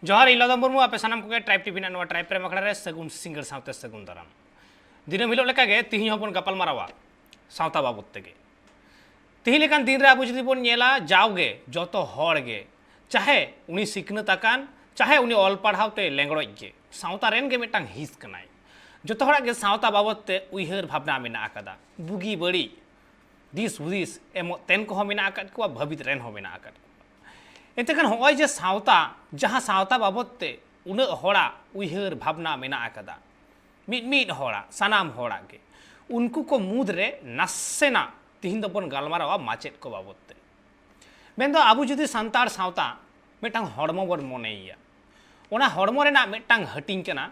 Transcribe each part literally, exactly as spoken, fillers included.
ᱡᱚᱦᱟᱨ, ᱤᱧ ᱞᱚᱫᱚᱢ ᱢᱩᱨᱢᱩ᱾ ᱟᱯᱮ ᱥᱟᱱᱟᱢ ᱠᱚᱜᱮ ᱴᱨᱟᱭᱤᱵᱽ ᱴᱤᱵᱷᱤ ᱨᱮᱱᱟᱜ ᱱᱚᱣᱟ ᱴᱨᱟᱭᱤᱵᱽ ᱯᱨᱮᱢ ᱟᱠᱷᱲᱟ ᱨᱮ ᱥᱟᱹᱜᱩᱱ ᱥᱤᱸᱜᱟᱹᱲ ᱥᱟᱶᱛᱮ ᱥᱟᱹᱜᱩᱱ ᱫᱟᱨᱟᱢ᱾ ᱫᱤᱱᱟᱹᱢ ᱦᱤᱞᱳᱜ ᱞᱮᱠᱟᱜᱮ ᱛᱤᱦᱤᱧ ᱦᱚᱸᱵᱚᱱ ᱜᱟᱯᱟᱞ ᱢᱟᱨᱟᱣᱟ ᱥᱟᱶᱛᱟ ᱵᱟᱵᱚᱫ ᱛᱮᱜᱮ᱾ ᱛᱤᱦᱤᱧ ᱞᱮᱠᱟᱱ ᱫᱤᱱ ᱨᱮ ᱟᱵᱚ ᱡᱩᱫᱤ ᱵᱚᱱ ᱧᱮᱞᱟ, ᱡᱟᱣᱜᱮ ᱡᱚᱛᱚ ᱦᱚᱲ ᱜᱮ, ᱪᱟᱦᱮ ᱩᱱᱤ ᱥᱤᱠᱷᱱᱟᱹᱛ ᱟᱠᱟᱱ, ᱪᱟᱦᱮ ᱩᱱᱤ ᱚᱞ ᱯᱟᱲᱦᱟᱣ ᱛᱮ ᱞᱮᱸᱜᱽᱲᱚᱡ ᱜᱮ, ᱥᱟᱶᱛᱟ ᱨᱮᱱ ᱜᱮ ᱢᱤᱫᱴᱟᱝ ᱦᱤᱸᱥ ᱠᱟᱱᱟᱭ᱾ ᱡᱚᱛᱚ ᱦᱚᱲᱟᱜ ᱜᱮ ᱥᱟᱶᱛᱟ ᱵᱟᱵᱚᱫ ᱛᱮ ᱩᱭᱦᱟᱹᱨ ᱵᱷᱟᱵᱽᱱᱟ ᱢᱮᱱᱟᱜ ᱟᱠᱟᱫᱟ, ᱵᱩᱜᱤ ᱵᱟᱹᱲᱤᱡ ᱫᱤᱥ ᱦᱩᱫᱤᱥ ᱮᱢᱚᱜ ᱛᱮᱱ ᱠᱚᱦᱚᱸ ᱢᱮᱱᱟᱜ ᱟᱠᱟᱫ ᱠᱚᱣᱟ, ᱵᱷᱟᱹᱵᱤᱛ ᱨᱮᱱ ᱦᱚᱸ ᱢᱮᱱᱟᱜ ᱟᱠᱟᱫ ᱠᱚᱣᱟ᱾ ᱮᱱᱛᱮ ᱠᱷᱟᱱ ᱦᱚᱸᱜᱼᱚᱭ ᱡᱮ ᱥᱟᱶᱛᱟ, ᱡᱟᱦᱟᱸ ᱥᱟᱶᱛᱟ ᱵᱟᱵᱚᱫ ᱛᱮ ᱩᱱᱟᱹᱜ ᱦᱚᱲᱟᱜ ᱩᱭᱦᱟᱹᱨ ᱵᱷᱟᱵᱽᱱᱟ ᱢᱮᱱᱟᱜ ᱟᱠᱟᱫᱟ, ᱢᱤᱫ ᱢᱤᱫ ᱦᱚᱲᱟᱜ, ᱥᱟᱱᱟᱢ ᱦᱚᱲᱟᱜ ᱜᱮ, ᱩᱱᱠᱩ ᱠᱚ ᱢᱩᱫᱽᱨᱮ ᱱᱟᱥᱮᱱᱟᱜ ᱛᱤᱦᱤᱧ ᱫᱚᱵᱚᱱ ᱜᱟᱞᱢᱟᱨᱟᱣᱟ ᱢᱟᱪᱮᱫ ᱠᱚ ᱵᱟᱵᱚᱫ ᱛᱮ᱾ ᱢᱮᱱᱫᱚ ᱟᱵᱚ ᱡᱩᱫᱤ ᱥᱟᱱᱛᱟᱲ ᱥᱟᱶᱛᱟ ᱢᱤᱫᱴᱟᱝ ᱦᱚᱲᱢᱚ ᱵᱚᱱ ᱢᱚᱱᱮᱭᱮᱭᱟ, ᱚᱱᱟ ᱦᱚᱲᱢᱚ ᱨᱮᱱᱟᱜ ᱢᱤᱫᱴᱟᱝ ᱦᱟᱹᱴᱤᱧ ᱠᱟᱱᱟ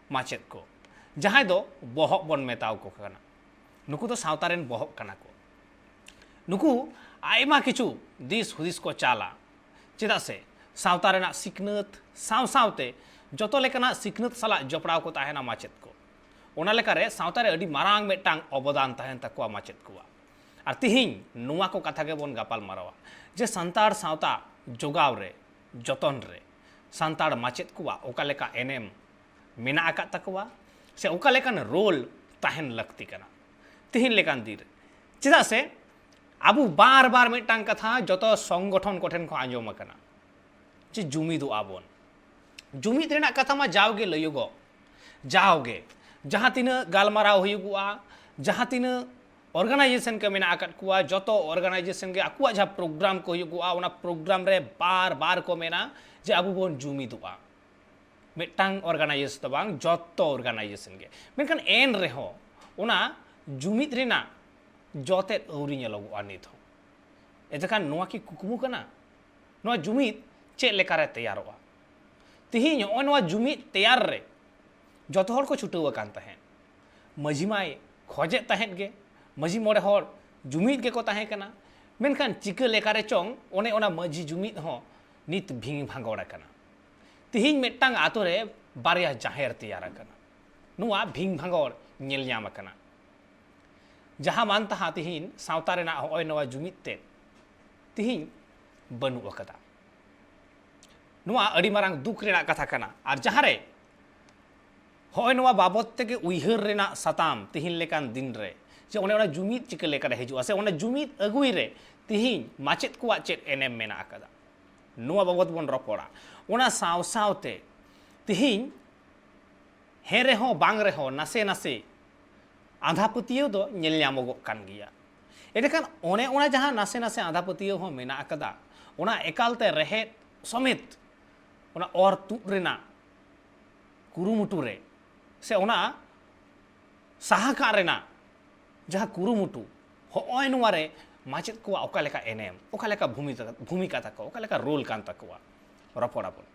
ᱢᱟᱪᱮᱫ ᱠᱚ, ᱡᱟᱦᱟᱸᱭ ᱫᱚ ᱵᱚᱦᱚᱜ ᱵᱚᱱ ᱢᱮᱛᱟᱣ ᱠᱚ ᱠᱟᱱᱟ᱾ ᱱᱩᱠᱩ ᱫᱚ ᱥᱟᱶᱛᱟ ᱨᱮᱱ ᱵᱚᱦᱚᱜ ᱠᱟᱱᱟ ᱠᱚ᱾ ᱱᱩᱠᱩ ᱟᱭᱢᱟ ᱠᱤᱪᱷᱩ ᱫᱤᱥ ᱦᱩᱫᱤᱥ ᱠᱚ ᱪᱟᱞᱟ, ᱪᱮᱫᱟᱜ ᱥᱮ ᱥᱟᱶᱛᱟ ᱨᱮᱱᱟᱜ ᱥᱤᱠᱷᱱᱟᱹᱛ ᱥᱟᱶ ᱥᱟᱶᱛᱮ ᱡᱚᱛᱚ ᱞᱮᱠᱟᱱᱟᱜ ᱥᱤᱠᱷᱱᱟᱹᱛ ᱥᱟᱞᱟᱜ ᱡᱚᱯᱲᱟᱣ ᱠᱚ ᱛᱟᱦᱮᱱᱟ ᱢᱟᱪᱮᱫ ᱠᱚ᱾ ᱚᱱᱟ ᱞᱮᱠᱟᱨᱮ ᱥᱟᱶᱛᱟ ᱨᱮ ᱟᱹᱰᱤ ᱢᱟᱨᱟᱝ ᱢᱤᱫᱴᱟᱝ ᱚᱵᱚᱫᱟᱱ ᱛᱟᱦᱮᱱ ᱛᱟᱠᱚᱣᱟ ᱢᱟᱪᱮᱫ ᱠᱚᱣᱟᱜ᱾ ᱟᱨ ᱛᱤᱦᱤᱧ ᱱᱚᱣᱟ ᱠᱚ ᱠᱟᱛᱷᱟ ᱜᱮᱵᱚᱱ ᱜᱟᱯᱟᱞ ᱢᱟᱨᱟᱣᱟ ᱡᱮ ᱥᱟᱱᱛᱟᱲ ᱥᱟᱶᱛᱟ ᱡᱚᱜᱟᱣ ᱨᱮ, ᱡᱚᱛᱚᱱ ᱨᱮ ᱥᱟᱱᱛᱟᱲ ᱢᱟᱪᱮᱫ ᱠᱚᱣᱟᱜ ᱚᱠᱟ ᱞᱮᱠᱟ ᱮᱱᱮᱢ ᱢᱮᱱᱟᱜ ᱟᱠᱟᱫ ᱛᱟᱠᱚᱣᱟ, ᱥᱮ ᱚᱠᱟ ᱞᱮᱠᱟᱱ ᱨᱳᱞ ᱛᱟᱦᱮᱱ ᱞᱟᱹᱠᱛᱤ ᱠᱟᱱᱟ ᱛᱤᱦᱤᱧ ᱞᱮᱠᱟᱱ ᱫᱤᱱ ᱨᱮ᱾ ᱪᱮᱫᱟᱜ ᱥᱮ ᱟᱵᱚ ᱵᱟᱨ ᱵᱟᱨ ᱢᱤᱫᱴᱟᱝ ᱠᱟᱛᱷᱟ ᱡᱚᱛᱚ ᱥᱚᱝᱜᱚᱴᱷᱚᱱ ᱠᱚᱴᱷᱮᱱ ᱠᱷᱚᱱ ᱟᱸᱡᱚᱢ ᱟᱠᱟᱱᱟ ᱡᱮ ᱡᱩᱢᱤᱫᱚᱜᱼᱟ ᱵᱚᱱ᱾ ᱡᱩᱢᱤᱫ ᱨᱮᱱᱟᱜ ᱠᱟᱛᱷᱟ ᱢᱟ ᱡᱟᱣᱜᱮ ᱞᱟᱹᱭᱚᱜᱚᱜ, ᱡᱟᱣᱜᱮ ᱡᱟᱦᱟᱸ ᱛᱤᱱᱟᱹᱜ ᱜᱟᱞᱢᱟᱨᱟᱣ ᱦᱩᱭᱩᱜᱚᱜᱼᱟ, ᱡᱟᱦᱟᱸ ᱛᱤᱱᱟᱹᱜ ᱚᱨᱜᱟᱱᱟᱭᱡᱮᱥᱚᱱ ᱠᱚ ᱢᱮᱱᱟᱜ ᱟᱠᱟᱫ ᱠᱚᱣᱟ, ᱡᱚᱛᱚ ᱚᱨᱜᱟᱱᱟᱭᱡᱮᱥᱚᱱ ᱜᱮ ᱟᱠᱚᱣᱟᱜ ᱡᱟᱦᱟᱸ ᱯᱨᱳᱜᱨᱟᱢ ᱠᱚ ᱦᱩᱭᱩᱜᱚᱜᱼᱟ, ᱚᱱᱟ ᱯᱨᱳᱜᱨᱟᱢ ᱨᱮ ᱵᱟᱨ ᱵᱟᱨ ᱠᱚ ᱢᱮᱱᱟ ᱡᱮ ᱟᱵᱚ ᱵᱚᱱ ᱡᱩᱢᱤᱫᱚᱜᱼᱟ᱾ ᱢᱤᱫᱴᱟᱝ ᱚᱨᱜᱟᱱᱟᱭᱡᱮᱥ ᱫᱚ ᱵᱟᱝ, ᱡᱚᱛᱚ ᱚᱨᱜᱟᱱᱟᱭᱡᱮᱥᱚᱱ ᱜᱮ᱾ ᱢᱮᱱᱠᱷᱟᱱ ᱮᱱ ᱨᱮᱦᱚᱸ ᱚᱱᱟ ᱡᱩᱢᱤᱫ ᱨᱮᱱᱟᱜ ᱡᱚᱛᱮᱫ ᱟᱹᱣᱨᱤ ᱧᱮᱞᱚᱜᱚᱜᱼᱟ ᱱᱤᱛ ᱦᱚᱸ᱾ ᱮᱱᱛᱮᱠᱷᱟᱱ ᱱᱚᱣᱟ ᱠᱤ ᱠᱩᱠᱢᱩ ᱠᱟᱱᱟ? ᱱᱚᱣᱟ ᱡᱩᱢᱤᱫ ᱪᱮᱫ ᱞᱮᱠᱟᱨᱮ ᱛᱮᱭᱟᱨᱚᱜᱼᱟ? ᱛᱤᱦᱤᱧ ᱱᱚᱜᱼᱚᱭ ᱱᱚᱣᱟ ᱡᱩᱢᱤᱫ ᱛᱮᱭᱟᱨ ᱨᱮ ᱡᱚᱛᱚ ᱦᱚᱲ ᱠᱚ ᱪᱷᱩᱴᱟᱹᱣ ᱟᱠᱟᱱ ᱛᱟᱦᱮᱸᱫ᱾ ᱢᱟᱹᱡᱷᱤ ᱢᱟᱭ ᱠᱷᱚᱡᱮᱫ ᱛᱟᱦᱮᱸᱫ ᱜᱮ, ᱢᱟᱹᱡᱷᱤ ᱢᱚᱬᱮ ᱦᱚᱲ ᱡᱩᱢᱤᱫ ᱜᱮᱠᱚ ᱛᱟᱦᱮᱸ ᱠᱟᱱᱟ᱾ ᱢᱮᱱᱠᱷᱟᱱ ᱪᱤᱠᱟᱹ ᱞᱮᱠᱟᱨᱮ ᱪᱚᱝ ᱚᱱᱮ ᱚᱱᱟ ᱢᱟᱹᱡᱷᱤ ᱡᱩᱢᱤᱫ ᱦᱚᱸ ᱱᱤᱛ ᱵᱷᱤᱝ ᱵᱷᱟᱸᱜᱚᱲ ᱟᱠᱟᱱᱟ᱾ ᱛᱤᱦᱤᱧ ᱢᱤᱫᱴᱟᱝ ᱟᱛᱳ ᱨᱮ ᱵᱟᱨᱭᱟ ᱡᱟᱦᱮᱨ ᱛᱮᱭᱟᱨ ᱟᱠᱟᱱᱟ᱾ ᱱᱚᱣᱟ ᱵᱷᱤᱝ ᱵᱷᱟᱸᱜᱚᱲ ᱧᱮᱞ ᱧᱟᱢ ᱟᱠᱟᱱᱟ᱾ ᱡᱟᱦᱟᱸ ᱢᱟᱱ ᱛᱟᱦᱟᱸ ᱛᱤᱦᱤᱧ ᱥᱟᱶᱛᱟ ᱨᱮᱱᱟᱜ ᱦᱚᱸᱜᱼᱚᱭ ᱱᱚᱣᱟ ᱡᱩᱢᱤᱫ ᱛᱮᱫ ᱛᱤᱦᱤᱧ ᱵᱟᱹᱱᱩᱜ ᱟᱠᱟᱫᱟ᱾ ᱱᱚᱣᱟ ᱟᱹᱰᱤ ᱢᱟᱨᱟᱝ ᱫᱩᱠ ᱨᱮᱱᱟᱜ ᱠᱟᱛᱷᱟ ᱠᱟᱱᱟ᱾ ᱟᱨ ᱡᱟᱦᱟᱸ ᱨᱮ ᱦᱚᱸᱜᱼᱚᱭ ᱱᱚᱣᱟ ᱵᱟᱵᱚᱛ ᱛᱮᱜᱮ ᱩᱭᱦᱟᱹᱨ ᱨᱮᱱᱟᱜ ᱥᱟᱛᱟᱢ ᱛᱤᱦᱤᱧ ᱞᱮᱠᱟᱱ ᱫᱤᱱ ᱨᱮ, ᱡᱮ ᱚᱱᱮ ᱚᱱᱟ ᱡᱩᱢᱤᱫ ᱪᱤᱠᱟᱹ ᱞᱮᱠᱟᱨᱮ ᱦᱤᱡᱩᱜᱼᱟ, ᱥᱮ ᱚᱱᱟ ᱡᱩᱢᱤᱫ ᱟᱹᱜᱩᱭ ᱨᱮ ᱛᱤᱦᱤᱧ ᱢᱟᱪᱮᱫ ᱠᱚᱣᱟᱜ ᱪᱮᱫ ᱮᱱᱮᱢ ᱢᱮᱱᱟᱜ ᱟᱠᱟᱫᱟ, ᱱᱚᱣᱟ ᱵᱟᱵᱚᱛ ᱵᱚᱱ ᱨᱚᱯᱚᱲᱟ᱾ ᱚᱱᱟ ᱥᱟᱶ ᱥᱟᱶᱛᱮ ᱛᱤᱦᱤᱧ ᱦᱮᱸ ᱨᱮᱦᱚᱸ ᱵᱟᱝ ᱨᱮᱦᱚᱸ ᱱᱟᱥᱮ ᱱᱟᱥᱮ ᱟᱸᱫᱷᱟ ᱯᱟᱹᱛᱭᱟᱹᱣ ᱫᱚ ᱧᱮᱞ ᱧᱟᱢᱚᱜᱚᱜ ᱠᱟᱱ ᱜᱮᱭᱟ᱾ ᱮᱸᱰᱮᱠᱷᱟᱱ ᱚᱱᱮ ᱚᱱᱟ ᱡᱟᱦᱟᱸ ᱱᱟᱥᱮ ᱱᱟᱥᱮ ᱟᱸᱫᱷᱟ ᱯᱟᱹᱛᱭᱟᱹᱣ ᱦᱚᱸ ᱢᱮᱱᱟᱜ ᱟᱠᱟᱫᱟ, ᱚᱱᱟ ᱮᱠᱟᱞᱛᱮ ᱨᱮᱦᱮᱫ ᱥᱚᱢᱮᱛ ᱚᱱᱟ ᱚᱨ ᱛᱩᱫ ᱨᱮᱱᱟᱜ ᱠᱩᱨᱩᱢᱩᱴᱩ ᱨᱮ, ᱥᱮ ᱚᱱᱟ ᱥᱟᱦᱟ ᱠᱟᱜ ᱨᱮᱱᱟᱜ ᱡᱟᱦᱟᱸ ᱠᱩᱨᱩᱢᱩᱴᱩ, ᱦᱚᱸᱜᱼᱚᱭ ᱱᱚᱣᱟ ᱨᱮ ᱢᱟᱪᱮᱫ ᱠᱚᱣᱟᱜ ᱚᱠᱟ ᱞᱮᱠᱟ ᱮᱱᱮᱢ, ᱚᱠᱟ ᱞᱮᱠᱟ ᱵᱷᱩᱢᱤᱠᱟ, ᱵᱷᱩᱢᱤᱠᱟ ᱛᱟᱠᱚ, ᱚᱠᱟ ᱞᱮᱠᱟ ᱨᱳᱞ ᱠᱟᱱ ᱛᱟᱠᱚᱣᱟ, ᱨᱚᱯᱚᱲ ᱟᱵᱚᱱ᱾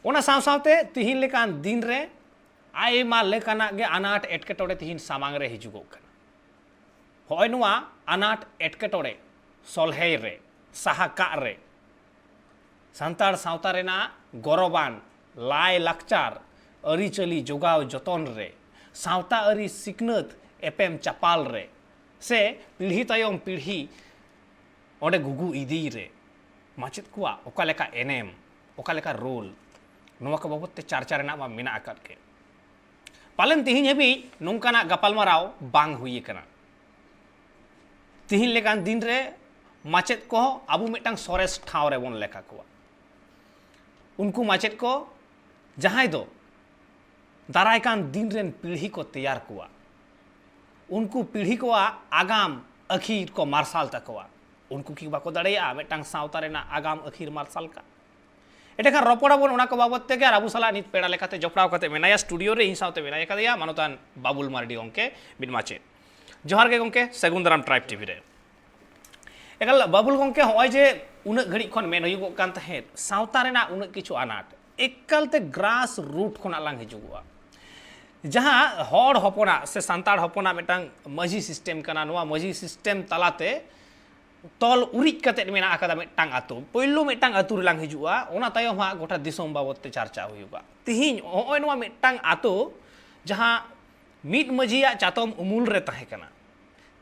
ᱚᱱᱟ ᱥᱟᱶ ᱥᱟᱶᱛᱮ ᱛᱤᱦᱤᱧ ᱞᱮᱠᱟᱱ ᱫᱤᱱ ᱨᱮ ᱟᱭᱢᱟ ᱞᱮᱠᱟᱱᱟᱜ ᱜᱮ ᱟᱱᱟᱴ ᱮᱴᱠᱮᱴᱚᱬᱮ ᱛᱤᱦᱤᱧ ᱥᱟᱢᱟᱝ ᱨᱮ ᱦᱤᱡᱩᱜᱚᱜ ᱠᱟᱱᱟ᱾ ᱦᱚᱸᱜᱼᱚᱭ ᱱᱚᱣᱟ ᱟᱱᱟᱴ ᱮᱴᱠᱮᱴᱚᱬᱮ ᱥᱚᱞᱦᱮᱭ ᱨᱮ, ᱥᱟᱦᱟ ᱠᱟᱜ ᱨᱮ, ᱥᱟᱱᱛᱟᱲ ᱥᱟᱶᱛᱟ ᱨᱮᱱᱟᱜ ᱜᱚᱨᱚᱵᱟᱱ ᱞᱟᱭ ᱞᱟᱠᱪᱟᱨ, ᱟᱹᱨᱤᱪᱟᱹᱞᱤ ᱡᱚᱜᱟᱣ ᱡᱚᱛᱚᱱ ᱨᱮ, ᱥᱟᱶᱛᱟ ᱟᱹᱨᱤ ᱥᱤᱠᱷᱱᱟᱹᱛ ᱮᱯᱮᱢ ᱪᱟᱯᱟᱞ ᱨᱮ, ᱥᱮ ᱯᱤᱲᱦᱤ ᱛᱟᱭᱚᱢ ᱯᱤᱲᱦᱤ ᱚᱸᱰᱮ ᱜᱩᱜᱩ ᱤᱫᱤᱭ ᱨᱮ ᱢᱟᱪᱮᱫ ᱠᱚᱣᱟᱜ ᱚᱠᱟ ᱞᱮᱠᱟ ᱮᱱᱮᱢ, ᱚᱠᱟ ᱞᱮᱠᱟ ᱨᱳᱞ, ᱱᱚᱣᱟ ᱠᱚ ᱵᱟᱵᱚᱫ ᱛᱮ ᱪᱟᱨᱪᱟ ᱨᱮᱱᱟᱜ ᱢᱟ ᱢᱮᱱᱟᱜ ᱟᱠᱟᱫ ᱜᱮ᱾ ᱯᱟᱞᱮᱱ ᱛᱤᱦᱤᱧ ᱦᱟᱹᱵᱤᱡ ᱱᱚᱝᱠᱟᱱᱟᱜ ᱜᱟᱯᱟᱞᱢᱟᱨᱟᱣ ᱵᱟᱝ ᱦᱩᱭ ᱟᱠᱟᱱᱟ᱾ ᱛᱤᱦᱤᱧ ᱞᱮᱠᱟᱱ ᱫᱤᱱ ᱨᱮ ᱢᱟᱪᱮᱫ ᱠᱚᱦᱚᱸ ᱟᱵᱚ ᱢᱤᱫᱴᱟᱝ ᱥᱚᱨᱮᱥ ᱴᱷᱟᱶ ᱨᱮᱵᱚᱱ ᱞᱮᱠᱷᱟ ᱠᱚᱣᱟ᱾ ᱩᱱᱠᱩ ᱢᱟᱪᱮᱫ ᱠᱚ ᱡᱟᱦᱟᱸᱭ ᱫᱚ ᱫᱟᱨᱟᱭ ᱠᱟᱱ ᱫᱤᱱ ᱨᱮᱱ ᱯᱤᱲᱦᱤ ᱠᱚ ᱛᱮᱭᱟᱨ ᱠᱚᱣᱟ, ᱩᱱᱠᱩ ᱯᱤᱲᱦᱤ ᱠᱚᱣᱟᱜ ᱟᱜᱟᱢ ᱟᱹᱠᱷᱤᱨ ᱠᱚ ᱢᱟᱨᱥᱟᱞ ᱛᱟᱠᱚᱣᱟ, ᱩᱱᱠᱩ ᱠᱤ ᱵᱟᱠᱚ ᱫᱟᱲᱮᱭᱟᱜᱼᱟ ᱢᱤᱫᱴᱟᱝ ᱥᱟᱶᱛᱟ ᱨᱮᱱᱟᱜ ᱟᱜᱟᱢ ᱟᱹᱠᱷᱤᱨ ᱢᱟᱨᱥᱟᱞ ᱠᱟᱜ? ᱮᱸᱰᱮᱠᱷᱟᱱ ᱨᱚᱯᱚᱲ ᱟᱵᱚᱱ ᱚᱱᱟ ᱠᱚ ᱵᱟᱵᱚᱛ ᱛᱮᱜᱮ, ᱟᱨ ᱟᱵᱚ ᱥᱟᱞᱟᱜ ᱱᱤᱛ ᱯᱮᱲᱟ ᱞᱮᱠᱟᱛᱮ ᱡᱚᱯᱲᱟᱣ ᱠᱟᱛᱮ ᱢᱮᱱᱟᱭᱟ ᱥᱴᱩᱰᱤᱭᱳ ᱨᱮ, ᱤᱧ ᱥᱟᱶᱛᱮ ᱢᱮᱱᱟᱭ ᱟᱠᱟᱫᱮᱭᱟ ᱢᱟᱱᱚᱛᱟᱱ ᱵᱟᱵᱩᱞ ᱢᱟᱨᱰᱤ ᱜᱚᱢᱠᱮ, ᱢᱤᱫ ᱢᱟᱪᱮᱫ᱾ ᱡᱚᱦᱟᱨ ᱜᱮ ᱜᱚᱢᱠᱮ, ᱥᱟᱹᱜᱩᱱ ᱫᱟᱨᱟᱢ ᱴᱨᱟᱭᱤᱵᱽ ᱴᱤᱵᱷᱤ ᱨᱮ᱾ ᱮᱠᱟᱞ ᱵᱟᱵᱩᱞ ᱜᱚᱢᱠᱮ, ᱦᱚᱸᱜᱼᱚᱭ ᱡᱮ ᱩᱱᱟᱹᱜ ᱜᱷᱟᱹᱲᱤᱡ ᱠᱷᱚᱱ ᱢᱮᱱ ᱦᱩᱭᱩᱜᱚᱜ ᱠᱟᱱ ᱛᱟᱦᱮᱸᱫ ᱥᱟᱶᱛᱟ ᱨᱮᱱᱟᱜ ᱩᱱᱟᱹᱜ ᱠᱤᱪᱷᱩ ᱟᱱᱟᱴ, ᱮᱠᱟᱞᱛᱮ ᱜᱨᱟᱥ ᱨᱩᱴ ᱠᱷᱚᱱᱟᱜ ᱞᱟᱝ ᱦᱤᱡᱩᱜᱚᱜᱼᱟ᱾ ᱡᱟᱦᱟᱸ ᱦᱚᱲ ᱦᱚᱯᱚᱱᱟᱜ ᱥᱮ ᱥᱟᱱᱛᱟᱲ ᱦᱚᱯᱚᱱᱟᱜ ᱢᱤᱫᱴᱟᱝ ᱢᱟᱹᱡᱷᱤ ᱥᱤᱥᱴᱮᱢ ᱠᱟᱱᱟ, ᱱᱚᱣᱟ ᱢᱟᱹᱡᱷᱤ ᱥᱤᱥᱴᱮᱢ ᱛᱟᱞᱟᱛᱮ ᱛᱚᱞ ᱩᱨᱤᱡ ᱠᱟᱛᱮᱫ ᱢᱮᱱᱟᱜ ᱟᱠᱟᱫᱟ ᱢᱤᱫᱴᱟᱝ ᱟᱛᱳ᱾ ᱯᱳᱭᱞᱳ ᱢᱤᱫᱴᱟᱝ ᱟᱛᱳ ᱨᱮᱞᱟᱝ ᱦᱤᱡᱩᱜᱼᱟ, ᱚᱱᱟ ᱛᱟᱭᱚᱢ ᱦᱟᱸᱜ ᱜᱚᱴᱟ ᱫᱤᱥᱚᱢ ᱵᱟᱵᱚᱫ ᱛᱮ ᱪᱟᱨᱪᱟ ᱦᱩᱭᱩᱜᱼᱟ᱾ ᱛᱤᱦᱤᱧ ᱦᱚᱸᱜᱼᱚᱭ ᱱᱚᱣᱟ ᱢᱤᱫᱴᱟᱝ ᱟᱛᱳ, ᱡᱟᱦᱟᱸ ᱢᱤᱫ ᱢᱟᱹᱡᱷᱤᱭᱟᱜ ᱪᱟᱛᱚᱢ ᱩᱢᱩᱞ ᱨᱮ ᱛᱟᱦᱮᱸ ᱠᱟᱱᱟ,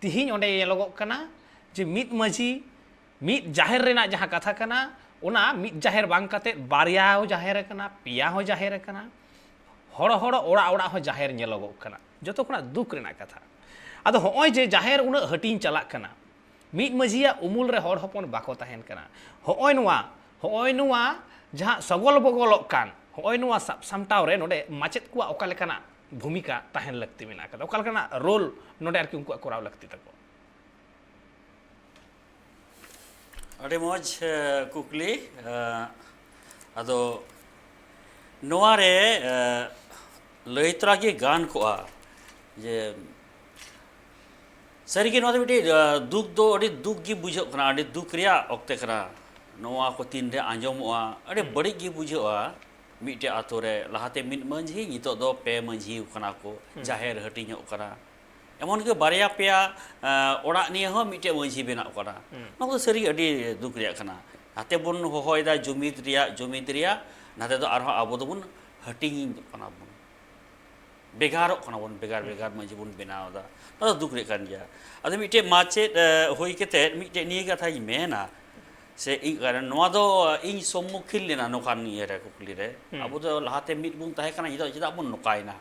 ᱛᱤᱦᱤᱧ ᱚᱸᱰᱮ ᱧᱮᱞᱚᱜᱚᱜ ᱠᱟᱱᱟ ᱡᱮ ᱢᱤᱫ ᱢᱟᱹᱡᱷᱤ, ᱢᱤᱫ ᱡᱟᱦᱮᱨ ᱨᱮᱱᱟᱜ ᱡᱟᱦᱟᱸ ᱠᱟᱛᱷᱟ ᱠᱟᱱᱟ, ᱚᱱᱟ ᱢᱤᱫ ᱡᱟᱦᱮᱨ ᱵᱟᱝ ᱠᱟᱛᱮ ᱵᱟᱨᱭᱟ ᱦᱚᱸ ᱡᱟᱦᱮᱨ ᱟᱠᱟᱱᱟ, ᱯᱮᱭᱟ ᱦᱚᱸ ᱡᱟᱦᱮᱨ ᱟᱠᱟᱱᱟ, ᱦᱚᱲ ᱦᱚᱲ ᱚᱲᱟᱜ ᱚᱲᱟᱜ ᱦᱚᱸ ᱡᱟᱦᱮᱨ ᱧᱮᱞᱚᱜᱚᱜ ᱠᱟᱱᱟ᱾ ᱡᱚᱛᱚ ᱠᱷᱚᱱᱟᱜ ᱫᱩᱠ ᱨᱮᱱᱟᱜ ᱠᱟᱛᱷᱟ᱾ ᱟᱫᱚ ᱦᱚᱸᱜᱼᱚᱭ ᱡᱮ ᱡᱟᱦᱮᱨ ᱩᱱᱟᱹᱜ ᱦᱟᱹᱴᱤᱧ ᱪᱟᱞᱟᱜ ᱠᱟᱱᱟ, ᱢᱤᱫ ᱢᱟᱹᱡᱷᱤᱭᱟᱜ ᱩᱢᱩᱞ ᱨᱮ ᱦᱚᱲ ᱦᱚᱯᱚᱱ ᱵᱟᱠᱚ ᱛᱟᱦᱮᱱ ᱠᱟᱱᱟ᱾ ᱦᱚᱸᱜᱼᱚᱭ ᱱᱚᱣᱟ, ᱦᱚᱸᱜᱼᱚᱭ ᱱᱚᱣᱟ ᱡᱟᱦᱟᱸ ᱥᱚᱜᱚᱞ ᱵᱚᱜᱚᱞᱚᱜ ᱠᱟᱱ, ᱦᱚᱸᱜᱼᱚᱭ ᱱᱚᱣᱟ ᱥᱟᱵ ᱥᱟᱢᱴᱟᱣ ᱨᱮ ᱱᱚᱰᱮ ᱢᱟᱪᱮᱫ ᱠᱚᱣᱟᱜ ᱚᱠᱟ ᱞᱮᱠᱟᱱᱟᱜ ᱵᱷᱩᱢᱤᱠᱟ ᱛᱟᱦᱮᱱ ᱞᱟᱹᱠᱛᱤ ᱢᱮᱱᱟᱜ ᱟᱠᱟᱫᱟ, ᱚᱠᱟ ᱞᱮᱠᱟᱱᱟᱜ ᱨᱳᱞ ᱱᱚᱰᱮ ᱟᱨᱠᱤ ᱩᱱᱠᱩᱣᱟᱜ ᱠᱚᱨᱟᱣ ᱞᱟᱹᱠᱛᱤ ᱛᱟᱠᱚ? ᱟᱹᱰᱤ ᱢᱚᱡᱽ, ᱮ, ᱠᱩᱠᱞᱤ᱾ ᱮ, ᱟᱫᱚ ᱱᱚᱣᱟ ᱨᱮ, ᱮ, ᱞᱟᱹᱭ ᱛᱚᱨᱟ ᱜᱮ ᱜᱟᱱ ᱠᱚᱜᱼᱟ ᱡᱮ ᱥᱟᱹᱨᱤᱜᱮ ᱱᱚᱣᱟ ᱫᱚ ᱢᱤᱫᱴᱤᱡ, ᱮ, ᱫᱩᱠ ᱫᱚ ᱟᱹᱰᱤ ᱫᱩᱠ ᱜᱮ ᱵᱩᱡᱷᱟᱹᱜ ᱠᱟᱱᱟ, ᱟᱹᱰᱤ ᱫᱩᱠ ᱨᱮᱭᱟᱜ ᱚᱠᱛᱮ ᱠᱟᱱᱟ᱾ ᱱᱚᱣᱟ ᱠᱚ ᱛᱤᱱᱨᱮ ᱟᱸᱡᱚᱢᱚᱜᱼᱟ, ᱟᱹᱰᱤ ᱵᱟᱹᱲᱤᱡ ᱜᱮ ᱵᱩᱡᱷᱟᱹᱜᱼᱟ᱾ ᱢᱤᱫᱴᱮᱡ ᱟᱛᱳ ᱨᱮ ᱞᱟᱦᱟᱛᱮ ᱢᱤᱫ ᱢᱟᱹᱡᱷᱤ, ᱱᱤᱛᱚᱜ ᱫᱚ ᱯᱮ ᱢᱟᱹᱡᱷᱤ ᱠᱟᱱᱟ ᱠᱚ, ᱡᱟᱦᱮᱨ ᱦᱟᱹᱴᱤᱧᱚᱜ ᱠᱟᱱᱟ᱾ ᱮᱢᱚᱱ ᱠᱤ ᱵᱟᱨᱭᱟ ᱯᱮᱭᱟ, ᱮ, ᱚᱲᱟᱜ ᱱᱤᱭᱮ ᱦᱚᱸ ᱢᱤᱫᱴᱮᱡ ᱢᱟᱹᱡᱷᱤ ᱵᱮᱱᱟᱜ ᱠᱟᱱᱟ᱾ ᱱᱚᱣᱟ ᱠᱚᱫᱚ ᱥᱟᱹᱨᱤ ᱟᱹᱰᱤ ᱫᱩᱠ ᱨᱮᱭᱟᱜ ᱠᱟᱱᱟ᱾ ᱱᱟᱛᱮ ᱵᱚᱱ ᱦᱚᱦᱚᱭᱮᱫᱟ ᱡᱩᱢᱤᱫ ᱨᱮᱭᱟᱜ, ᱡᱩᱢᱤᱫ ᱨᱮᱭᱟᱜ, ᱱᱟᱛᱮ ᱫᱚ ᱟᱨᱦᱚᱸ ᱟᱵᱚ ᱫᱚᱵᱚᱱ ᱦᱟᱹᱴᱤᱧ ᱠᱟᱱᱟ ᱵᱚᱱ, ᱵᱷᱮᱜᱟᱨᱚᱜ ᱠᱟᱱᱟ ᱵᱚᱱ, ᱵᱷᱮᱜᱟᱨ ᱵᱷᱮᱜᱟᱨ ᱢᱟᱹᱡᱷᱤ ᱵᱚᱱ ᱵᱮᱱᱟᱣ ᱮᱫᱟ᱾ ᱱᱚᱣᱟ ᱫᱚ ᱫᱩᱠ ᱨᱮᱭᱟᱜ ᱠᱟᱱ ᱜᱮᱭᱟ᱾ ᱟᱫᱚ ᱢᱤᱫᱴᱮᱡ ᱢᱟᱪᱮᱫ, ᱮ, ᱦᱩᱭ ᱠᱟᱛᱮᱫ ᱢᱤᱫᱴᱮᱡ ᱱᱤᱭᱟᱹ ᱠᱟᱛᱷᱟᱧ ᱢᱮᱱᱟ, ᱥᱮ ᱤᱧ ᱠᱟᱨᱚᱱ ᱱᱚᱣᱟ ᱫᱚ ᱤᱧ ᱥᱚᱢᱢᱩᱠᱷᱤᱱ ᱞᱮᱱᱟ ᱱᱚᱝᱠᱟᱱ ᱤᱭᱟᱹ ᱨᱮ, ᱠᱩᱠᱞᱤ ᱨᱮ᱾ ᱟᱵᱚ ᱫᱚ ᱞᱟᱦᱟᱛᱮ ᱢᱤᱫ ᱵᱚᱱ ᱛᱟᱦᱮᱸ ᱠᱟᱱᱟ, ᱱᱤᱛᱚᱜ ᱪᱮᱫᱟᱜ ᱵᱚᱱ ᱱᱚᱝᱠᱟᱭᱮᱱᱟ?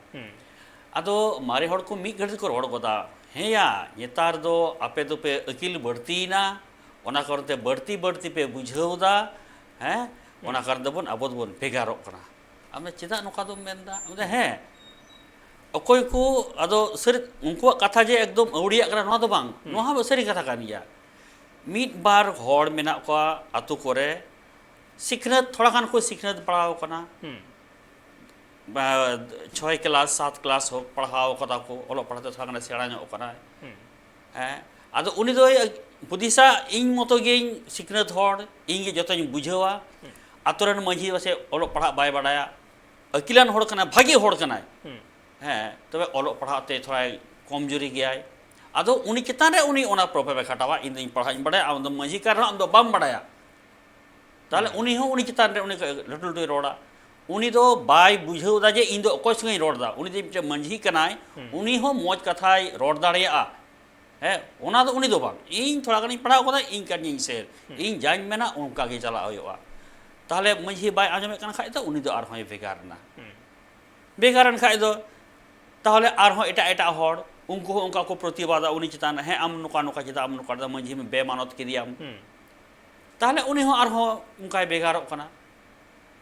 ᱟᱫᱚ ᱢᱟᱨᱮ ᱦᱚᱲ ᱠᱚ ᱢᱤᱫ ᱜᱷᱟᱹᱲᱤᱡ ᱛᱮᱠᱚ ᱨᱚᱲ ᱜᱚᱫᱟ, "ᱦᱮᱸᱭᱟ, ᱱᱮᱛᱟᱨ ᱫᱚ ᱟᱯᱮ ᱫᱚᱯᱮ ᱟᱹᱠᱤᱞ ᱵᱟᱹᱲᱛᱤᱭᱮᱱᱟ, ᱚᱱᱟ ᱠᱟᱨᱚᱱ ᱛᱮ ᱵᱟᱹᱲᱛᱤ ᱵᱟᱹᱲᱛᱤ ᱯᱮ ᱵᱩᱡᱷᱟᱹᱣ ᱮᱫᱟ, ᱦᱮᱸ, ᱚᱱᱟ ᱠᱟᱨᱚᱱ ᱛᱮᱵᱚᱱ, ᱟᱵᱚ ᱫᱚᱵᱚᱱ ᱵᱷᱮᱜᱟᱨᱚᱜ ᱠᱟᱱᱟ᱾" ᱟᱢ ᱫᱚ ᱪᱮᱫᱟᱜ ᱱᱚᱝᱠᱟ ᱫᱚᱢ ᱢᱮᱱᱫᱟ? ᱟᱢ ᱫᱚ ᱦᱮᱸ, ᱚᱠᱚᱭ ᱠᱚ ᱟᱫᱚ ᱥᱟᱹᱨᱤ ᱩᱱᱠᱩᱣᱟᱜ ᱠᱟᱛᱷᱟ ᱡᱮ ᱮᱠᱫᱚᱢ ᱟᱹᱣᱲᱤᱭᱟᱜ ᱠᱟᱱᱟ, ᱱᱚᱣᱟ ᱫᱚ ᱵᱟᱝ, ᱱᱚᱣᱟ ᱦᱚᱸ ᱥᱟᱹᱨᱤ ᱠᱟᱛᱷᱟ ᱠᱟᱱ ᱜᱮᱭᱟ᱾ ᱢᱤᱫ ᱵᱟᱨ ᱦᱚᱲ ᱢᱮᱱᱟᱜ ᱠᱚᱣᱟ ᱟᱛᱳ ᱠᱚᱨᱮ, ᱥᱤᱠᱷᱱᱟᱹᱛ, ᱛᱷᱚᱲᱟ ᱜᱟᱱ ᱠᱚ ᱥᱤᱠᱷᱱᱟᱹᱛ ᱵᱟᱲᱟᱣ ᱠᱟᱱᱟ, ᱵᱟ, ᱪᱷᱚᱭ ᱠᱞᱟᱥ, ᱥᱟᱛ ᱠᱞᱟᱥ ᱦᱚᱸ ᱯᱟᱲᱦᱟᱣ ᱠᱟᱫᱟ ᱠᱚ, ᱚᱞᱚᱜ ᱯᱟᱲᱦᱟᱣ ᱛᱮ ᱛᱷᱚᱲᱟ ᱜᱟᱱᱮ ᱥᱮᱬᱟ ᱧᱚᱜ ᱠᱟᱱᱟᱭ᱾ ᱦᱮᱸ, ᱟᱫᱚ ᱩᱱᱤ ᱫᱚᱭ ᱦᱩᱫᱤᱥᱟ, "ᱤᱧ ᱢᱚᱛᱚ ᱜᱤᱧ ᱥᱤᱠᱷᱱᱟᱹᱛ ᱦᱚᱲ, ᱤᱧ ᱜᱮ ᱡᱚᱛᱚᱧ ᱵᱩᱡᱷᱟᱹᱣᱟ᱾" ᱟᱛᱳ ᱨᱮᱱ ᱢᱟᱺᱡᱷᱤ ᱯᱟᱥᱮᱡ ᱚᱞᱚᱜ ᱯᱟᱲᱦᱟᱜ ᱵᱟᱭ ᱵᱟᱰᱟᱭᱟ, ᱟᱹᱠᱤᱞᱟᱱ ᱦᱚᱲ ᱠᱟᱱᱟᱭ, ᱵᱷᱟᱜᱮ ᱦᱚᱲ ᱠᱟᱱᱟᱭ, ᱦᱮᱸ, ᱛᱚᱵᱮ ᱚᱞᱚᱜ ᱯᱟᱲᱦᱟᱜ ᱛᱮ ᱛᱷᱚᱲᱟᱭ ᱠᱚᱢᱡᱩᱨᱤ ᱜᱮᱭᱟᱭ᱾ ᱟᱫᱚ ᱩᱱᱤ ᱪᱮᱛᱟᱱ ᱨᱮ ᱩᱱᱤ ᱚᱱᱟ ᱯᱨᱚᱵᱷᱟᱵᱽ ᱮ ᱠᱷᱟᱴᱟᱣᱟ, "ᱤᱧ ᱫᱚᱧ ᱯᱟᱲᱦᱟᱜ ᱤᱧ ᱵᱟᱰᱟᱭᱟ, ᱟᱢ ᱫᱚ ᱢᱟᱺᱡᱷᱤ ᱠᱟᱱ ᱨᱮᱦᱚᱸ ᱟᱢ ᱫᱚ ᱵᱟᱢ ᱵᱟᱰᱟᱭᱟ᱾" ᱛᱟᱦᱚᱞᱮ ᱩᱱᱤ ᱦᱚᱸ ᱩᱱᱤ ᱪᱮᱛᱟᱱ ᱨᱮ ᱩᱱᱤ ᱞᱟᱹᱴᱩ ᱞᱟᱹᱴᱩᱭ ᱨᱚᱲᱟ᱾ ᱩᱱᱤ ᱫᱚ ᱵᱟᱭ ᱵᱩᱡᱷᱟᱹᱣ ᱮᱫᱟ ᱡᱮ ᱤᱧ ᱫᱚ ᱚᱠᱚᱭ ᱥᱚᱸᱜᱮᱧ ᱨᱚᱲ ᱮᱫᱟ᱾ ᱩᱱᱤ ᱫᱚ ᱢᱤᱫᱴᱮᱱ ᱢᱟᱺᱡᱷᱤ ᱠᱟᱱᱟᱭ, ᱩᱱᱤ ᱦᱚᱸ ᱢᱚᱡᱽ ᱠᱟᱛᱷᱟᱭ ᱨᱚᱲ ᱫᱟᱲᱮᱭᱟᱜᱼᱟ᱾ ᱦᱮᱸ, ᱚᱱᱟ ᱫᱚ ᱩᱱᱤ ᱫᱚ ᱵᱟᱝ, ᱤᱧ ᱛᱷᱚᱲᱟ ᱜᱟᱱᱤᱧ ᱯᱟᱲᱦᱟᱣ ᱠᱟᱫᱟ, ᱤᱧ ᱠᱟᱹᱱᱟᱹᱧ ᱥᱮᱨ, ᱤᱧ ᱡᱟᱧ ᱢᱮᱱᱟ ᱚᱱᱠᱟ ᱜᱮ ᱪᱟᱞᱟᱜ ᱦᱩᱭᱩᱜᱼᱟ᱾ ᱛᱟᱦᱚᱞᱮ ᱢᱟᱺᱡᱷᱤ ᱵᱟᱭ ᱟᱸᱡᱚᱢᱮᱫ ᱠᱟᱱ ᱠᱷᱟᱡ ᱫᱚ ᱩᱱᱤ ᱫᱚ ᱟᱨᱦᱚᱸᱭ ᱵᱷᱮᱜᱟᱨ ᱮᱱᱟ᱾ ᱵᱷᱮᱜᱟᱨ ᱮᱱ ᱠᱷᱟᱡ ᱫᱚ ᱛᱟᱦᱚᱞᱮ ᱟᱨᱦᱚᱸ ᱮᱴᱟᱜ ᱮᱴᱟᱜ ᱦᱚᱲ, ᱩᱱᱠᱩ ᱦᱚᱸ ᱚᱱᱠᱟ ᱠᱚ ᱯᱨᱚᱛᱤᱵᱟᱫᱟ ᱩᱱᱤ ᱪᱮᱛᱟᱱ ᱨᱮ, "ᱦᱮᱸ, ᱟᱢ ᱱᱚᱝᱠᱟ ᱱᱚᱝᱠᱟ ᱪᱮᱫᱟᱜ ᱮᱢ ᱱᱚᱝᱠᱟ ᱞᱮᱫᱟ, ᱢᱟᱺᱡᱷᱤ ᱵᱮᱢᱟᱱᱚᱛ ᱠᱮᱫᱮᱭᱟᱢ?" ᱛᱟᱦᱚᱞᱮ ᱩᱱᱤ ᱦᱚᱸ ᱟᱨᱦᱚᱸ ᱚᱱᱠᱟᱭ ᱵᱷᱮᱜᱟᱨᱚᱜ ᱠᱟᱱᱟ᱾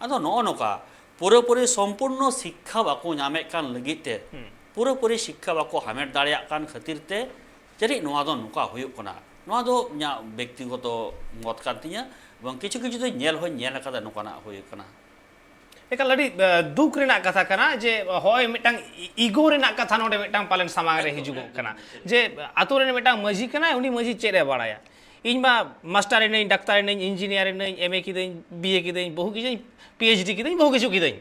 ᱟᱫᱚ ᱱᱚᱜᱼᱚ ᱱᱚᱝᱠᱟ ᱯᱩᱨᱟᱹᱯᱩᱨᱤ ᱥᱚᱢᱯᱩᱨᱱᱚ ᱥᱤᱠᱠᱷᱟ ᱵᱟᱠᱚ ᱧᱟᱢᱮᱫ ᱠᱟᱱ ᱞᱟᱹᱜᱤᱫ ᱛᱮ, ᱯᱩᱨᱟᱹᱯᱩᱨᱤ ᱥᱤᱠᱠᱷᱟ ᱵᱟᱠᱚ ᱦᱟᱢᱮᱴ ᱫᱟᱲᱮᱭᱟᱜ ᱠᱟᱱ ᱠᱷᱟᱹᱛᱤᱨ ᱛᱮ ᱡᱟᱹᱱᱤᱡ ᱱᱚᱣᱟ ᱫᱚ ᱱᱚᱝᱠᱟ ᱦᱩᱭᱩᱜ ᱠᱟᱱᱟ᱾ ᱱᱚᱣᱟ ᱫᱚ ᱤᱧᱟᱹᱜ ᱵᱮᱠᱛᱤᱜᱚᱛᱚ ᱢᱚᱛ ᱠᱟᱱ ᱛᱤᱧᱟᱹ, ᱮᱵᱚᱝ ᱠᱤᱪᱷᱩ ᱠᱤᱪᱷᱩ ᱫᱚᱧ ᱧᱮᱞ ᱦᱚᱸᱧ ᱧᱮᱞ ᱟᱠᱟᱫᱟ ᱱᱚᱝᱠᱟᱱᱟᱜ ᱦᱩᱭ ᱠᱟᱱᱟ᱾ ᱮᱠᱟᱞ ᱟᱹᱰᱤ ᱫᱩᱠ ᱨᱮᱱᱟᱜ ᱠᱟᱛᱷᱟ ᱠᱟᱱᱟ ᱡᱮ ᱦᱚᱸᱜᱼᱚᱭ ᱢᱤᱫᱴᱟᱝ ᱤᱜᱳ ᱨᱮᱱᱟᱜ ᱠᱟᱛᱷᱟ ᱱᱚᱰᱮ ᱢᱤᱫᱴᱟᱝ ᱯᱟᱞᱮᱱ ᱥᱟᱢᱟᱝ ᱨᱮ ᱦᱤᱡᱩᱜᱚᱜ ᱠᱟᱱᱟ ᱡᱮ ᱟᱛᱳ ᱨᱮᱱ ᱢᱤᱫᱴᱟᱝ ᱢᱟᱹᱡᱷᱤ ᱠᱟᱱᱟᱭ, ᱩᱱᱤ ᱢᱟᱹᱡᱷᱤ ᱪᱮᱫ ᱮ ᱵᱟᱲᱟᱭᱟ? ᱤᱧ ᱢᱟ ᱢᱟᱥᱴᱟᱨ ᱮᱱᱟᱹᱧ, ᱰᱟᱠᱛᱟᱨ ᱮᱱᱟᱹᱧ, ᱤᱧᱡᱤᱱᱤᱭᱟᱨ ᱮᱱᱟᱹᱧ, ᱮᱢ ᱮ ᱠᱤᱫᱟᱹᱧ, ᱵᱤ ᱮ ᱠᱤᱫᱟᱹᱧ, ᱵᱚᱦᱩ ᱠᱤᱪᱷᱩᱧ, ᱯᱤ ᱮᱭᱤᱪ ᱰᱤ ᱠᱤᱫᱟᱹᱧ, ᱵᱚᱦᱩ ᱠᱤᱪᱷᱩ ᱠᱤᱫᱟᱹᱧ᱾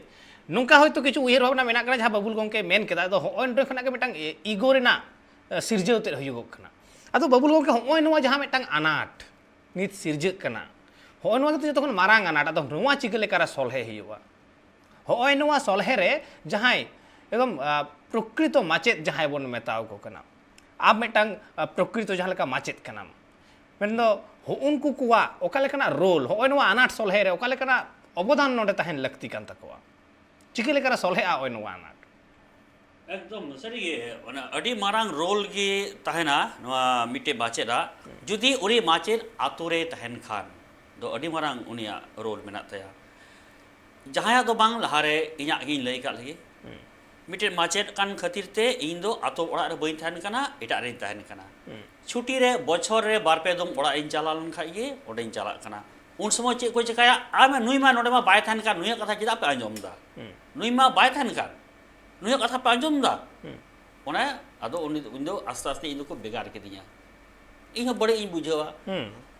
ᱱᱚᱝᱠᱟ ᱦᱚᱭᱛᱳ ᱠᱤᱪᱷᱩ ᱩᱭᱦᱟᱹᱨ ᱵᱷᱟᱵᱽᱱᱟ ᱢᱮᱱᱟᱜ ᱠᱟᱱᱟ ᱡᱟᱦᱟᱸ ᱵᱟᱵᱩᱞ ᱜᱚᱢᱠᱮ ᱢᱮᱱ ᱠᱮᱫᱟ᱾ ᱟᱫᱚ ᱦᱚᱸᱜᱼᱚᱭ ᱱᱚᱰᱮ ᱠᱷᱚᱱᱟᱜ ᱜᱮ ᱢᱤᱫᱴᱟᱝ ᱤᱜᱳ ᱨᱮᱱᱟᱜ ᱥᱤᱨᱡᱟᱹᱣ ᱛᱮᱫ ᱦᱩᱭᱩᱜᱚᱜ ᱠᱟᱱᱟ᱾ ᱟᱫᱚ ᱵᱟᱵᱩᱞ ᱜᱚᱢᱠᱮ, ᱦᱚᱸᱜᱼᱚᱭ ᱱᱚᱣᱟ ᱡᱟᱦᱟᱸ ᱢᱤᱫᱴᱟᱝ ᱟᱱᱟᱴ ᱱᱤᱛ ᱥᱤᱨᱡᱟᱹᱜ ᱠᱟᱱᱟ, ᱦᱚᱸᱜᱼᱚᱭ ᱱᱚᱣᱟ ᱜᱮᱛᱚ ᱡᱚᱛᱚ ᱠᱷᱚᱱ ᱢᱟᱨᱟᱝ ᱟᱱᱟᱴ᱾ ᱟᱫᱚ ᱱᱚᱣᱟ ᱪᱤᱠᱟᱹ ᱞᱮᱠᱟᱨᱮ ᱥᱚᱞᱦᱮ ᱦᱩᱭᱩᱜᱼᱟ? ᱦᱚᱸᱜᱼᱚᱭ ᱱᱚᱣᱟ ᱥᱚᱞᱦᱮ ᱨᱮ ᱡᱟᱦᱟᱸᱭ ᱮᱠᱫᱚᱢ ᱯᱨᱚᱠᱨᱤᱛᱚ ᱢᱟᱪᱮᱫ ᱡᱟᱦᱟᱸᱭ ᱵᱚᱱ ᱢᱮᱛᱟᱣ ᱠᱚ ᱠᱟᱱᱟ, ᱟᱢ ᱢᱤᱫᱴᱟᱝ ᱯᱨᱚᱠᱨᱤᱛᱚ ᱡᱟᱦᱟᱸ ᱞᱮᱠᱟ ᱢᱟᱪᱮᱫ ᱠᱟᱱᱟᱢ, ᱢᱮᱱᱫᱚ ᱦᱚᱸᱜᱼᱩᱱᱠᱩ ᱠᱚᱣᱟᱜ ᱚᱠᱟ ᱞᱮᱠᱟᱱᱟᱜ ᱨᱳᱞ, ᱦᱚᱸᱜᱼᱚᱭ ᱱᱚᱣᱟ ᱟᱱᱟᱴ ᱥᱚᱞᱦᱮ ᱨᱮ ᱚᱠᱟ ᱞᱮᱠᱟᱱᱟᱜ ᱚᱵᱚᱫᱟᱱ ᱱᱚᱰᱮ ᱛᱟᱦᱮᱱ ᱞᱟᱹᱠᱛᱤ ᱠᱟᱱ ᱛᱟᱠᱚᱣᱟ? ᱪᱤᱠᱟᱹ ᱞᱮᱠᱟᱨᱮ ᱥᱚᱞᱦᱮᱜᱼᱟ ᱦᱚᱸᱜᱼᱚᱭ ᱱᱚᱣᱟ ᱟᱱᱟᱴ? ᱮᱠᱫᱚᱢ ᱥᱟᱹᱨᱤᱜᱮ, ᱚᱱᱟ ᱟᱹᱰᱤ ᱢᱟᱨᱟᱝ ᱨᱳᱞ ᱜᱮ ᱛᱟᱦᱮᱱᱟ ᱱᱚᱣᱟ ᱢᱤᱫᱴᱮᱡ ᱢᱟᱪᱮᱫᱟᱜ᱾ ᱡᱩᱫᱤ ᱩᱱᱤ ᱢᱟᱪᱮᱫ ᱟᱛᱳ ᱨᱮ ᱛᱟᱦᱮᱱ ᱠᱷᱟᱱ ᱫᱚ ᱟᱹᱰᱤ ᱢᱟᱨᱟᱝ ᱩᱱᱤᱭᱟᱜ ᱨᱳᱞ ᱢᱮᱱᱟᱜ ᱛᱟᱭᱟ᱾ ᱡᱟᱦᱟᱸᱭᱟᱜ ᱫᱚ ᱵᱟᱝ, ᱞᱟᱦᱟᱨᱮ ᱤᱧᱟᱹᱜ ᱜᱤᱧ ᱞᱟᱹᱭ ᱠᱟᱜ ᱞᱮᱜᱮ᱾ ᱢᱤᱫᱴᱮᱱ ᱢᱟᱪᱮᱫ ᱠᱟᱱ ᱠᱷᱟᱹᱛᱤᱨ ᱛᱮ ᱤᱧ ᱫᱚ ᱟᱛᱳ ᱚᱲᱟᱜ ᱨᱮ ᱵᱟᱹᱧ ᱛᱟᱦᱮᱱ ᱠᱟᱱᱟ, ᱮᱴᱟᱜ ᱨᱮᱧ ᱛᱟᱦᱮᱱ ᱠᱟᱱᱟ᱾ ᱪᱷᱩᱴᱤ ᱨᱮ ᱵᱚᱪᱷᱚᱨ ᱨᱮ ᱵᱟᱨ ᱯᱮ ᱫᱚᱢ ᱚᱲᱟᱜ ᱤᱧ ᱪᱟᱞᱟᱣ ᱞᱮᱱ ᱠᱷᱟᱡ ᱜᱮ ᱚᱸᱰᱮᱧ ᱪᱟᱞᱟᱜ ᱠᱟᱱᱟ᱾ ᱩᱱ ᱥᱚᱢᱚᱭ ᱪᱮᱫ ᱠᱚ ᱪᱮᱠᱟᱭᱟ? ᱟᱢ, ᱱᱩᱭ ᱢᱟ ᱱᱚᱰᱮ ᱢᱟ ᱵᱟᱭ ᱛᱟᱦᱮᱱ ᱠᱟᱱ, ᱱᱩᱭᱟᱜ ᱠᱟᱛᱷᱟ ᱪᱮᱫᱟᱜ ᱯᱮ ᱟᱸᱡᱚᱢ ᱮᱫᱟ? ᱱᱩᱭ ᱢᱟ ᱵᱟᱭ ᱛᱟᱦᱮᱱ ᱠᱟᱱ, ᱱᱩᱭᱟᱜ ᱠᱟᱛᱷᱟ ᱯᱮ ᱟᱸᱡᱚᱢ ᱮᱫᱟ? ᱚᱱᱮ ᱟᱫᱚ ᱩᱱᱤ ᱫᱚ, ᱩᱱᱤ ᱫᱚ ᱟᱥᱛᱮ ᱟᱥᱛᱮ ᱤᱧ ᱫᱚᱠᱚ ᱵᱷᱮᱜᱟᱨ ᱠᱤᱫᱤᱧᱟ᱾ ᱤᱧ ᱦᱚᱸ ᱵᱟᱹᱲᱤᱡ ᱤᱧ ᱵᱩᱡᱷᱟᱹᱣᱟ᱾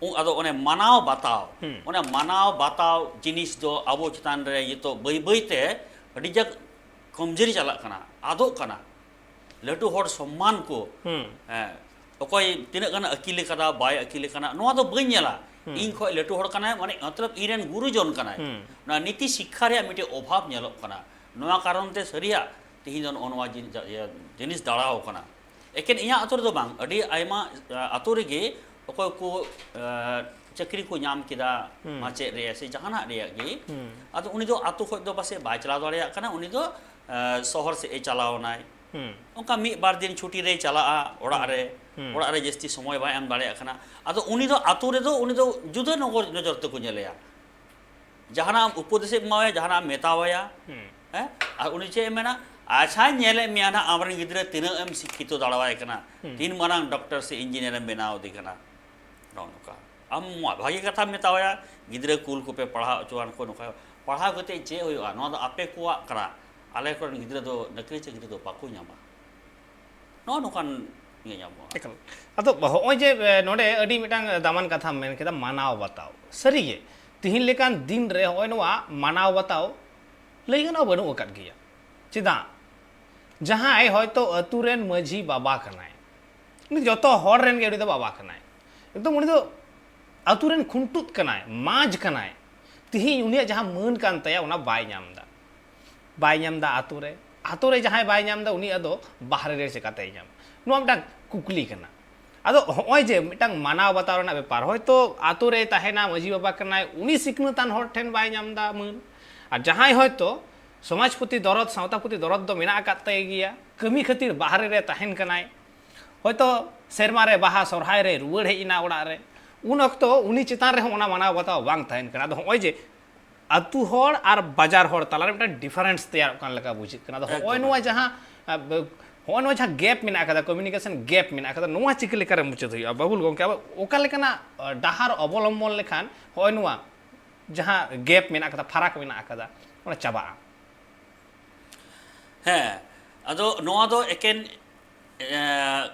ᱩ-, ᱟᱫᱚ ᱚᱱᱮ ᱢᱟᱱᱟᱣ ᱵᱟᱛᱟᱣ, ᱚᱱᱮ ᱢᱟᱱᱟᱣ ᱵᱟᱛᱟᱣ ᱡᱤᱱᱤᱥ ᱫᱚ ᱟᱵᱚ ᱪᱮᱛᱟᱱ ᱨᱮ ᱱᱤᱛᱚᱜ ᱵᱟᱹᱭ ᱵᱟᱹᱭ ᱛᱮ ᱟᱹᱰᱤ ᱡᱟᱠ ᱠᱚᱢᱡᱩᱨᱤ ᱪᱟᱞᱟᱜ ᱠᱟᱱᱟ, ᱟᱫᱚᱜ ᱠᱟᱱᱟ᱾ ᱞᱟᱹᱴᱩ ᱦᱚᱲ ᱥᱚᱢᱢᱟᱱ ᱠᱚ, ᱦᱮᱸ, ᱚᱠᱚᱭ ᱛᱤᱱᱟᱹᱜ ᱜᱟᱱ ᱟᱹᱠᱤᱞ ᱟᱠᱟᱫᱟ, ᱵᱟᱭ ᱟᱹᱠᱤᱞ ᱟᱠᱟᱱᱟ, ᱱᱚᱣᱟ ᱫᱚ ᱵᱟᱹᱧ ᱧᱮᱞᱟ᱾ ᱤᱧ ᱠᱷᱚᱡ ᱞᱟᱹᱴᱩ ᱦᱚᱲ ᱠᱟᱱᱟᱭ, ᱢᱟᱱᱮ, ᱢᱚᱛᱞᱚᱵ, ᱤᱧ ᱨᱮᱱ ᱜᱩᱨᱩᱡᱚᱱ ᱠᱟᱱᱟᱭ᱾ ᱚᱱᱟ ᱱᱤᱛᱤ ᱥᱤᱠᱠᱷᱟ ᱨᱮᱭᱟᱜ ᱢᱤᱫᱴᱮᱡ ᱚᱵᱷᱟᱵᱽ ᱧᱮᱞᱚᱜ ᱠᱟᱱᱟ᱾ ᱱᱚᱣᱟ ᱠᱟᱨᱚᱱ ᱛᱮ ᱥᱟᱹᱨᱤᱭᱟᱜ ᱛᱮᱦᱮᱧ ᱫᱚ ᱱᱚᱜᱼᱚ ᱱᱚᱣᱟ ᱡᱤᱱ-, ᱡᱟ-, ᱤᱭᱟᱹ, ᱡᱤᱱᱤᱥ ᱫᱟᱲᱟᱣ ᱠᱟᱱᱟ᱾ ᱮᱠᱮᱱ ᱤᱧᱟᱹᱜ ᱟᱹᱛᱩ ᱨᱮᱫᱚ ᱵᱟᱝ, ᱟᱹᱰᱤ ᱟᱭᱢᱟ ᱟᱹᱛᱩ ᱨᱮᱜᱮ ᱚᱠᱚᱭ ᱠᱚ ᱪᱟᱹᱠᱨᱤ ᱠᱚ ᱧᱟᱢ ᱠᱮᱫᱟ ᱢᱟᱪᱮᱫ ᱨᱮ ᱥᱮ ᱡᱟᱦᱟᱱᱟᱜ ᱨᱮᱭᱟᱜ ᱜᱮ, ᱟᱫᱚ ᱩᱱᱤ ᱫᱚ ᱟᱹᱛᱩ ᱠᱷᱚᱱ ᱫᱚ ᱯᱟᱥᱮᱡ ᱵᱟᱭ ᱪᱟᱞᱟᱣ ᱫᱟᱲᱮᱭᱟᱜ ᱠᱟᱱᱟ, ᱩᱱᱤ ᱫᱚ ᱥᱚᱦᱚᱨ ᱥᱮᱫ ᱮ ᱪᱟᱞᱟᱣ ᱮᱱᱟᱭ᱾ ᱚᱱᱠᱟ ᱢᱤᱫ ᱵᱟᱨ ᱫᱤᱱ ᱪᱷᱩᱴᱤ ᱨᱮᱭ ᱪᱟᱞᱟᱜᱼᱟ ᱚᱲᱟᱜ ᱨᱮ, ᱚᱲᱟᱜ ᱨᱮ ᱡᱟᱹᱥᱛᱤ ᱥᱚᱢᱚᱭ ᱵᱟᱭ ᱮᱢ ᱫᱟᱲᱮᱭᱟᱜ ᱠᱟᱱᱟ᱾ ᱟᱫᱚ ᱩᱱᱤ ᱫᱚ ᱟᱹᱛᱩ ᱨᱮᱫᱚ ᱩᱱᱤ ᱫᱚ ᱡᱩᱫᱟᱹ ᱱᱚᱡᱚᱨ ᱛᱮᱠᱚ ᱧᱮᱞᱮᱭᱟ᱾ ᱡᱟᱦᱟᱱᱟᱜ ᱮᱢ ᱩᱯᱚᱫᱮᱥ ᱮᱢ ᱮᱢᱟᱣᱟᱭᱟ, ᱡᱟᱦᱟᱱᱟᱜ ᱮᱢ ᱢᱮᱛᱟᱣᱟᱭᱟ, ᱦᱮᱸ, ᱟᱨ ᱩᱱᱤ ᱪᱮᱫ ᱮ ᱢᱮᱱᱟ? "ᱟᱪᱪᱷᱟᱧ ᱧᱮᱞᱮᱫ ᱢᱮᱭᱟ ᱱᱟᱦᱟᱜ, ᱟᱢᱨᱮᱱ ᱜᱤᱫᱽᱨᱟᱹ ᱛᱤᱱᱟᱹᱜ ᱮᱢ ᱥᱤᱠᱠᱷᱤᱛᱚ ᱫᱟᱲᱮᱣᱟᱭ ᱠᱟᱱᱟ, ᱛᱤᱱ ᱢᱟᱨᱟᱝ ᱰᱚᱠᱴᱚᱨ ᱥᱮ ᱤᱧᱡᱤᱱᱤᱭᱟᱨ ᱮᱢ ᱵᱮᱱᱟᱣ ᱮᱫᱮ ᱠᱟᱱᱟ", ᱱᱚᱜᱼᱚ ᱱᱚᱝᱠᱟ᱾ ᱟᱢ ᱢᱟ ᱵᱷᱟᱜᱮ ᱠᱟᱛᱷᱟᱢ ᱢᱮᱛᱟᱣᱟᱭᱟ, "ᱜᱤᱫᱽᱨᱟᱹ ᱠᱩᱞ ᱠᱚᱯᱮ, ᱯᱟᱲᱦᱟᱣ ᱦᱚᱪᱚᱣᱟᱱ ᱠᱚ, ᱱᱚᱝᱠᱟ ᱯᱟᱲᱦᱟᱣ ᱠᱟᱛᱮ ᱪᱮᱫ ᱦᱩᱭᱩᱜᱼᱟ? ᱱᱚᱣᱟ ᱫᱚ ᱟᱯᱮ ᱠᱚᱣᱟᱜ ᱠᱟᱱᱟ, ᱟᱞᱮ ᱠᱚᱨᱮᱱ ᱜᱤᱫᱽᱨᱟᱹ ᱫᱚ ᱱᱚᱠᱨᱤ ᱪᱟᱹᱠᱨᱤ ᱫᱚ ᱵᱟᱠᱚ ᱧᱟᱢᱟ᱾" ᱱᱚᱜᱼᱚ ᱱᱚᱝᱠᱟᱱ ᱜᱮ ᱧᱟᱢᱚᱜᱼᱟ᱾ ᱮᱠᱟᱞ᱾ ᱟᱫᱚ ᱦᱚᱸᱜᱼᱚᱭ ᱡᱮ, ᱮ, ᱱᱚᱰᱮ ᱟᱹᱰᱤ ᱢᱤᱫᱴᱟᱝ ᱫᱟᱢᱟᱱ ᱠᱟᱛᱷᱟᱢ ᱢᱮᱱ ᱠᱮᱫᱟ, ᱢᱟᱱᱟᱣ ᱵᱟᱛᱟᱣ᱾ ᱥᱟᱹᱨᱤᱜᱮ, ᱛᱤᱦᱤᱧ ᱞᱮᱠᱟᱱ ᱫᱤᱱ ᱨᱮ ᱦᱚᱸᱜᱼᱚᱭ ᱱᱚᱣᱟ ᱢᱟᱱᱟᱣ ᱵᱟᱛᱟᱣ ᱞᱟᱹᱭ ᱜᱟᱱᱚᱜᱼᱟ ᱵᱟᱹᱱᱩᱜ ᱟᱠᱟᱫ ᱜᱮᱭᱟ᱾ ᱪᱮᱫᱟᱜ? ᱡᱟᱦᱟᱸᱭ ᱦᱚᱭᱛᱳ ᱟᱹᱛᱩ ᱨᱮᱱ ᱢᱟᱹᱡᱷᱤ ᱵᱟᱵᱟ ᱠᱟᱱᱟᱭ, ᱩᱱᱤ ᱡᱚᱛᱚ ᱦᱚᱲ ᱨᱮᱱ ᱜᱮ ᱩᱱᱤ ᱫᱚ ᱵᱟᱵᱟ ᱠᱟᱱᱟᱭ, ᱮᱠᱫᱚᱢ ᱩᱱᱤ ᱫᱚ ᱟᱹᱛᱩ ᱨᱮᱱ ᱠᱷᱩᱱᱴᱩᱫ ᱠᱟᱱᱟᱭ, ᱢᱟᱡᱽ ᱠᱟᱱᱟᱭ, ᱛᱤᱦᱤᱧ ᱩᱱᱤᱭᱟᱜ ᱡᱟᱦᱟᱸ ᱢᱟᱹᱱ ᱠᱟᱱ ᱛᱟᱭᱟ ᱚᱱᱟ ᱵᱟᱭ ᱧᱟᱢ ᱮᱫᱟ᱾ ᱵᱟᱭ ᱧᱟᱢ ᱮᱫᱟ ᱟᱛᱳ ᱨᱮ, ᱟᱛᱳ ᱨᱮ ᱡᱟᱦᱟᱸᱭ ᱵᱟᱭ ᱧᱟᱢ ᱮᱫᱟ, ᱩᱱᱤ ᱟᱫᱚ ᱵᱟᱦᱨᱮ ᱨᱮ ᱪᱮᱠᱟᱛᱮᱭ ᱧᱟᱢᱟ? ᱱᱚᱣᱟ ᱢᱤᱫᱴᱟᱝ ᱠᱩᱠᱞᱤ ᱠᱟᱱᱟ᱾ ᱟᱫᱚ ᱦᱚᱸᱜᱼᱚᱭ ᱡᱮ ᱢᱤᱫᱴᱟᱝ ᱢᱟᱱᱟᱣ ᱵᱟᱛᱟᱣ ᱨᱮᱱᱟᱜ ᱵᱮᱯᱟᱨ, ᱦᱚᱭᱛᱳ ᱟᱛᱳ ᱨᱮᱭ ᱛᱟᱦᱮᱱᱟ, ᱢᱟᱹᱡᱷᱤ ᱵᱟᱵᱟ ᱠᱟᱱᱟᱭ, ᱩᱱᱤ ᱥᱤᱠᱷᱱᱟᱹᱛᱟᱱ ᱦᱚᱲ ᱴᱷᱮᱱ ᱵᱟᱭ ᱧᱟᱢ ᱮᱫᱟ ᱢᱟᱹᱱ, ᱟᱨ ᱡᱟᱦᱟᱸᱭ ᱦᱚᱭᱛᱳ ᱥᱚᱢᱟᱡᱽ ᱯᱨᱚᱛᱤ ᱫᱚᱨᱚᱫ, ᱥᱟᱶᱛᱟ ᱯᱨᱚᱛᱤ ᱫᱚᱨᱚᱫ ᱫᱚ ᱢᱮᱱᱟᱜ ᱟᱠᱟᱫ ᱛᱟᱭ ᱜᱮᱭᱟ, ᱠᱟᱹᱢᱤ ᱠᱷᱟᱹᱛᱤᱨ ᱵᱟᱦᱨᱮ ᱨᱮ ᱛᱟᱦᱮᱱ ᱠᱟᱱᱟᱭ, ᱦᱚᱭᱛᱳ ᱥᱮᱨᱢᱟ ᱨᱮ ᱵᱟᱦᱟ ᱥᱚᱨᱦᱟᱭ ᱨᱮ ᱨᱩᱣᱟᱹᱲ ᱦᱮᱡ ᱮᱱᱟ ᱚᱲᱟᱜ ᱨᱮ, ᱩᱱ ᱚᱠᱛᱚ ᱩᱱᱤ ᱪᱮᱛᱟᱱ ᱨᱮᱦᱚᱸ ᱚᱱᱟ ᱢᱟᱱᱟᱣ ᱵᱟᱛᱟᱣ ᱵᱟᱝ ᱛᱟᱦᱮᱱ ᱠᱟᱱᱟ᱾ ᱟᱫᱚ ᱦᱚᱸᱜᱼᱚᱭ ᱡᱮ ᱟᱹᱛᱩ ᱦᱚᱲ ᱟᱨ ᱵᱟᱡᱟᱨ ᱦᱚᱲ ᱛᱟᱞᱟᱨᱮ ᱢᱤᱫᱴᱟᱝ difference ᱛᱮᱭᱟᱨᱚᱜ ᱠᱟᱱ ᱞᱮᱠᱟ ᱵᱩᱡᱷᱟᱹᱜ ᱠᱟᱱᱟ᱾ ᱟᱫᱚ ᱦᱚᱸᱜᱼᱚᱭ ᱮᱠᱫᱚᱢ, ᱱᱚᱣᱟ ᱮᱠᱫᱚᱢ᱾ ᱡᱟᱦᱟᱸ, ᱟ, ᱵ-, ᱦᱚᱸᱜᱼᱚᱭ ᱱᱚᱣᱟ ᱡᱟᱦᱟᱸ gap ᱢᱮᱱᱟᱜ ᱟᱠᱟᱫᱟ, communication gap ᱢᱮᱱᱟᱜ ᱟᱠᱟᱫᱟ, ᱱᱚᱣᱟ ᱪᱤᱠᱟᱹ ᱞᱮᱠᱟᱨᱮ ᱢᱩᱪᱟᱹᱫ ᱦᱩᱭᱩᱜᱼᱟ? ᱵᱟᱵᱩᱞ ᱜᱚᱢᱠᱮ, ᱟᱵᱚ ᱚᱠᱟ ᱞᱮᱠᱟᱱᱟᱜ, ᱟ, ᱰᱟᱦᱟᱨ ᱚᱵᱚᱞᱚᱢᱵᱚᱱ ᱞᱮᱠᱷᱟᱱ ᱦᱚᱸᱜᱼᱚᱭ ᱱᱚᱣᱟ ᱡᱟᱦᱟᱸ gap ᱢᱮᱱᱟᱜ ᱟᱠᱟᱫᱟ, ᱯᱷᱟᱨᱟᱠ ᱢᱮᱱᱟᱜ ᱟᱠᱟᱫᱟ, ᱚᱱᱟ ᱪᱟᱵᱟᱜᱼᱟ? ᱦᱮᱸ, ᱟᱫᱚ ᱱᱚᱣᱟ ᱫᱚ ᱮᱠᱮᱱ, ᱮ,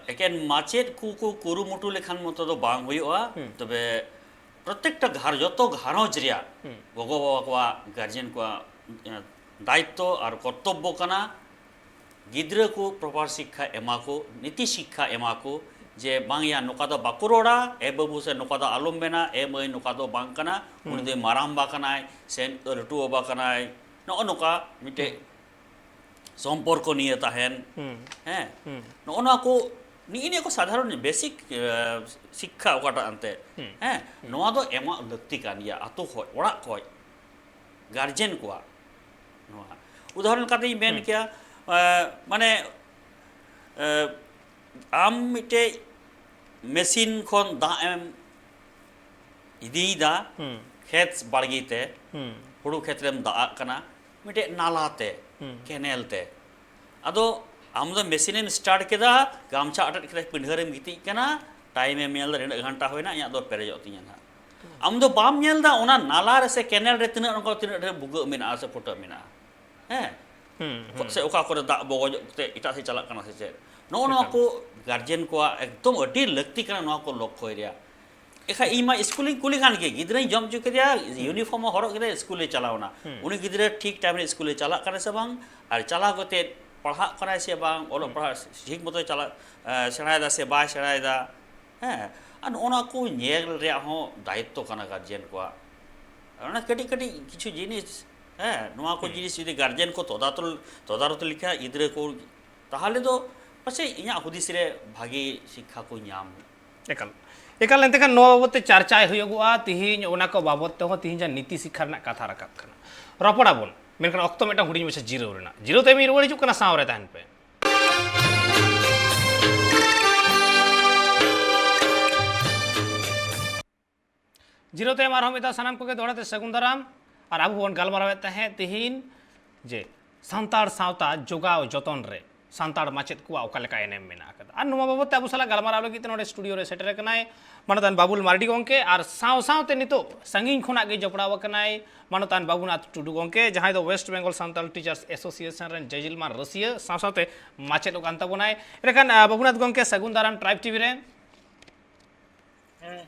ᱮᱠᱮᱱ ᱢᱟᱪᱮᱫ ᱠᱚ ᱠᱚ ᱠᱩᱨᱩᱢᱩᱴᱩ ᱞᱮᱠᱷᱟᱱ ᱢᱚᱛᱚ ᱫᱚ ᱵᱟᱝ ᱦᱩᱭᱩᱜᱼᱟ᱾ ᱦᱩᱸ᱾ ᱛᱚᱵᱮ ᱯᱨᱚᱛᱮᱠᱴᱟ ᱜᱷᱟᱨ-, ᱡᱚᱛᱚ ᱜᱷᱟᱨᱚᱸᱡᱽ ᱨᱮᱭᱟᱜ ᱦᱩᱸ᱾ ᱜᱚᱜᱚ-ᱵᱟᱵᱟ ᱠᱚᱣᱟᱜ, guardian ᱠᱚᱣᱟᱜ, ᱮ, ᱫᱟᱭᱤᱛᱛᱚ ᱟᱨ ᱠᱚᱨᱛᱚᱵᱵᱚ ᱠᱟᱱᱟ ᱜᱤᱫᱽᱨᱟᱹ ᱠᱚ proper ᱥᱤᱠᱠᱷᱟ ᱮᱢᱟ ᱠᱚ, ᱱᱤᱛᱤ ᱥᱤᱠᱠᱷᱟ ᱮᱢᱟ ᱠᱚ, ᱡᱮ ᱵᱟᱝ ᱭᱟ ᱱᱚᱝᱠᱟ ᱫᱚ ᱵᱟᱠᱚ ᱨᱚᱲᱟ, ᱮ ᱵᱟᱹᱵᱩ ᱥᱮ ᱱᱚᱝᱠᱟ ᱫᱚ ᱟᱞᱚᱢ ᱢᱮᱱᱟ, ᱮ ᱢᱟᱹᱭ ᱱᱚᱝᱠᱟ ᱫᱚ ᱵᱟᱝ ᱠᱟᱱᱟ, ᱩᱱᱤ ᱦᱩᱸ᱾ ᱫᱚᱭ ᱢᱟᱨᱟᱝ ᱵᱟ ᱠᱟᱱᱟᱭ ᱥᱮ ᱞᱟᱹᱴᱩ ᱵᱟᱵᱟ ᱠᱟᱱᱟᱭ, ᱱᱚᱜᱼᱚ ᱱᱚᱝᱠᱟ ᱢᱤᱫᱴᱮᱡ ᱦᱩᱸ᱾ ᱥᱚᱢᱯᱚᱨᱠᱚ ᱱᱤᱭᱮ ᱛᱟᱦᱮᱱ, ᱦᱮᱸ, ᱱᱚᱜᱼᱚ ᱱᱚᱣᱟ ᱠᱚ, ᱱᱤᱜᱼᱤ ᱱᱤᱭᱟᱹ ᱠᱚ ᱥᱟᱫᱷᱟᱨᱚᱱ ᱵᱮᱥᱤᱠ ᱥᱤᱠᱠᱷᱟ ᱚᱠᱟᱴᱟᱜ ᱮᱱᱛᱮ, ᱦᱮᱸ, ᱱᱚᱣᱟ ᱫᱚ ᱮᱢᱚᱜ ᱞᱟᱹᱠᱛᱤ ᱠᱟᱱ ᱜᱮᱭᱟ ᱟᱛᱳ ᱠᱷᱚᱡ, ᱚᱲᱟᱜ ᱠᱷᱚᱡ, ᱜᱟᱨᱡᱮᱱ ᱠᱚᱣᱟᱜ᱾ ᱱᱚᱣᱟ ᱩᱫᱟᱦᱚᱨᱚᱱ ᱠᱟᱛᱮᱧ ᱢᱮᱱ ᱠᱮᱭᱟ, ᱮ, ᱢᱟᱱᱮ, ᱮ, ᱟᱢ ᱢᱤᱫᱴᱮᱡ ᱢᱮᱥᱤᱱ ᱠᱷᱚᱱ ᱫᱟᱜ ᱮᱢ ᱤᱫᱤᱭᱮᱫᱟ ᱠᱷᱮᱛ ᱵᱟᱲᱜᱮ ᱛᱮ, ᱦᱩᱲᱩ ᱠᱷᱮᱛ ᱨᱮᱢ ᱫᱟᱜ ᱟᱜ ᱠᱟᱱᱟ ᱢᱤᱫᱴᱮᱡ ᱱᱟᱞᱟ ᱛᱮ, ᱠᱮᱱᱮᱞ ᱛᱮ᱾ ᱟᱫᱚ ᱟᱢ ᱫᱚ ᱢᱮᱥᱤᱱ ᱮᱢ ᱥᱴᱟᱨᱴ ᱠᱮᱫᱟ, ᱜᱟᱢᱪᱷᱟ ᱟᱴᱮᱫ ᱠᱮᱫᱟ, ᱯᱤᱸᱰᱷᱟᱹ ᱨᱮᱢ ᱜᱤᱛᱤᱡ ᱠᱟᱱᱟ, ᱴᱟᱭᱤᱢ ᱮᱢ ᱧᱮᱞ ᱮᱫᱟ ᱱᱤᱱᱟᱹᱜ ᱜᱷᱚᱱᱴᱟ ᱦᱩᱭᱱᱟ, ᱤᱧᱟᱹᱜ ᱫᱚ ᱯᱮᱨᱮᱡᱚᱜ ᱛᱤᱧᱟᱹ ᱱᱟᱦᱟᱜ᱾ ᱟᱢ ᱫᱚ ᱵᱟᱢ ᱧᱮᱞ ᱮᱫᱟ ᱚᱱᱟ ᱱᱟᱞᱟ ᱨᱮ ᱥᱮ ᱠᱮᱱᱮᱞ ᱨᱮ ᱛᱤᱱᱟᱹᱜ ᱱᱚᱝᱠᱟ, ᱛᱤᱱᱟᱹᱜ ᱰᱷᱮᱨ ᱵᱷᱩᱜᱟᱹᱜ ᱢᱮᱱᱟᱜᱼᱟ ᱥᱮ ᱯᱷᱩᱴᱟᱹᱜ ᱢᱮᱱᱟᱜᱼᱟ, ᱦᱮᱸ? ᱥᱮ ᱚᱠᱟ ᱠᱚᱨᱮ ᱫᱟᱜ ᱵᱚᱜᱚᱡᱚᱜ ᱠᱟᱛᱮ ᱮᱴᱟᱜ ᱥᱮᱫ ᱪᱟᱞᱟᱜ ᱠᱟᱱᱟ ᱥᱮ ᱪᱮᱫ? ᱱᱚᱜᱼᱚ ᱱᱚᱣᱟ ᱠᱚ ᱜᱟᱨᱡᱮᱱ ᱠᱚᱣᱟᱜ ᱮᱠᱫᱚᱢ ᱟᱹᱰᱤ ᱞᱟᱹᱠᱛᱤ ᱠᱟᱱᱟ ᱱᱚᱣᱟ ᱠᱚ ᱞᱚᱠᱠᱷᱚᱭ ᱨᱮᱭᱟᱜ᱾ ᱮᱠᱷᱟᱱ ᱤᱧ ᱢᱟ ᱥᱠᱩᱞᱤᱧ ᱠᱩᱞᱤ ᱠᱟᱱ ᱜᱮ, ᱜᱤᱫᱽᱨᱟᱹᱧ ᱡᱚᱢ ᱦᱚᱪᱚ ᱠᱮᱫᱮᱭᱟ, ᱤᱭᱩᱱᱤᱯᱷᱚᱨᱢ ᱦᱚᱸ ᱦᱚᱨᱚᱜ ᱠᱮᱫᱟᱭ, ᱥᱠᱩᱞᱮ ᱪᱟᱞᱟᱣᱱᱟ᱾ ᱩᱱᱤ ᱜᱤᱫᱽᱨᱟᱹ ᱴᱷᱤᱠ ᱴᱟᱭᱤᱢ ᱨᱮ ᱥᱠᱩᱞᱮ ᱪᱟᱞᱟᱜ ᱠᱟᱱᱟ ᱥᱮ ᱵᱟᱝ? ᱟᱨ ᱪᱟᱞᱟᱣ ᱠᱟᱛᱮ ᱯᱟᱲᱦᱟᱜ ᱠᱟᱱᱟᱭ ᱥᱮ ᱵᱟᱝ? ᱚᱞᱚᱜ ᱯᱟᱲᱦᱟᱜ ᱴᱷᱤᱠ ᱢᱚᱛᱚᱭ ᱪᱟᱞᱟᱜ, ᱮ, ᱥᱮᱬᱟᱭᱮᱫᱟ ᱥᱮ ᱵᱟᱭ ᱥᱮᱬᱟᱭᱮᱫᱟ? ᱦᱮᱸ, ᱟᱨ ᱱᱚᱜᱼᱚ ᱱᱚᱣᱟ ᱠᱚ ᱧᱮᱞ ᱨᱮᱭᱟᱜ ᱦᱚᱸ ᱫᱟᱭᱤᱛᱛᱚ ᱠᱟᱱᱟ ᱜᱟᱨᱡᱮᱱ ᱠᱚᱣᱟᱜ᱾ ᱚᱱᱟ ᱠᱟᱹᱴᱤᱡ ᱠᱟᱹᱴᱤᱡ ᱠᱤᱪᱷᱩ ᱡᱤᱱᱤᱥ, ᱦᱮᱸ, ᱱᱚᱣᱟ ᱠᱚ ᱡᱤᱱᱤᱥ ᱡᱩᱫᱤ ᱜᱟᱨᱡᱮᱱ ᱠᱚ ᱛᱚᱫᱟᱛᱚᱞ-, ᱛᱚᱫᱟᱨᱚᱛ ᱞᱮᱠᱷᱟᱱ ᱜᱤᱫᱽᱨᱟᱹ ᱠᱚ, ᱛᱟᱦᱚᱞᱮ ᱫᱚ ᱯᱟᱥᱮᱡ ᱤᱧᱟᱹᱜ ᱦᱩᱫᱤᱥ ᱨᱮ ᱵᱷᱟᱜᱮ ᱥᱤᱠᱠᱷᱟ ᱠᱚ ᱧᱟᱢ᱾ ᱮᱠᱟᱞ, ᱮᱠᱟᱞ᱾ ᱮᱱᱛᱮ ᱠᱷᱟᱱ ᱱᱚᱣᱟ ᱵᱟᱵᱚᱫ ᱛᱮ ᱪᱟᱨᱪᱟᱭ ᱦᱩᱭᱩᱜᱚᱜᱼᱟ ᱛᱤᱦᱤᱧ, ᱚᱱᱟ ᱠᱚ ᱵᱟᱵᱚᱫ ᱛᱮᱦᱚᱸ ᱛᱤᱦᱤᱧ ᱡᱟᱦᱟᱸ ᱱᱤᱛᱤ ᱥᱤᱠᱠᱷᱟ ᱨᱮᱱᱟᱜ ᱠᱟᱛᱷᱟ ᱨᱟᱠᱟᱵ ᱠᱟᱱᱟ, ᱨᱚᱯᱚᱲ ᱟᱵᱚᱱ᱾ ᱢᱮᱱᱠᱷᱟᱱ ᱚᱠᱛᱚ ᱢᱤᱫᱴᱟᱝ ᱦᱩᱰᱤᱧ ᱢᱟᱪᱷᱟ ᱡᱤᱨᱟᱹᱣ ᱨᱮᱱᱟᱜ, ᱡᱤᱨᱟᱹᱣ ᱛᱟᱭᱚᱢ ᱤᱧ ᱨᱩᱣᱟᱹᱲ ᱦᱤᱡᱩᱜ ᱠᱟᱱᱟ, ᱥᱟᱶ ᱨᱮ ᱛᱟᱦᱮᱱ ᱯᱮ᱾ ᱡᱤᱨᱟᱹᱣ ᱛᱟᱭᱚᱢ ᱟᱨᱦᱚᱸ ᱢᱤᱫ ᱫᱷᱟᱣ ᱥᱟᱱᱟᱢ ᱠᱚᱜᱮ ᱫᱚᱦᱲᱟ ᱛᱮ ᱥᱟᱹᱜᱩᱱ ᱫᱟᱨᱟᱢ᱾ ᱟᱨ ᱟᱵᱚ ᱵᱚᱱ ᱜᱟᱞᱢᱟᱨᱟᱣᱮᱫ ᱛᱟᱦᱮᱸᱫ ᱛᱤᱦᱤᱧ ᱡᱮ ᱥᱟᱱᱛᱟᱲ ᱥᱟᱶᱛᱟ ᱡᱚᱜᱟᱣ ᱡᱚᱛᱚᱱ ᱨᱮ ᱥᱟᱱᱛᱟᱲ ᱢᱟᱪᱮᱫ ᱠᱚᱣᱟᱜ ᱚᱠᱟ ᱞᱮᱠᱟ ᱮᱱᱮᱢ ᱢᱮᱱᱟᱜ ᱟᱠᱟᱫᱟ᱾ ᱟᱨ ᱱᱚᱣᱟ ᱵᱟᱵᱚᱫ ᱛᱮ ᱟᱵᱚ ᱥᱟᱞᱟᱜ ᱜᱟᱞᱢᱟᱨᱟᱣ ᱞᱟᱹᱜᱤᱫ ᱛᱮ ᱱᱚᱰᱮ ᱥᱴᱩᱰᱤᱭᱳ ᱨᱮ ᱥᱮᱴᱮᱨ ᱟᱠᱟᱱᱟᱭ ᱢᱟᱱᱚᱛᱟᱱ ᱵᱟᱵᱩᱞ ᱢᱟᱨᱰᱤ ᱜᱚᱢᱠᱮ, ᱟᱨ ᱥᱟᱶ ᱥᱟᱶᱛᱮ ᱱᱤᱛᱚᱜ ᱥᱟᱺᱜᱤᱧ ᱠᱷᱚᱱᱟᱜ ᱜᱮ ᱡᱚᱯᱲᱟᱣ ᱟᱠᱟᱱᱟᱭ ᱢᱟᱱᱚᱛᱟᱱ ᱵᱟᱵᱩᱱᱟᱛᱷ ᱴᱩᱰᱩ ᱜᱚᱢᱠᱮ, ᱡᱟᱦᱟᱸᱭ ᱫᱚ West Bengal Santal teachers association ᱨᱮᱱ ᱡᱟᱡᱤᱞᱢᱟᱱ ᱨᱟᱹᱥᱤᱭᱟᱹ, ᱥᱟᱶ ᱥᱟᱶᱛᱮ ᱢᱟᱪᱮᱫ ᱠᱟᱱ ᱛᱟᱵᱚᱱᱟᱭ᱾ ᱮᱱᱠᱷᱟᱱ, ᱟᱸ, ᱵᱟᱵᱩᱱᱟᱛᱷ ᱜᱚᱢᱠᱮ, ᱥᱟᱹᱜᱩᱱ ᱫᱟᱨᱟᱢ ᱴᱨᱟᱭᱤᱵᱽ ᱴᱤᱵᱷᱤ ᱨᱮ᱾ ᱦᱮᱸ,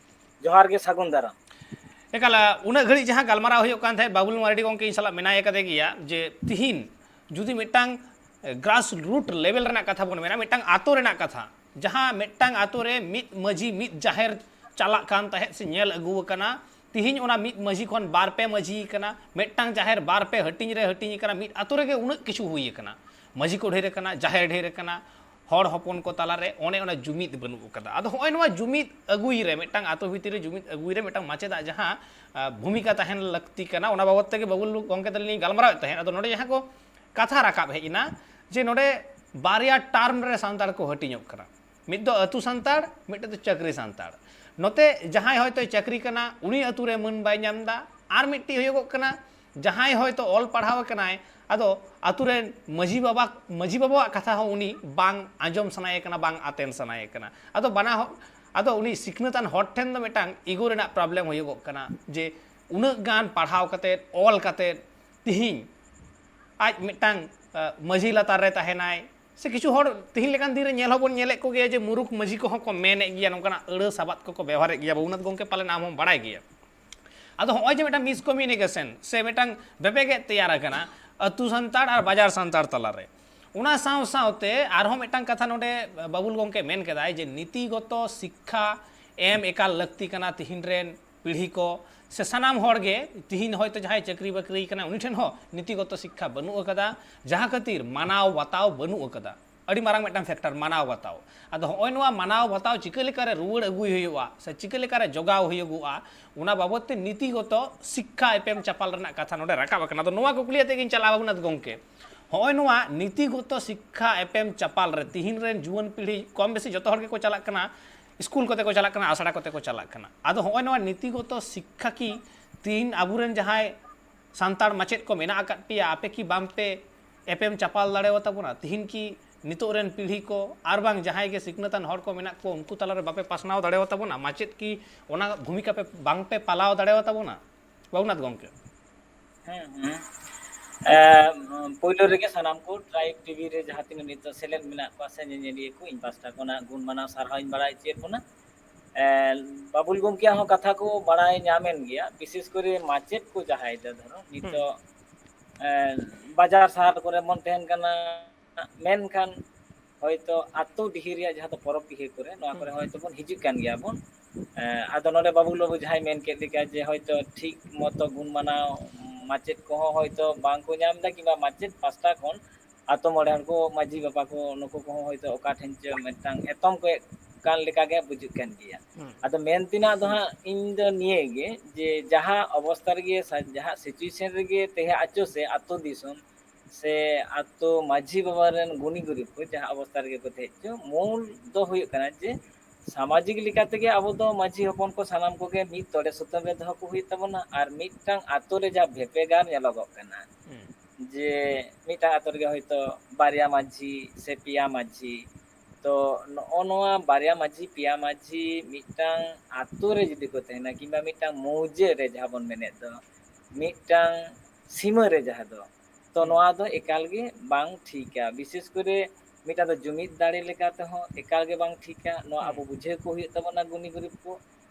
ᱡᱚᱦᱟᱨ ᱜᱮ, ᱥᱟᱹᱜᱩᱱ ᱫᱟᱨᱟᱢ᱾ ᱮᱠᱟᱞ, ᱟ, ᱩᱱᱟᱹᱜ ᱜᱷᱟᱹᱲᱤᱡ ᱡᱟᱦᱟᱸ ᱜᱟᱞᱢᱟᱨᱟᱣ ᱦᱩᱭᱩᱜ ᱠᱟᱱ ᱛᱟᱦᱮᱸᱫ, ᱵᱟᱵᱩᱞ ᱢᱟᱨᱰᱤ ᱜᱚᱢᱠᱮ ᱤᱧ ᱥᱟᱞᱟᱜ ᱢᱮᱱᱟᱭ ᱟᱠᱟᱫᱮ ᱜᱮᱭᱟ, ᱡᱮ ᱛᱤᱦᱤᱧ ᱡᱩᱫᱤ ᱢᱤᱫᱴᱟᱝ, ᱮ, ᱜᱨᱟᱥ ᱨᱩᱴ ᱞᱮᱵᱮᱞ ᱨᱮᱱᱟᱜ ᱠᱟᱛᱷᱟ ᱵᱚᱱ ᱢᱮᱱᱟ, ᱢᱤᱫᱴᱟᱝ ᱟᱛᱳ ᱨᱮᱱᱟᱜ ᱠᱟᱛᱷᱟ, ᱡᱟᱦᱟᱸ ᱢᱤᱫᱴᱟᱝ ᱟᱛᱳ ᱨᱮ ᱢᱤᱫ ᱢᱟᱹᱡᱷᱤ, ᱢᱤᱫ ᱡᱟᱦᱮᱨ ᱪᱟᱞᱟᱜ ᱠᱟᱱ ᱛᱟᱦᱮᱸᱫ ᱥᱮ ᱧᱮᱞ ᱟᱹᱜᱩ ᱟᱠᱟᱱᱟ, ᱛᱤᱦᱤᱧ ᱚᱱᱟ ᱢᱤᱫ ᱢᱟᱹᱡᱷᱤ ᱠᱷᱚᱱ ᱵᱟᱨ ᱯᱮ ᱢᱟᱹᱡᱷᱤ ᱟᱠᱟᱱᱟ, ᱢᱤᱫᱴᱟᱝ ᱡᱟᱦᱮᱨ ᱵᱟᱨ ᱯᱮ ᱦᱟᱹᱴᱤᱧ ᱨᱮ ᱦᱟᱹᱴᱤᱧ ᱟᱠᱟᱱᱟ, ᱢᱤᱫ ᱟᱛᱳ ᱨᱮᱜᱮ ᱩᱱᱟᱹᱜ ᱠᱤᱪᱷᱩ ᱦᱩᱭ ᱟᱠᱟᱱᱟ᱾ ᱢᱟᱹᱡᱷᱤ ᱠᱚ ᱰᱷᱮᱨ ᱟᱠᱟᱱᱟ, ᱡᱟᱦᱮᱨ ᱰᱷᱮᱨ ᱟᱠᱟᱱᱟ, ᱦᱚᱲ ᱦᱚᱯᱚᱱ ᱠᱚ ᱛᱟᱞᱟᱨᱮ ᱚᱱᱮ ᱚᱱᱟ ᱡᱩᱢᱤᱫ ᱵᱟᱹᱱᱩᱜ ᱟᱠᱟᱫᱟ᱾ ᱟᱫᱚ ᱦᱚᱸᱜᱼᱚᱭ ᱱᱚᱣᱟ ᱡᱩᱢᱤᱫ ᱟᱹᱜᱩᱭ ᱨᱮ, ᱢᱤᱫᱴᱟᱝ ᱟᱛᱳ ᱵᱷᱤᱛᱤᱨ ᱨᱮ ᱡᱩᱢᱤᱫ ᱟᱹᱜᱩᱭ ᱨᱮ ᱢᱤᱫᱴᱟᱝ ᱢᱟᱪᱮᱫᱟᱜ ᱡᱟᱦᱟᱸ, ᱟ, ᱵᱷᱩᱢᱤᱠᱟ ᱛᱟᱦᱮᱱ ᱞᱟᱹᱠᱛᱤ ᱠᱟᱱᱟ, ᱚᱱᱟ ᱵᱟᱵᱚᱫ ᱛᱮᱜᱮ ᱵᱟᱹᱵᱩᱞ ᱜᱚᱢᱠᱮ ᱛᱟᱹᱞᱤᱧ ᱞᱤᱧ ᱜᱟᱞᱢᱟᱨᱟᱣᱮᱫ ᱛᱟᱦᱮᱸᱫ᱾ ᱟᱫᱚ ᱱᱚᱰᱮ ᱡᱟᱦᱟᱸ ᱠᱚ ᱠᱟᱛᱷᱟ ᱨᱟᱠᱟᱵ ᱦᱮᱡ ᱮᱱᱟ ᱡᱮ ᱱᱚᱰᱮ ᱵᱟᱨᱭᱟ ᱴᱟᱨᱢ ᱨᱮ ᱥᱟᱱᱛᱟᱲ ᱠᱚ ᱦᱟᱹᱴᱤᱧᱚᱜ ᱠᱟᱱᱟ, ᱢᱤᱫ ᱫᱚ ᱟᱹᱛᱩ ᱥᱟᱱᱛᱟᱲ, ᱢᱤᱫᱴᱮᱡ ᱫᱚ ᱪᱟᱹᱠᱨᱤ ᱥᱟᱱᱛᱟᱲ᱾ ᱱᱚᱛᱮ ᱡᱟᱦᱟᱸᱭ ᱦᱚᱭᱛᱳ ᱪᱟᱹᱠᱨᱤ ᱠᱟᱱᱟ, ᱩᱱᱤ ᱟᱹᱛᱩ ᱨᱮ ᱢᱟᱹᱱ ᱵᱟᱭ ᱧᱟᱢ ᱮᱫᱟ, ᱟᱨ ᱢᱤᱫᱴᱤᱡ ᱦᱩᱭᱩᱜᱚᱜ ᱠᱟᱱᱟ ᱡᱟᱦᱟᱸᱭ ᱦᱚᱭᱛᱳ ᱚᱞ ᱯᱟᱲᱦᱟᱣ ᱟᱠᱟᱱᱟᱭ, ᱟᱫᱚ ᱟᱛᱳ ᱨᱮᱱ ᱢᱟᱹᱡᱷᱤ ᱵᱟᱵᱟ, ᱢᱟᱹᱡᱷᱤ ᱵᱟᱵᱟᱣᱟᱜ ᱠᱟᱛᱷᱟ ᱦᱚᱸ ᱩᱱᱤ ᱵᱟᱝ ᱟᱸᱡᱚᱢ ᱥᱟᱱᱟᱭᱮ ᱠᱟᱱᱟ, ᱵᱟᱝ ᱟᱛᱮᱱ ᱥᱟᱱᱟᱭᱮ ᱠᱟᱱᱟ᱾ ᱟᱫᱚ ᱵᱟᱱᱟ ᱦᱚ-, ᱟᱫᱚ ᱩᱱᱤ ᱥᱤᱠᱷᱱᱟᱹᱛᱟᱱ ᱦᱚᱲ ᱴᱷᱮᱱ ᱫᱚ ᱢᱤᱫᱴᱟᱝ ᱤᱜᱳ ᱨᱮᱱᱟᱜ ᱯᱨᱚᱵᱞᱮᱢ ᱦᱩᱭᱩᱜᱚᱜ ᱠᱟᱱᱟ ᱡᱮ ᱩᱱᱟᱹᱜ ᱜᱟᱱ ᱯᱟᱲᱦᱟᱣ ᱠᱟᱛᱮᱫ, ᱚᱞ ᱠᱟᱛᱮᱫ, ᱛᱤᱦᱤᱧ ᱟᱡ ᱢᱤᱫᱴᱟᱝ, ᱟ, ᱢᱟᱹᱡᱷᱤ ᱞᱟᱛᱟᱨ ᱨᱮ ᱛᱟᱦᱮᱱᱟᱭ, ᱥᱮ ᱠᱤᱪᱷᱩ ᱦᱚᱲ ᱛᱤᱦᱤᱧ ᱞᱮᱠᱟᱱ ᱫᱤᱱ ᱨᱮ ᱧᱮᱞ ᱦᱚᱸᱵᱚᱱ ᱧᱮᱞᱮᱫ ᱠᱚᱜᱮᱭᱟ ᱡᱮ ᱢᱩᱨᱩᱠᱷ ᱢᱟᱹᱡᱷᱤ ᱠᱚᱦᱚᱸ ᱠᱚ ᱢᱮᱱᱮᱫ ᱜᱮᱭᱟ, ᱱᱚᱝᱠᱟᱱᱟᱜ ᱟᱹᱲᱟᱹ ᱥᱟᱵᱟᱫ ᱠᱚᱠᱚ ᱵᱮᱣᱦᱟᱨᱮᱫ ᱜᱮᱭᱟ᱾ ᱵᱟᱹᱵᱩᱱᱟᱛᱷ ᱜᱚᱢᱠᱮ ᱯᱟᱞᱮᱱ ᱟᱢ ᱦᱚᱸᱢ ᱵᱟᱲᱟᱭ ᱜᱮᱭᱟ᱾ ᱟᱫᱚ ᱦᱚᱸᱜᱼᱚᱭ ᱡᱮ ᱢᱤᱫᱴᱟᱝ ᱢᱤᱥᱠᱚᱢᱤᱭᱩᱱᱤᱠᱮᱥᱚᱱ ᱥᱮ ᱢᱤᱫᱴᱟᱝ ᱵᱮᱵᱮᱜᱮᱫ ᱛᱮᱭᱟᱨ ᱟᱠᱟᱱᱟ ᱟᱹᱛᱩ ᱥᱟᱱᱛᱟᱲ ᱟᱨ ᱵᱟᱡᱟᱨ ᱥᱟᱱᱛᱟᱲ ᱛᱟᱞᱟᱨᱮ, ᱚᱱᱟ ᱥᱟᱶ ᱥᱟᱶᱛᱮ ᱟᱨᱦᱚᱸ ᱢᱤᱫᱴᱟᱝ ᱠᱟᱛᱷᱟ ᱱᱚᱰᱮ ᱵᱟᱵᱩᱞ ᱜᱚᱢᱠᱮ ᱢᱮᱱ ᱠᱮᱫᱟᱭ ᱡᱮ ᱱᱤᱛᱤᱜᱚᱛᱚ ᱥᱤᱠᱠᱷᱟ ᱮᱢ ᱮᱠᱟᱞ ᱞᱟᱹᱠᱛᱤ ᱠᱟᱱᱟ ᱛᱤᱦᱤᱧ ᱨᱮᱱ ᱯᱤᱲᱦᱤ ᱠᱚ, ᱥᱮ ᱥᱟᱱᱟᱢ ᱦᱚᱲ ᱜᱮ᱾ ᱛᱤᱦᱤᱧ ᱦᱚᱭᱛᱳ ᱡᱟᱦᱟᱸᱭ ᱪᱟᱹᱠᱨᱤ ᱵᱟᱹᱠᱨᱤ ᱠᱟᱱᱟ, ᱩᱱᱤ ᱴᱷᱮᱱ ᱦᱚᱸ ᱱᱤᱛᱤᱜᱚᱛᱚ ᱥᱤᱠᱠᱷᱟ ᱵᱟᱹᱱᱩᱜ ᱟᱠᱟᱫᱟ, ᱡᱟᱦᱟᱸ ᱠᱷᱟᱹᱛᱤᱨ ᱢᱟᱱᱟᱣ ᱵᱟᱛᱟᱣ ᱵᱟᱹᱱᱩᱜ ᱟᱠᱟᱫᱟ᱾ ᱟᱹᱰᱤ ᱢᱟᱨᱟᱝ ᱢᱤᱫᱴᱟᱝ ᱯᱷᱮᱠᱴᱟᱨ ᱢᱟᱱᱟᱣ ᱵᱟᱛᱟᱣ᱾ ᱟᱫᱚ ᱦᱚᱸᱜᱼᱚᱭ ᱱᱚᱣᱟ ᱢᱟᱱᱟᱣ ᱵᱟᱛᱟᱣ ᱪᱤᱠᱟᱹ ᱞᱮᱠᱟᱨᱮ ᱨᱩᱣᱟᱹᱲ ᱟᱹᱜᱩᱭ ᱦᱩᱭᱩᱜᱼᱟ ᱥᱮ ᱪᱤᱠᱟᱹ ᱞᱮᱠᱟᱨᱮ ᱡᱚᱜᱟᱣ ᱦᱩᱭᱩᱜᱚᱜᱼᱟ, ᱚᱱᱟ ᱵᱟᱵᱚᱫ ᱛᱮ ᱱᱤᱛᱤᱜᱚᱛᱚ ᱥᱤᱠᱠᱷᱟ ᱮᱯᱮᱢ ᱪᱟᱯᱟᱞ ᱨᱮᱱᱟᱜ ᱠᱟᱛᱷᱟ ᱱᱚᱰᱮ ᱨᱟᱠᱟᱵ ᱟᱠᱟᱱᱟ᱾ ᱟᱫᱚ ᱱᱚᱣᱟ ᱠᱩᱠᱞᱤ ᱟᱛᱮ ᱜᱤᱧ ᱪᱟᱞᱟᱜᱼᱟ, ᱵᱟᱵᱩᱱᱟᱛᱷ ᱜᱚᱢᱠᱮ᱾ ᱦᱚᱸᱜᱼᱚᱭ ᱱᱚᱣᱟ ᱱᱤᱛᱤᱜᱚᱛᱚ ᱥᱤᱠᱠᱷᱟ ᱮᱯᱮᱢ ᱪᱟᱯᱟᱞ ᱨᱮ ᱛᱤᱦᱤᱧ ᱨᱮᱱ ᱡᱩᱣᱟᱹᱱ ᱯᱤᱲᱦᱤ ᱠᱚᱢ ᱵᱮᱥᱤ ᱡᱚᱛᱚ ᱦᱚᱲ ᱜᱮᱠᱚ ᱪᱟᱞᱟᱜ ᱠᱟᱱᱟ, ᱥᱠᱩᱞ ᱠᱚᱛᱮ ᱠᱚ ᱪᱟᱞᱟᱜ ᱠᱟᱱᱟ, ᱟᱥᱲᱟ ᱠᱚᱛᱮ ᱠᱚ ᱪᱟᱞᱟᱜ ᱠᱟᱱᱟ᱾ ᱟᱫᱚ ᱦᱚᱸᱜᱼᱚᱭ ᱱᱚᱣᱟ ᱱᱤᱛᱤᱜᱚᱛᱚ ᱥᱤᱠᱠᱷᱟ ᱠᱤ ᱛᱤᱦᱤᱧ ᱟᱵᱚᱨᱮᱱ ᱡᱟᱦᱟᱸᱭ ᱥᱟᱱᱛᱟᱲ ᱢᱟᱪᱮᱫ ᱠᱚ ᱢᱮᱱᱟᱜ ᱟᱠᱟᱫ ᱯᱮᱭᱟ, ᱟᱯᱮ ᱠᱤ ᱵᱟᱝᱯᱮ ᱮᱯᱮᱢ ᱪᱟᱯᱟᱞ ᱫᱟᱲᱮᱭᱟᱛᱟ ᱵᱚᱱᱟ? ᱛᱤᱦᱤᱧ ᱠᱤ ᱱᱤᱛᱚᱜ ᱨᱮᱱ ᱯᱤᱲᱦᱤ ᱠᱚ ᱟᱨ ᱵᱟᱝ ᱡᱟᱦᱟᱸᱭ ᱜᱮ ᱥᱤᱠᱷᱱᱟᱹᱛᱟᱱ ᱦᱚᱲ ᱠᱚ ᱢᱮᱱᱟᱜ ᱠᱚ, ᱩᱱᱠᱩ ᱛᱟᱞᱟᱨᱮ ᱵᱟᱯᱮ ᱯᱟᱥᱱᱟᱣ ᱫᱟᱲᱮᱭᱟᱛᱟ ᱵᱚᱱᱟ? ᱢᱟᱪᱮᱫ ᱠᱤ ᱚᱱᱟ ᱵᱷᱩᱢᱤᱠᱟ ᱯᱮ, ᱵᱟᱝᱯᱮ ᱯᱟᱞᱟᱣ ᱫᱟᱲᱮᱭᱟᱛᱟ ᱵᱚᱱᱟ, ᱵᱟᱵᱩᱱᱟᱛᱷ ᱜᱚᱢᱠᱮ? ᱦᱮᱸ, ᱦᱮᱸ᱾ ᱮ, ᱯᱳᱭᱞᱳ ᱨᱮᱜᱮ ᱥᱟᱱᱟᱢ ᱠᱚ ᱴᱨᱟᱭᱤᱵᱽ ᱴᱤᱵᱷᱤ ᱨᱮ ᱡᱟᱦᱟᱸ ᱛᱤᱱᱟᱹᱜ ᱱᱤᱛᱚᱜ ᱥᱮᱞᱮᱫ ᱢᱮᱱᱟᱜ ᱠᱚᱣᱟ ᱥᱮ ᱧᱮᱧᱮᱞᱤᱭᱟᱹ ᱠᱚ, ᱤᱧ ᱯᱟᱥᱴᱟ ᱠᱷᱚᱱᱟᱜ ᱜᱩᱱ ᱢᱟᱱᱟᱣ ᱥᱟᱨᱦᱟᱣ ᱤᱧ ᱵᱟᱲᱟᱭ ᱦᱚᱪᱚᱭᱮᱫ ᱵᱚᱱᱟ᱾ ᱮ, ᱵᱟᱵᱩᱞ ᱜᱚᱢᱠᱮᱭᱟᱜ ᱦᱚᱸ ᱠᱟᱛᱷᱟ ᱠᱚ ᱵᱟᱲᱟᱭ ᱧᱟᱢᱮᱱ ᱜᱮᱭᱟ, ᱵᱤᱥᱮᱥ ᱠᱚᱨᱮ ᱢᱟᱪᱮᱫ ᱠᱚ ᱡᱟᱦᱟᱸᱭ ᱫᱚ ᱫᱷᱚᱨᱚ ᱱᱤᱛᱚᱜ, ᱮ, ᱵᱟᱡᱟᱨ ᱥᱟᱦᱟᱨ ᱠᱚᱨᱮ ᱵᱚᱱ ᱛᱟᱦᱮᱱ ᱠᱟᱱᱟ, ᱢᱮᱱᱠᱷᱟᱱ ᱦᱚᱭᱛᱚ ᱟᱛᱳ ᱰᱤᱦᱤ ᱨᱮᱭᱟᱜ ᱡᱟᱦᱟᱸ ᱫᱚ ᱯᱚᱨᱚᱵᱽ ᱯᱤᱦᱟᱹ ᱠᱚᱨᱮ, ᱱᱚᱣᱟ ᱠᱚᱨᱮ ᱦᱚᱭᱛᱚ ᱵᱚᱱ ᱦᱤᱡᱩᱜ ᱠᱟᱱ ᱜᱮᱭᱟ ᱵᱚᱱ᱾ ᱮ, ᱟᱫᱚ ᱱᱚᱰᱮ ᱵᱟᱵᱩᱞ ᱵᱟᱹᱵᱩ ᱡᱟᱦᱟᱸᱭ ᱢᱮᱱ ᱠᱮᱫ ᱞᱮᱠᱟ ᱡᱮ ᱦᱚᱭᱛᱚ ᱴᱷᱤᱠ ᱢᱚᱛᱚ ᱜᱩᱱ ᱢᱟᱱᱟᱣ ᱢᱟᱪᱮᱫ ᱠᱚᱦᱚᱸ ᱦᱚᱭᱛᱚ ᱵᱟᱝ ᱠᱚ ᱧᱟᱢ ᱮᱫᱟ, ᱠᱤᱝᱵᱟ ᱢᱟᱪᱮᱫ ᱯᱟᱥᱴᱟ ᱠᱷᱚᱱ ᱟᱛᱳ ᱢᱚᱬᱮ ᱦᱚᱲ ᱠᱚ, ᱢᱟᱹᱡᱷᱤ ᱵᱟᱵᱟ ᱠᱚ, ᱱᱩᱠᱩ ᱠᱚᱦᱚᱸ ᱦᱚᱭᱛᱳ ᱚᱠᱟ ᱴᱷᱮᱱ ᱪᱚ ᱢᱤᱫᱴᱟᱝ ᱮᱛᱚᱢ ᱠᱚ ᱮᱫ ᱠᱟᱱ ᱞᱮᱠᱟ ᱜᱮ ᱵᱩᱡᱩᱜ ᱠᱟᱱ ᱜᱮᱭᱟ᱾ ᱦᱩᱸ᱾ ᱟᱫᱚ ᱢᱮᱱ ᱛᱮᱱᱟᱜ ᱫᱚ ᱦᱟᱸᱜ ᱤᱧ ᱫᱚ ᱱᱤᱭᱟᱹ ᱜᱮ, ᱡᱮ ᱡᱟᱦᱟᱸ ᱚᱵᱚᱥᱛᱟ ᱨᱮᱜᱮ ᱥᱟ-, ᱡᱟᱦᱟᱸ situation ᱨᱮᱜᱮ ᱛᱟᱦᱮᱸ ᱦᱚᱪᱚ ᱥᱮ ᱟᱛᱳ ᱫᱤᱥᱚᱢ ᱥᱮ ᱟᱛᱳ ᱢᱟᱹᱡᱷᱤ ᱵᱟᱵᱟ ᱨᱮᱱ ᱜᱩᱱᱤ ᱜᱩᱨᱤᱵ ᱠᱚ ᱡᱟᱦᱟᱸ ᱚᱵᱚᱥᱛᱟ ᱨᱮᱜᱮ ᱠᱚ ᱛᱟᱦᱮᱸ ᱦᱚᱪᱚ, ᱢᱩᱞ ᱫᱚ ᱦᱩᱭᱩᱜ ᱠᱟᱱᱟ ᱡᱮ ᱥᱟᱢᱟᱡᱤᱠ ᱞᱮᱠᱟ ᱛᱮᱜᱮ ᱟᱵᱚ ᱫᱚ ᱢᱟᱹᱡᱷᱤ ᱦᱚᱯᱚᱱ ᱠᱚ ᱥᱟᱱᱟᱢ ᱠᱚᱜᱮ ᱢᱤᱫ ᱛᱚᱲᱮ ᱥᱩᱛᱟᱹᱢ ᱨᱮ ᱫᱚᱦᱚ ᱠᱚ ᱦᱩᱭᱩᱜ ᱛᱟᱵᱚᱱᱟ᱾ ᱟᱨ ᱢᱤᱫᱴᱟᱝ ᱟᱛᱳ ᱨᱮ ᱡᱟᱦᱟᱸ ᱵᱷᱮᱯᱮᱜᱟᱨ ᱧᱮᱞᱚᱜᱚᱜ ᱠᱟᱱᱟ, ᱦᱩᱸ᱾ ᱡᱮ ᱢᱤᱫᱴᱟᱝ ᱟᱛᱳ ᱨᱮᱜᱮ ᱦᱚᱭᱛᱳ ᱵᱟᱨᱭᱟ ᱢᱟᱹᱡᱷᱤ ᱥᱮ ᱯᱮᱭᱟ ᱢᱟᱹᱡᱷᱤ, ᱛᱚ ᱱᱚᱜᱼᱚ ᱱᱚᱣᱟ ᱵᱟᱨᱭᱟ ᱢᱟᱹᱡᱷᱤ, ᱯᱮᱭᱟ ᱢᱟᱹᱡᱷᱤ ᱢᱤᱫᱴᱟᱝ ᱟᱛᱳ ᱨᱮ ᱡᱩᱫᱤ ᱠᱚ ᱛᱟᱦᱮᱱᱟ, ᱠᱤᱝᱵᱟ ᱢᱤᱫᱴᱟᱝ ᱢᱳᱣᱡᱟ ᱨᱮ ᱡᱟᱦᱟᱸ ᱵᱚᱱ ᱢᱮᱱᱮᱫ ᱫᱚ, ᱢᱤᱫᱴᱟᱝ ᱥᱤᱢᱟᱹ ᱨᱮ ᱡᱟᱦᱟᱸ ᱫᱚ, ᱛᱚ ᱦᱩᱸ᱾ ᱱᱚᱣᱟ ᱫᱚ ᱮᱠᱟᱞ ᱜᱮ ᱵᱟᱝ ᱴᱷᱤᱠᱟ᱾ ᱵᱤᱥᱮᱥ ᱠᱚᱨᱮ ᱢᱤᱫᱴᱟᱝ ᱫᱚ ᱡᱩᱢᱤᱫ ᱫᱟᱲᱮ ᱞᱮᱠᱟ ᱛᱮᱦᱚᱸ ᱮᱠᱟᱞ ᱜᱮ ᱵᱟᱝ ᱴᱷᱤᱠᱟ᱾ ᱱᱚᱣᱟ ᱦᱩᱸ᱾ ᱟᱵᱚ ᱵᱩᱡᱷᱟᱹᱣ ᱠᱚ ᱦᱩᱭᱩᱜ ᱛᱟᱵᱚᱱᱟ ᱜᱩᱱᱤ ᱜᱩᱨᱤᱵ ᱠᱚ᱾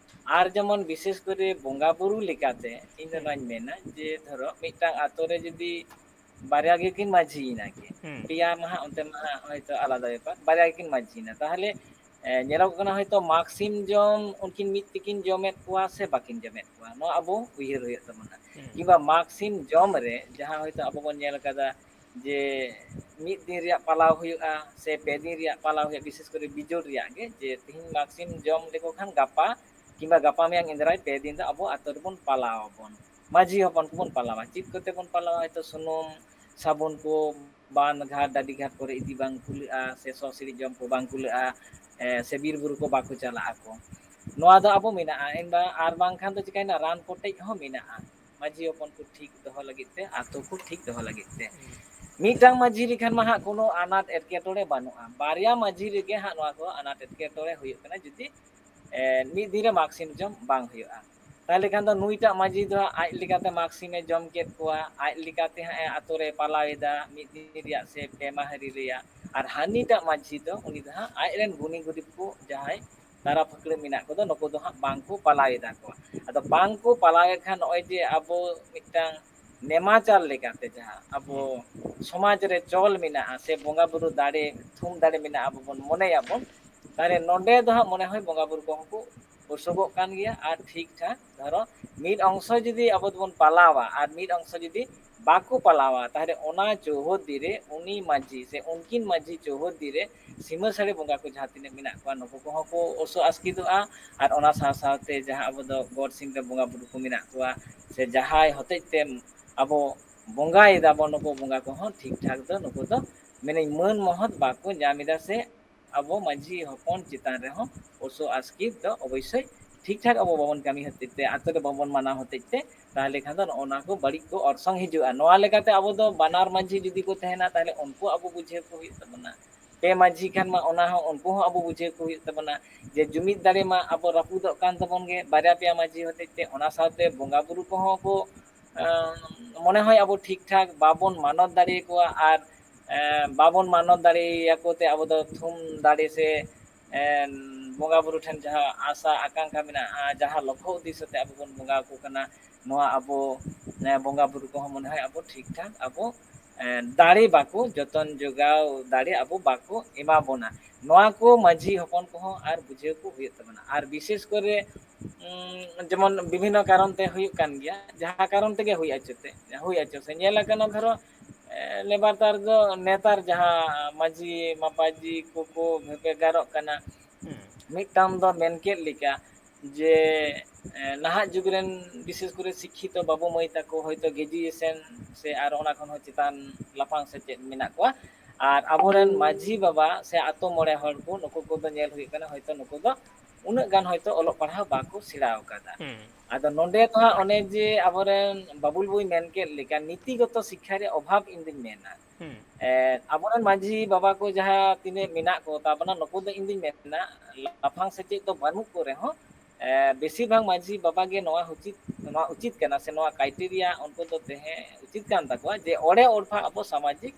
ᱟᱨ ᱡᱮᱢᱚᱱ ᱵᱤᱥᱮᱥ ᱠᱚᱨᱮ ᱵᱚᱸᱜᱟ ᱵᱩᱨᱩ ᱞᱮᱠᱟᱛᱮ ᱤᱧ ᱫᱚ ᱦᱩᱸ᱾ ᱱᱚᱣᱟᱧ ᱢᱮᱱᱟ ᱡᱮ ᱫᱷᱚᱨᱚ ᱢᱤᱫᱴᱟᱝ ᱟᱛᱳ ᱨᱮ ᱡᱩᱫᱤ ᱵᱟᱨᱭᱟ ᱜᱮᱠᱤᱱ ᱢᱟᱹᱡᱷᱤᱭᱮᱱᱟ ᱠᱤᱱ, ᱦᱩᱸ᱾ ᱯᱮᱭᱟ ᱢᱟᱦᱟ ᱚᱱᱛᱮ ᱢᱟᱦᱟ ᱦᱚᱭᱛᱳ ᱟᱞᱟᱫᱟ ᱵᱮᱯᱟᱨ, ᱵᱟᱨᱭᱟ ᱜᱮᱠᱤᱱ ᱢᱟᱹᱡᱷᱤᱭᱮᱱᱟ, ᱛᱟᱦᱚᱞᱮ, ᱮ, ᱧᱮᱞᱚᱜ ᱠᱟᱱᱟ ᱦᱚᱭᱛᱳ ᱢᱟᱜᱽ ᱥᱤᱢ ᱡᱚᱢ ᱩᱱᱠᱤᱱ ᱢᱤᱫ ᱛᱮᱠᱤᱱ ᱡᱚᱢᱮᱫ ᱠᱚᱣᱟ ᱥᱮ ᱵᱟᱹᱠᱤᱱ ᱡᱚᱢᱮᱫ ᱠᱚᱣᱟ, ᱱᱚᱣᱟ ᱟᱵᱚ ᱩᱭᱦᱟᱹᱨ ᱦᱩᱭᱩᱜ ᱛᱟᱵᱚᱱᱟ᱾ ᱦᱩᱸ᱾ ᱠᱤᱝᱵᱟ ᱢᱟᱜᱽ ᱥᱤᱢ ᱡᱚᱢ ᱨᱮ ᱡᱟᱦᱟᱸ ᱦᱚᱭᱛᱳ ᱟᱵᱚ ᱵᱚᱱ ᱧᱮᱞ ᱠᱟᱫᱟ ᱡᱮ ᱢᱤᱫ ᱫᱤᱱ ᱨᱮᱭᱟᱜ ᱯᱟᱞᱟᱣ ᱦᱩᱭᱩᱜᱼᱟ ᱥᱮ ᱯᱮ ᱫᱤᱱ ᱨᱮᱭᱟᱜ ᱯᱟᱞᱟᱣ ᱦᱩᱭᱩᱜᱼᱟ, ᱵᱤᱥᱮᱥ ᱠᱚᱨᱮ ᱵᱤᱡᱳᱲ ᱨᱮᱭᱟᱜ ᱜᱮ, ᱡᱮ ᱛᱤᱦᱤᱧ ᱢᱟᱜᱽ ᱥᱤᱢ ᱡᱚᱢ ᱞᱮᱠᱚ ᱠᱷᱟᱱ ᱜᱟᱯᱟ ᱠᱤᱝᱵᱟ ᱜᱟᱯᱟ ᱢᱮᱭᱟᱝ ᱮᱱᱫᱨᱟᱭ ᱯᱮ ᱫᱤᱱ ᱫᱚ ᱟᱵᱚ ᱟᱛᱳ ᱨᱮᱵᱚᱱ ᱯᱟᱞᱟᱣ ᱟᱵᱚᱱ, ᱢᱟᱹᱡᱷᱤ ᱦᱚᱯᱚᱱ ᱠᱚᱵᱚᱱ ᱯᱟᱞᱟᱣᱟ᱾ ᱪᱮᱫ ᱠᱚᱛᱮ ᱵᱚᱱ ᱯᱟᱞᱟᱣᱟ? ᱦᱚᱭᱛᱳ ᱥᱩᱱᱩᱢ, ᱥᱟᱵᱚᱱ ᱠᱚ, ᱵᱟᱸᱫᱷ ᱜᱷᱟᱴ, ᱰᱟᱹᱰᱤ ᱜᱷᱟᱴ ᱠᱚᱨᱮ ᱤᱫᱤ ᱵᱟᱝ ᱠᱩᱞᱟᱹᱜᱼᱟ, ᱥᱮ ᱥᱚ ᱥᱤᱬᱤᱡ ᱡᱚᱢ ᱠᱚ ᱵᱟᱝ ᱠᱩᱞᱟᱹᱜᱼᱟ, ᱮ, ᱥᱮ ᱵᱤᱨ ᱵᱩᱨᱩ ᱠᱚ ᱵᱟᱠᱚ ᱪᱟᱞᱟᱜ ᱟᱠᱚ᱾ ᱱᱚᱣᱟ ᱫᱚ ᱟᱵᱚ ᱢᱮᱱᱟᱜᱼᱟ, ᱮᱱᱵᱟ-, ᱟᱨ ᱵᱟᱝᱠᱷᱟᱱ ᱫᱚ ᱪᱤᱠᱟᱹᱭᱮᱱᱟ, ᱨᱟᱱ ᱠᱚᱴᱮᱡ ᱦᱚᱸ ᱢᱮᱱᱟᱜᱼᱟ, ᱢᱟᱹᱡᱷᱤ ᱦᱚᱯᱚᱱ ᱠᱚ ᱴᱷᱤᱠ ᱫᱚᱦᱚ ᱞᱟᱹᱜᱤᱫ ᱛᱮ, ᱟᱛᱳ ᱠᱚ ᱴᱷᱤᱠ ᱫᱚᱦᱚ ᱞᱟᱹᱜᱤᱫ ᱛᱮ᱾ ᱦᱩᱸ᱾ ᱢᱤᱫᱴᱟᱝ ᱢᱟᱹᱡᱷᱤ ᱞᱮᱠᱷᱟᱱ ᱢᱟ ᱦᱟᱸᱜ ᱠᱳᱱᱳ ᱟᱱᱟᱴ ᱮᱴᱠᱮᱴᱚᱬᱮ ᱵᱟᱹᱱᱩᱜᱼᱟ, ᱵᱟᱨᱭᱟ ᱢᱟᱹᱡᱷᱤ ᱨᱮᱜᱮ ᱦᱟᱸᱜ ᱱᱚᱣᱟ ᱠᱚ ᱟᱱᱟᱴ ᱮᱴᱠᱮᱴᱚᱬᱮ ᱦᱩᱭᱩᱜ ᱠᱟᱱᱟ, ᱡᱩᱫᱤ, ᱮ, ᱢᱤᱫ ᱫᱤᱱ ᱨᱮ ᱢᱟᱜᱽ ᱥᱤᱢ ᱡᱚᱢ ᱵᱟᱝ ᱦᱩᱭᱩᱜᱼᱟ᱾ ᱛᱟᱦᱚᱞᱮ ᱠᱷᱟᱱ ᱫᱚ ᱱᱩᱭᱴᱟᱜ ᱢᱟᱹᱡᱷᱤ ᱫᱚ ᱦᱟᱸᱜ ᱟᱡ ᱞᱮᱠᱟᱛᱮ ᱢᱟᱜᱽ ᱥᱤᱢᱮ ᱡᱚᱢ ᱠᱮᱫ ᱠᱚᱣᱟ, ᱟᱡ ᱞᱮᱠᱟᱛᱮ ᱦᱟᱸᱜ ᱮ ᱟᱛᱳ ᱨᱮ ᱯᱟᱞᱟᱣ ᱮᱫᱟ, ᱢᱤᱫ ᱫᱤᱱ ᱨᱮᱭᱟᱜ ᱥᱮ ᱯᱮ ᱢᱟᱦᱟ ᱨᱮᱭᱟᱜ, ᱟᱨ ᱦᱟᱹᱱᱤᱴᱟᱜ ᱢᱟᱹᱡᱷᱤ ᱫᱚ ᱩᱱᱤ ᱫᱚ ᱦᱟᱸᱜ ᱟᱡᱨᱮᱱ ᱜᱩᱱᱤ ᱜᱩᱨᱤᱵ ᱠᱚ ᱡᱟᱦᱟᱸᱭ ᱛᱟᱨᱟ ᱯᱷᱟᱹᱠᱲᱟᱹ ᱢᱮᱱᱟᱜ ᱠᱚᱫᱚ ᱱᱩᱠᱩ ᱫᱚ ᱦᱟᱸᱜ ᱵᱟᱝ ᱠᱚ ᱯᱟᱞᱟᱣ ᱮᱫᱟ ᱠᱚ᱾ ᱟᱫᱚ ᱵᱟᱝ ᱠᱚ ᱯᱟᱞᱟᱣᱮᱫ ᱠᱷᱟᱱ ᱱᱚᱜᱼᱚᱭ ᱡᱮ ᱟᱵᱚ ᱢᱤᱫᱴᱟᱝ ᱱᱮᱢᱟᱪᱟᱨ ᱞᱮᱠᱟᱛᱮ ᱡᱟᱦᱟᱸ ᱟᱵᱚ ᱦᱩᱸ᱾ ᱥᱚᱢᱟᱡᱽ ᱨᱮ ᱪᱚᱞ ᱢᱮᱱᱟᱜᱼᱟ ᱥᱮ ᱵᱚᱸᱜᱟ ᱵᱩᱨᱩ ᱫᱟᱲᱮ, ᱛᱷᱩᱢ ᱫᱟᱲᱮ ᱢᱮᱱᱟᱜᱼᱟ, ᱟᱵᱚ ᱵᱚᱱ ᱢᱚᱱᱮᱭᱟᱵᱚᱱ, ᱛᱟᱦᱚᱞᱮ ᱱᱚᱰᱮ ᱫᱚ ᱦᱟᱸᱜ ᱢᱚᱱᱮ ᱦᱚᱭ ᱵᱚᱸᱜᱟ ᱵᱩᱨᱩ ᱠᱚᱦᱚᱸ ᱠᱚ ᱚᱥᱚᱜᱚᱜ ᱠᱟᱱ ᱜᱮᱭᱟ᱾ ᱟᱨ ᱴᱷᱤᱠ ᱴᱷᱟᱠ ᱫᱷᱚᱨᱚ ᱢᱤᱫ ᱚᱝᱥᱚ ᱡᱩᱫᱤ ᱟᱵᱚ ᱫᱚᱵᱚᱱ ᱯᱟᱞᱟᱣᱟ ᱟᱨ ᱢᱤᱫ ᱚᱝᱥᱚ ᱡᱩᱫᱤ ᱵᱟᱠᱚ ᱯᱟᱞᱟᱣᱟ, ᱛᱟᱦᱚᱞᱮ ᱚᱱᱟ ᱪᱳᱦᱳᱫᱤ ᱨᱮ ᱩᱱᱤ ᱢᱟᱹᱡᱷᱤ ᱥᱮ ᱩᱱᱠᱤᱱ ᱢᱟᱹᱡᱷᱤ ᱪᱳᱦᱳᱫᱤ ᱨᱮ ᱥᱤᱢᱟᱹ ᱥᱟᱹᱲᱤ ᱵᱚᱸᱜᱟ ᱠᱚ ᱡᱟᱦᱟᱸ ᱛᱤᱱᱟᱹᱜ ᱢᱮᱱᱟᱜ ᱠᱚᱣᱟ, ᱱᱩᱠᱩ ᱠᱚᱦᱚᱸ ᱠᱚ ᱚᱥᱚᱜ ᱟᱥᱠᱤᱛᱚᱜᱼᱟ᱾ ᱟᱨ ᱚᱱᱟ ᱥᱟᱶ ᱥᱟᱶᱛᱮ ᱡᱟᱦᱟᱸ ᱟᱵᱚ ᱫᱚ ᱜᱚᱴ ᱥᱤᱢ ᱨᱮ ᱵᱚᱸᱜᱟ ᱵᱩᱨᱩ ᱠᱚ ᱢᱮᱱᱟᱜ ᱠᱚᱣᱟ, ᱥᱮ ᱡᱟᱦᱟᱸᱭ ᱦᱚᱛᱮᱡ ᱛᱮ ᱟᱵᱚ ᱵᱚᱸᱜᱟᱭ ᱫᱟᱵᱚᱱ, ᱱᱩᱠᱩ ᱵᱚᱸᱜᱟ ᱠᱚᱦᱚᱸ ᱴᱷᱤᱠ ᱴᱷᱟᱠ ᱫᱚ ᱱᱩᱠᱩ ᱫᱚ ᱢᱮᱱᱟᱹᱧ ᱢᱟᱹᱱ ᱢᱚᱦᱚᱛ ᱵᱟᱠᱚ ᱧᱟᱢ ᱮᱫᱟ, ᱥᱮ ᱟᱵᱚ ᱢᱟᱹᱡᱷᱤ ᱦᱚᱯᱚᱱ ᱪᱮᱛᱟᱱ ᱨᱮᱦᱚᱸ ᱚᱥᱚ ᱟᱥᱠᱮᱛ ᱫᱚ ᱚᱵᱚᱥᱥᱳᱭ ᱴᱷᱤᱠ ᱴᱷᱟᱠ ᱟᱵᱚ ᱵᱟᱵᱚᱱ ᱠᱟᱹᱢᱤ ᱦᱚᱛᱮᱡ ᱛᱮ, ᱟᱛᱳ ᱨᱮ ᱵᱟᱵᱚᱱ ᱢᱟᱱᱟᱣ ᱦᱚᱛᱮᱡ ᱛᱮ, ᱛᱟᱦᱚᱞᱮ ᱠᱷᱟᱱ ᱫᱚ ᱱᱚᱜᱼᱚ ᱱᱚᱣᱟ ᱠᱚ ᱵᱟᱹᱲᱤᱡ ᱠᱚ ᱚᱨᱥᱚᱝ ᱦᱤᱡᱩᱜᱼᱟ᱾ ᱱᱚᱣᱟ ᱞᱮᱠᱟᱛᱮ ᱟᱵᱚ ᱫᱚ ᱵᱟᱱᱟᱨ ᱢᱟᱹᱡᱷᱤ ᱡᱩᱫᱤ ᱠᱚ ᱛᱟᱦᱮᱱᱟ, ᱛᱟᱦᱚᱞᱮ ᱩᱱᱠᱩ ᱟᱵᱚ ᱵᱩᱡᱷᱟᱹᱣ ᱠᱚ ᱦᱩᱭᱩᱜ ᱛᱟᱵᱚᱱᱟ᱾ ᱯᱮ ᱢᱟᱹᱡᱷᱤ ᱠᱷᱟᱱ ᱢᱟ ᱚᱱᱟ ᱦᱚᱸ ᱩᱱᱠᱩ ᱦᱚᱸ ᱟᱵᱚ ᱵᱩᱡᱷᱟᱹᱣ ᱠᱚ ᱦᱩᱭᱩᱜ ᱛᱟᱵᱚᱱᱟ ᱡᱮ ᱡᱩᱢᱤᱫ ᱫᱟᱲᱮ ᱢᱟ ᱟᱵᱚ ᱨᱟᱹᱯᱩᱫᱚᱜ ᱠᱟᱱ ᱛᱟᱵᱚᱱ ᱜᱮ ᱵᱟᱨᱭᱟ ᱯᱮᱭᱟ ᱢᱟᱹᱡᱷᱤ ᱦᱚᱛᱮᱡ ᱛᱮ᱾ ᱚᱱᱟ ᱥᱟᱶᱛᱮ ᱵᱚᱸᱜᱟ ᱵᱩᱨᱩ ᱠᱚᱦᱚᱸ ᱠᱚ, ᱮᱸ, ᱢᱚᱱᱮ ᱦᱚᱭ ᱟᱵᱚ ᱴᱷᱤᱠ ᱴᱷᱟᱠ ᱵᱟᱵᱚᱱ ᱢᱟᱱᱚᱛ ᱫᱟᱲᱮᱭᱟᱠᱚᱣᱟ᱾ ᱟᱨ, ᱮᱸ, ᱵᱟᱵᱚᱱ ᱢᱟᱱᱚᱛ ᱫᱟᱲᱮᱭᱟᱠᱚ ᱛᱮ ᱟᱵᱚ ᱫᱚ ᱛᱷᱩᱢ ᱫᱟᱲᱮ ᱥᱮ, ᱮᱸ, ᱵᱚᱸᱜᱟ ᱵᱩᱨᱩ ᱴᱷᱮᱱ ᱡᱟᱦᱟᱸ ᱟᱥᱟ ᱟᱠᱟᱝᱠᱷᱟ ᱢᱮᱱᱟᱜᱼᱟ, ᱡᱟᱦᱟᱸ ᱞᱚᱠᱠᱷᱚ ᱩᱫᱽᱫᱮᱥᱥᱚ ᱛᱮ ᱟᱵᱚ ᱵᱚᱱ ᱵᱚᱸᱜᱟ ᱟᱠᱚ ᱠᱟᱱᱟ, ᱱᱚᱣᱟ ᱟᱵᱚ, ᱮᱸ, ᱵᱚᱸᱜᱟ ᱵᱩᱨᱩ ᱠᱚᱦᱚᱸ ᱢᱚᱱᱮ ᱦᱚᱭ ᱟᱵᱚ ᱴᱷᱤᱠ ᱴᱷᱟᱠ ᱟᱵᱚ, ᱮᱸ, ᱫᱟᱲᱮ ᱵᱟᱠᱚ ᱡᱚᱛᱚᱱ ᱡᱚᱜᱟᱣ ᱫᱟᱲᱮ ᱟᱵᱚ ᱵᱟᱠᱚ ᱮᱢᱟ ᱵᱚᱱᱟ᱾ ᱱᱚᱣᱟ ᱠᱚ ᱢᱟᱹᱡᱷᱤ ᱦᱚᱯᱚᱱ ᱠᱚᱦᱚᱸ ᱟᱨ ᱵᱩᱡᱷᱟᱹᱣ ᱠᱚ ᱦᱩᱭᱩᱜ ᱛᱟᱵᱚᱱᱟ᱾ ᱟᱨ ᱵᱤᱥᱮᱥ ᱠᱚᱨᱮ, ᱩᱸ, ᱡᱮᱢᱚᱱ ᱵᱤᱵᱷᱤᱱᱱᱚ ᱠᱟᱨᱚᱱ ᱛᱮ ᱦᱩᱭᱩᱜ ᱠᱟᱱ ᱜᱮᱭᱟ, ᱡᱟᱦᱟᱸ ᱠᱟᱨᱚᱱ ᱛᱮᱜᱮ ᱦᱩᱭ ᱦᱚᱪᱚ ᱛᱮ, ᱦᱩᱭ ᱦᱚᱪᱚ ᱥᱮ ᱧᱮᱞ ᱟᱠᱟᱱᱟ, ᱫᱷᱚᱨᱚ, ᱮ, ᱱᱮᱵᱟᱨ ᱛᱟᱨ ᱫᱚ ᱱᱮᱛᱟᱨ ᱡᱟᱦᱟᱸ ᱢᱟᱹᱡᱷᱤ ᱢᱟᱯᱟᱡᱷᱤ ᱠᱚᱠᱚ ᱵᱷᱮᱜᱟᱨᱚᱜ ᱠᱟᱱᱟ᱾ ᱦᱩᱸ᱾ ᱢᱤᱫᱴᱟᱝ ᱫᱚ ᱢᱮᱱ ᱠᱮᱫ ᱞᱮᱠᱟ ᱡᱮ, ᱮ, ᱱᱟᱦᱟᱜ ᱡᱩᱜᱽ ᱨᱮᱱ ᱵᱤᱥᱮᱥ ᱠᱚᱨᱮ ᱥᱤᱠᱠᱷᱤᱛᱚ ᱵᱟᱹᱵᱩ ᱢᱟᱹᱭ ᱛᱟᱠᱚ ᱦᱚᱭᱛᱳ ᱜᱨᱮᱡᱩᱭᱮᱥᱚᱱ ᱥᱮ ᱟᱨ ᱚᱱᱟ ᱠᱷᱚᱱ ᱦᱚᱸ ᱪᱮᱛᱟᱱ ᱞᱟᱯᱷᱟᱝ ᱥᱮᱪᱮᱫ ᱢᱮᱱᱟᱜ ᱠᱚᱣᱟ᱾ ᱟᱨ ᱟᱵᱚᱨᱮᱱ ᱢᱟᱹᱡᱷᱤ ᱵᱟᱵᱟ ᱥᱮ ᱟᱛᱳ ᱢᱚᱬᱮ ᱦᱚᱲ ᱠᱚ, ᱱᱩᱠᱩ ᱠᱚᱫᱚ ᱧᱮᱞ ᱦᱩᱭᱩᱜ ᱠᱟᱱᱟ ᱦᱚᱭᱛᱳ ᱱᱩᱠᱩ ᱫᱚ ᱩᱱᱟᱹᱜ ᱜᱟᱱ ᱦᱚᱭᱛᱳ ᱚᱞᱚᱜ ᱯᱟᱲᱦᱟᱣ ᱵᱟᱠᱚ ᱥᱮᱬᱟ ᱟᱠᱟᱫᱟ᱾ ᱦᱩᱸ᱾ ᱟᱫᱚ ᱱᱚᱰᱮ ᱫᱚ ᱦᱟᱸᱜ ᱚᱱᱮ ᱡᱮ ᱟᱵᱚᱨᱮᱱ ᱵᱟᱵᱩᱞ ᱵᱩᱭ ᱢᱮᱱ ᱠᱮᱫ ᱞᱮᱠᱟ ᱱᱤᱛᱤᱜᱚᱛᱚ ᱥᱤᱠᱠᱷᱟ ᱨᱮ ᱚᱵᱷᱟᱵᱽ ᱤᱧ ᱫᱩᱧ ᱢᱮᱱᱟ᱾ ᱦᱩᱸ᱾ ᱮ, ᱟᱵᱚᱨᱮᱱ ᱢᱟᱹᱡᱷᱤ ᱵᱟᱵᱟ ᱠᱚ ᱡᱟᱦᱟᱸ ᱛᱤᱱᱟᱹᱜ ᱢᱮᱱᱟᱜ ᱠᱚ ᱛᱟᱵᱚᱱᱟ, ᱱᱩᱠᱩ ᱫᱚ ᱤᱧ ᱫᱩᱧ ᱢᱮᱱᱟ ᱞᱟᱯᱷᱟᱝ ᱥᱮᱪᱮᱫ ᱫᱚ ᱵᱟᱹᱱᱩᱜ ᱠᱚ ᱨᱮᱦᱚᱸ, ᱮ, ᱵᱮᱥᱤᱨ ᱵᱷᱟᱜᱽ ᱢᱟᱹᱡᱷᱤ ᱵᱟᱵᱟ ᱜᱮ ᱱᱚᱣᱟ ᱩᱪᱤᱛ, ᱱᱚᱣᱟ ᱩᱪᱤᱛ ᱠᱟᱱᱟ ᱥᱮ ᱱᱚᱣᱟ criteria ᱩᱱᱠᱩ ᱫᱚ ᱛᱟᱦᱮᱸ ᱩᱪᱤᱛ ᱠᱟᱱ ᱛᱟᱠᱚᱣᱟ ᱡᱮ ᱚᱲᱮ ᱚᱲᱯᱷᱟ ᱟᱵᱚ ᱥᱟᱢᱟᱡᱤᱠ,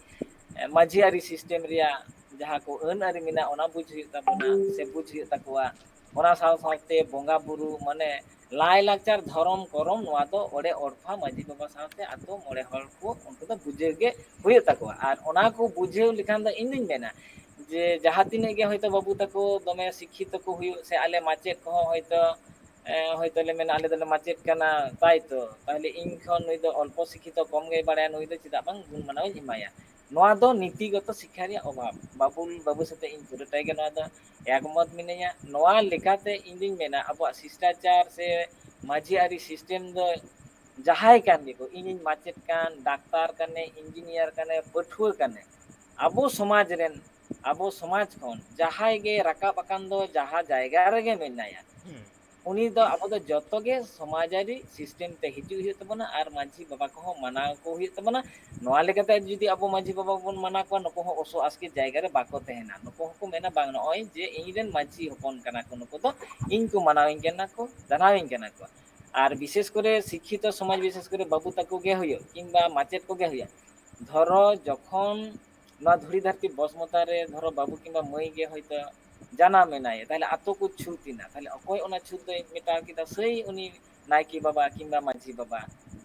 ᱮ, ᱢᱟᱹᱡᱷᱤ ᱟᱹᱨᱤ system ᱨᱮᱭᱟᱜ ᱡᱟᱦᱟᱸ ᱠᱚ ᱟᱹᱱ ᱟᱹᱨᱤ ᱢᱮᱱᱟᱜᱼᱟ, ᱚᱱᱟ ᱵᱩᱡᱽ ᱦᱩᱭᱩᱜ ᱛᱟᱵᱚᱱᱟ ᱥᱮ ᱵᱩᱡᱽ ᱦᱩᱭᱩᱜ ᱛᱟᱠᱚᱣᱟ᱾ ᱚᱱᱟ ᱥᱟᱶ ᱥᱟᱶᱛᱮ ᱵᱚᱸᱜᱟ ᱵᱩᱨᱩ, ᱢᱟᱱᱮ ᱞᱟᱭᱼᱞᱟᱠᱪᱟᱨ, ᱫᱷᱚᱨᱚᱢ ᱠᱚᱨᱚᱢ, ᱱᱚᱣᱟ ᱫᱚ ᱚᱲᱮ ᱚᱲᱯᱷᱟ ᱢᱟᱹᱡᱷᱤ ᱵᱟᱵᱟ ᱥᱟᱶᱛᱮ ᱟᱛᱳ ᱢᱚᱬᱮ ᱦᱚᱲ ᱠᱚ ᱩᱱᱠᱩ ᱫᱚ ᱵᱩᱡᱷᱟᱹᱣ ᱜᱮ ᱦᱩᱭᱩᱜ ᱛᱟᱠᱚᱣᱟ᱾ ᱟᱨ ᱚᱱᱟ ᱠᱚ ᱵᱩᱡᱷᱟᱹᱣ ᱞᱮᱠᱷᱟᱱ ᱫᱚ ᱤᱧ ᱫᱩᱧ ᱢᱮᱱᱟ ᱡᱮ ᱡᱟᱦᱟᱸ ᱛᱤᱱᱟᱹᱜ ᱜᱮ ᱦᱚᱭᱛᱳ ᱵᱟᱹᱵᱩ ᱛᱟᱠᱚ ᱫᱚᱢᱮ ᱥᱤᱠᱠᱷᱤᱛᱚ ᱠᱚ ᱦᱩᱭᱩᱜ, ᱥᱮ ᱟᱞᱮ ᱢᱟᱪᱮᱫ ᱠᱚᱦᱚᱸ ᱦᱚᱭᱛᱳ, ᱮ, ᱦᱚᱭᱛᱳ ᱞᱮ ᱢᱮᱱᱟ, "ᱟᱞᱮ ᱫᱚᱞᱮ ᱢᱟᱪᱮᱫ ᱠᱟᱱᱟ, ᱛᱟᱭ ᱛᱚ, ᱛᱟᱦᱞᱮ ᱤᱧ ᱠᱷᱚᱱ ᱱᱩᱭ ᱫᱚ ᱚᱞᱯᱚ ᱥᱤᱠᱠᱷᱤᱛᱚ, ᱠᱚᱢ ᱜᱮᱭ ᱵᱟᱲᱟᱭᱟ, ᱱᱩᱭ ᱫᱚ ᱪᱮᱫᱟᱜ ᱵᱟᱝ ᱜᱩᱱ ᱢᱟᱱᱟᱣ ᱤᱧ ᱮᱢᱟᱭᱟ?" ᱱᱚᱣᱟ ᱫᱚ ᱱᱤᱛᱤᱜᱚᱛᱚ ᱥᱤᱠᱠᱷᱟ ᱨᱮᱭᱟᱜ ᱚᱵᱷᱟᱵᱽ᱾ ᱵᱟᱹᱵᱩᱞ ᱵᱟᱹᱵᱩ ᱥᱟᱛᱮ ᱤᱧ ᱯᱩᱨᱟᱹᱴᱟᱭ ᱜᱮ ᱱᱚᱣᱟ ᱫᱚ ᱮᱠᱢᱚᱛ ᱢᱤᱱᱟᱹᱧᱟ᱾ ᱱᱚᱣᱟ ᱞᱮᱠᱟᱛᱮ ᱤᱧ ᱫᱩᱧ ᱢᱮᱱᱟ, ᱟᱵᱚᱣᱟᱜ ᱥᱤᱥᱴᱟᱪᱟᱨ ᱥᱮ ᱢᱟᱹᱡᱷᱤ ᱟᱹᱨᱤ system ᱫᱚ ᱡᱟᱦᱟᱸᱭ ᱠᱟᱱ ᱜᱮᱠᱚ, ᱤᱧᱤᱧ ᱢᱟᱪᱮᱫ ᱠᱟᱱ, ᱰᱟᱠᱛᱟᱨ ᱠᱟᱱᱮ, ᱤᱧᱡᱤᱱᱤᱭᱟᱨ ᱠᱟᱱᱮ, ᱯᱟᱹᱴᱷᱩᱣᱟᱹ ᱠᱟᱱᱮ, ᱟᱵᱚ ᱥᱚᱢᱟᱡᱽ ᱨᱮᱱ, ᱟᱵᱚ ᱥᱚᱢᱟᱡᱽ ᱠᱷᱚᱱ ᱡᱟᱦᱟᱸᱭ ᱜᱮ ᱨᱟᱠᱟᱵ ᱟᱠᱟᱱ ᱫᱚ ᱡᱟᱦᱟᱸ ᱡᱟᱭᱜᱟ ᱨᱮᱜᱮ ᱢᱮᱱᱟᱭᱟ, ᱦᱩᱸ᱾ ᱩᱱᱤ ᱫᱚ ᱟᱵᱚ ᱫᱚ ᱡᱚᱛᱚ ᱜᱮ ᱥᱚᱢᱟᱡᱽᱟᱹᱨᱤ system ᱛᱮ ᱦᱤᱡᱩᱜ ᱦᱩᱭᱩᱜ ᱛᱟᱵᱚᱱᱟ ᱟᱨ ᱢᱟᱹᱡᱷᱤ ᱵᱟᱵᱟ ᱠᱚᱦᱚᱸ ᱢᱟᱱᱟᱣ ᱠᱚ ᱦᱩᱭᱩᱜ ᱛᱟᱵᱚᱱᱟ᱾ ᱱᱚᱣᱟ ᱞᱮᱠᱟᱛᱮ ᱡᱩᱫᱤ ᱟᱵᱚ ᱢᱟᱹᱡᱷᱤ ᱵᱟᱵᱟ ᱵᱚᱱ ᱢᱟᱱᱟᱣ ᱠᱚᱣᱟ, ᱱᱩᱠᱩ ᱦᱚᱸ ᱚᱥᱚ ᱟᱥᱠᱮᱛ ᱡᱟᱭᱜᱟ ᱨᱮ ᱵᱟᱠᱚ ᱛᱟᱦᱮᱱᱟ᱾ ᱱᱩᱠᱩ ᱦᱚᱸᱠᱚ ᱢᱮᱱᱟ, "ᱵᱟᱝ, ᱱᱚᱜᱼᱚᱭ ᱡᱮ ᱤᱧ ᱨᱮᱱ ᱢᱟᱹᱡᱷᱤ ᱦᱚᱯᱚᱱ ᱠᱟᱱᱟ ᱠᱚ, ᱱᱩᱠᱩ ᱫᱚ ᱤᱧ ᱠᱚ ᱢᱟᱱᱟᱣᱤᱧ ᱠᱟᱱᱟ ᱠᱚ, ᱫᱟᱱᱟᱣᱤᱧ ᱠᱟᱱᱟ ᱠᱚ᱾" ᱟᱨ ᱵᱤᱥᱮᱥ ᱠᱚᱨᱮ ᱥᱤᱠᱠᱷᱤᱛᱚ ᱥᱚᱢᱟᱡᱽ, ᱵᱤᱥᱮᱥ ᱠᱚᱨᱮ ᱵᱟᱹᱵᱩ ᱛᱟᱠᱚ ᱜᱮ ᱦᱩᱭᱩᱜ ᱠᱤᱝᱵᱟ ᱢᱟᱪᱮᱫ ᱠᱚᱜᱮ ᱦᱩᱭᱩᱜ, ᱫᱷᱚᱨᱚ ᱡᱚᱠᱷᱚᱱ ᱱᱚᱣᱟ ᱫᱷᱩᱲᱤ ᱫᱷᱟᱹᱨᱛᱤ ᱵᱚᱥᱢᱚᱛᱟ ᱨᱮ ᱫᱷᱚᱨᱚ ᱵᱟᱹᱵᱩ ᱠᱤᱝᱵᱟ ᱢᱟᱹᱭ ᱜᱮ ᱦᱚᱭᱛᱳ ᱡᱟᱱᱟᱢ ᱮᱱᱟᱭ, ᱛᱟᱦᱞᱮ ᱟᱛᱳ ᱠᱚ ᱪᱷᱩᱛ ᱮᱱᱟ, ᱛᱟᱦᱞᱮ ᱚᱠᱚᱭ ᱚᱱᱟ ᱪᱷᱩᱛ ᱫᱚᱭ ᱢᱮᱴᱟᱣ ᱠᱮᱫᱟ? ᱥᱮᱭ ᱩᱱᱤ ᱱᱟᱭᱠᱮ ᱵᱟᱵᱟ ᱠᱤᱝᱵᱟ ᱢᱟᱹᱡᱷᱤ ᱵᱟᱵᱟ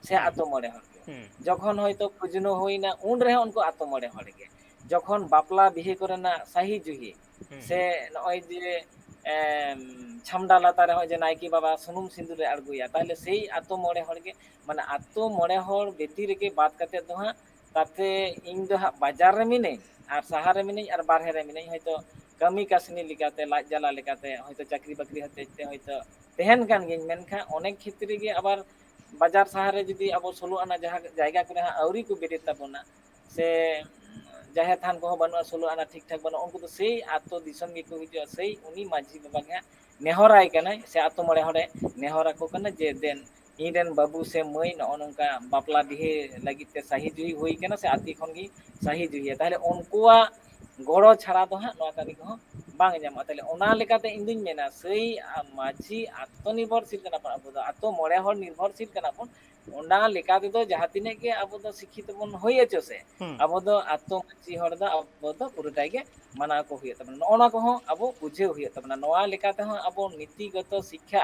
ᱥᱮ ᱦᱩᱸ᱾ ᱟᱛᱳ ᱢᱚᱬᱮ ᱦᱚᱲ ᱜᱮ᱾ ᱦᱩᱸ᱾ ᱡᱚᱠᱷᱚᱱ ᱦᱚᱭᱛᱳ ᱠᱩᱡᱱᱳ ᱦᱩᱭᱱᱟ, ᱩᱱ ᱨᱮᱦᱚᱸ ᱩᱱᱠᱩ ᱟᱛᱳ ᱢᱚᱬᱮ ᱦᱚᱲ ᱜᱮ᱾ ᱡᱚᱠᱷᱚᱱ ᱵᱟᱯᱞᱟ ᱵᱤᱦᱟᱹ ᱠᱚᱨᱮᱱᱟᱜ ᱥᱟᱹᱦᱤ ᱡᱩᱦᱤ ᱦᱩᱸ᱾ ᱥᱮ ᱱᱚᱜᱼᱚᱭ ᱡᱮ, ᱮᱢ, ᱪᱷᱟᱢᱰᱟ ᱞᱟᱛᱟᱨ ᱨᱮ ᱱᱚᱜᱼᱚᱭ ᱡᱮ ᱱᱟᱭᱠᱮ ᱵᱟᱵᱟ ᱥᱩᱱᱩᱢ ᱥᱤᱸᱫᱩᱨ ᱮ ᱟᱬᱜᱚᱭᱟ, ᱛᱟᱦᱞᱮ ᱥᱮᱭ ᱟᱛᱳ ᱢᱚᱬᱮ ᱦᱚᱲ ᱜᱮ, ᱢᱟᱱᱮ ᱟᱛᱳ ᱢᱚᱬᱮ ᱦᱚᱲ ᱵᱷᱤᱛᱤᱨ ᱨᱮᱜᱮ ᱵᱟᱫ ᱠᱟᱛᱮ ᱫᱚ ᱦᱟᱸᱜ, ᱛᱟᱛᱮ ᱤᱧ ᱫᱚ ᱦᱟᱸᱜ ᱵᱟᱡᱟᱨ ᱨᱮ ᱢᱤᱱᱟᱹᱧ ᱟᱨ ᱥᱟᱦᱟᱨ ᱨᱮ ᱢᱤᱱᱟᱹᱧ ᱟᱨ ᱵᱟᱨᱦᱮ ᱨᱮ ᱢᱤᱱᱟᱹᱧ, ᱦᱚᱭᱛᱳ ᱠᱟᱹᱢᱤ ᱠᱟᱹᱥᱱᱤ ᱞᱮᱠᱟᱛᱮ, ᱞᱟᱡ ᱡᱟᱞᱟ ᱞᱮᱠᱟᱛᱮ, ᱦᱚᱭᱛᱳ ᱪᱟᱹᱠᱨᱤ ᱵᱟᱹᱠᱨᱤ ᱦᱚᱛᱮᱡ ᱛᱮ ᱦᱚᱭᱛᱳ ᱛᱟᱦᱮᱱ ᱠᱟᱱ ᱜᱤᱭᱟᱹᱧ, ᱢᱮᱱᱠᱷᱟᱱ ᱚᱱᱮᱠ ᱠᱷᱮᱛᱨᱮ ᱜᱮ ᱟᱵᱟᱨ ᱵᱟᱡᱟᱨ ᱥᱟᱦᱟᱨ ᱨᱮ ᱡᱩᱫᱤ ᱟᱵᱚ ᱥᱳᱞᱳ ᱟᱱᱟ ᱡᱟᱦᱟᱸ ᱡᱟᱭᱜᱟ ᱠᱚᱨᱮ ᱦᱟᱸᱜ ᱟᱹᱣᱨᱤ ᱠᱚ ᱵᱮᱨᱮᱫ ᱛᱟᱵᱚᱱᱟ, ᱥᱮ ᱡᱟᱦᱮᱨ ᱛᱷᱟᱱ ᱠᱚᱦᱚᱸ ᱵᱟᱹᱱᱩᱜᱼᱟ, ᱥᱳᱞᱳ ᱟᱱᱟ ᱴᱷᱤᱠ ᱴᱷᱟᱠ ᱵᱟᱹᱱᱩᱜᱼᱟ, ᱩᱱᱠᱩ ᱫᱚ ᱥᱮᱭ ᱟᱛᱳ ᱫᱤᱥᱚᱢ ᱜᱮᱠᱚ ᱦᱤᱡᱩᱜᱼᱟ, ᱥᱮᱭ ᱩᱱᱤ ᱢᱟᱹᱡᱷᱤ ᱵᱟᱵᱟ ᱜᱮ ᱦᱟᱸᱜ ᱱᱮᱦᱚᱨᱟᱭ ᱠᱟᱱᱟᱭ, ᱥᱮ ᱟᱛᱳ ᱢᱚᱬᱮ ᱦᱚᱲᱮ ᱱᱮᱦᱚᱨ ᱟᱠᱚ ᱠᱟᱱᱟ ᱡᱮ, "ᱫᱮᱱ, ᱤᱧ ᱨᱮᱱ ᱵᱟᱹᱵᱩ ᱥᱮ ᱢᱟᱹᱭ ᱱᱚᱜᱼᱚ ᱱᱚᱝᱠᱟ ᱵᱟᱯᱞᱟ ᱵᱤᱦᱟᱹ ᱞᱟᱹᱜᱤᱫ ᱛᱮ ᱥᱟᱹᱦᱤ ᱡᱩᱦᱤ ᱦᱩᱭ ᱠᱟᱱᱟ, ᱥᱮ ᱟᱛᱳ ᱠᱷᱚᱱ ᱜᱮ ᱥᱟᱹᱦᱤ ᱡᱩᱦᱤᱭᱟ᱾" ᱛᱟᱦᱞᱮ ᱩᱱᱠᱩᱣᱟᱜ ᱜᱚᱲᱚ ᱪᱷᱟᱲᱟ ᱫᱚ ᱦᱟᱸᱜ ᱱᱚᱣᱟ ᱠᱟᱹᱢᱤ ᱠᱚᱦᱚᱸ ᱵᱟᱝ ᱧᱟᱢᱚᱜᱼᱟ᱾ ᱛᱟᱦᱞᱮ ᱚᱱᱟ ᱞᱮᱠᱟᱛᱮ ᱤᱧ ᱫᱩᱧ ᱢᱮᱱᱟ, ᱥᱮᱭ ᱢᱟᱹᱡᱷᱤ ᱟᱛᱳ ᱱᱤᱨᱵᱷᱚᱨᱥᱤᱞ ᱠᱟᱱᱟ ᱵᱚᱱ, ᱟᱵᱚ ᱫᱚ ᱟᱛᱳ ᱢᱚᱬᱮ ᱦᱚᱲ ᱱᱤᱨᱵᱷᱚᱨᱥᱤᱞ ᱠᱟᱱᱟ ᱵᱚᱱ, ᱚᱱᱟ ᱞᱮᱠᱟ ᱛᱮᱫᱚ ᱡᱟᱦᱟᱸ ᱛᱤᱱᱟᱹᱜ ᱜᱮ ᱟᱵᱚ ᱫᱚ ᱥᱤᱠᱠᱷᱤᱛᱚ ᱵᱚᱱ ᱦᱩᱭ ᱦᱚᱪᱚ ᱥᱮ, ᱦᱩᱸ᱾ ᱟᱵᱚ ᱫᱚ ᱟᱛᱳ ᱢᱟᱹᱡᱷᱤ ᱦᱚᱲ ᱫᱚ ᱟᱵᱚ ᱫᱚ ᱯᱩᱨᱟᱹᱴᱟᱭ ᱜᱮ ᱢᱟᱱᱟᱣ ᱠᱚ ᱦᱩᱭᱩᱜ ᱛᱟᱵᱚᱱᱟ᱾ ᱱᱚᱜᱼᱚ ᱱᱚᱣᱟ ᱠᱚᱦᱚᱸ ᱟᱵᱚ ᱵᱩᱡᱷᱟᱹᱣ ᱦᱩᱭᱩᱜ ᱛᱟᱵᱚᱱᱟ᱾ ᱱᱚᱣᱟ ᱞᱮᱠᱟ ᱛᱮᱦᱚᱸ ᱟᱵᱚ ᱱᱤᱛᱤᱜᱚᱛᱚ ᱥᱤᱠᱠᱷᱟ,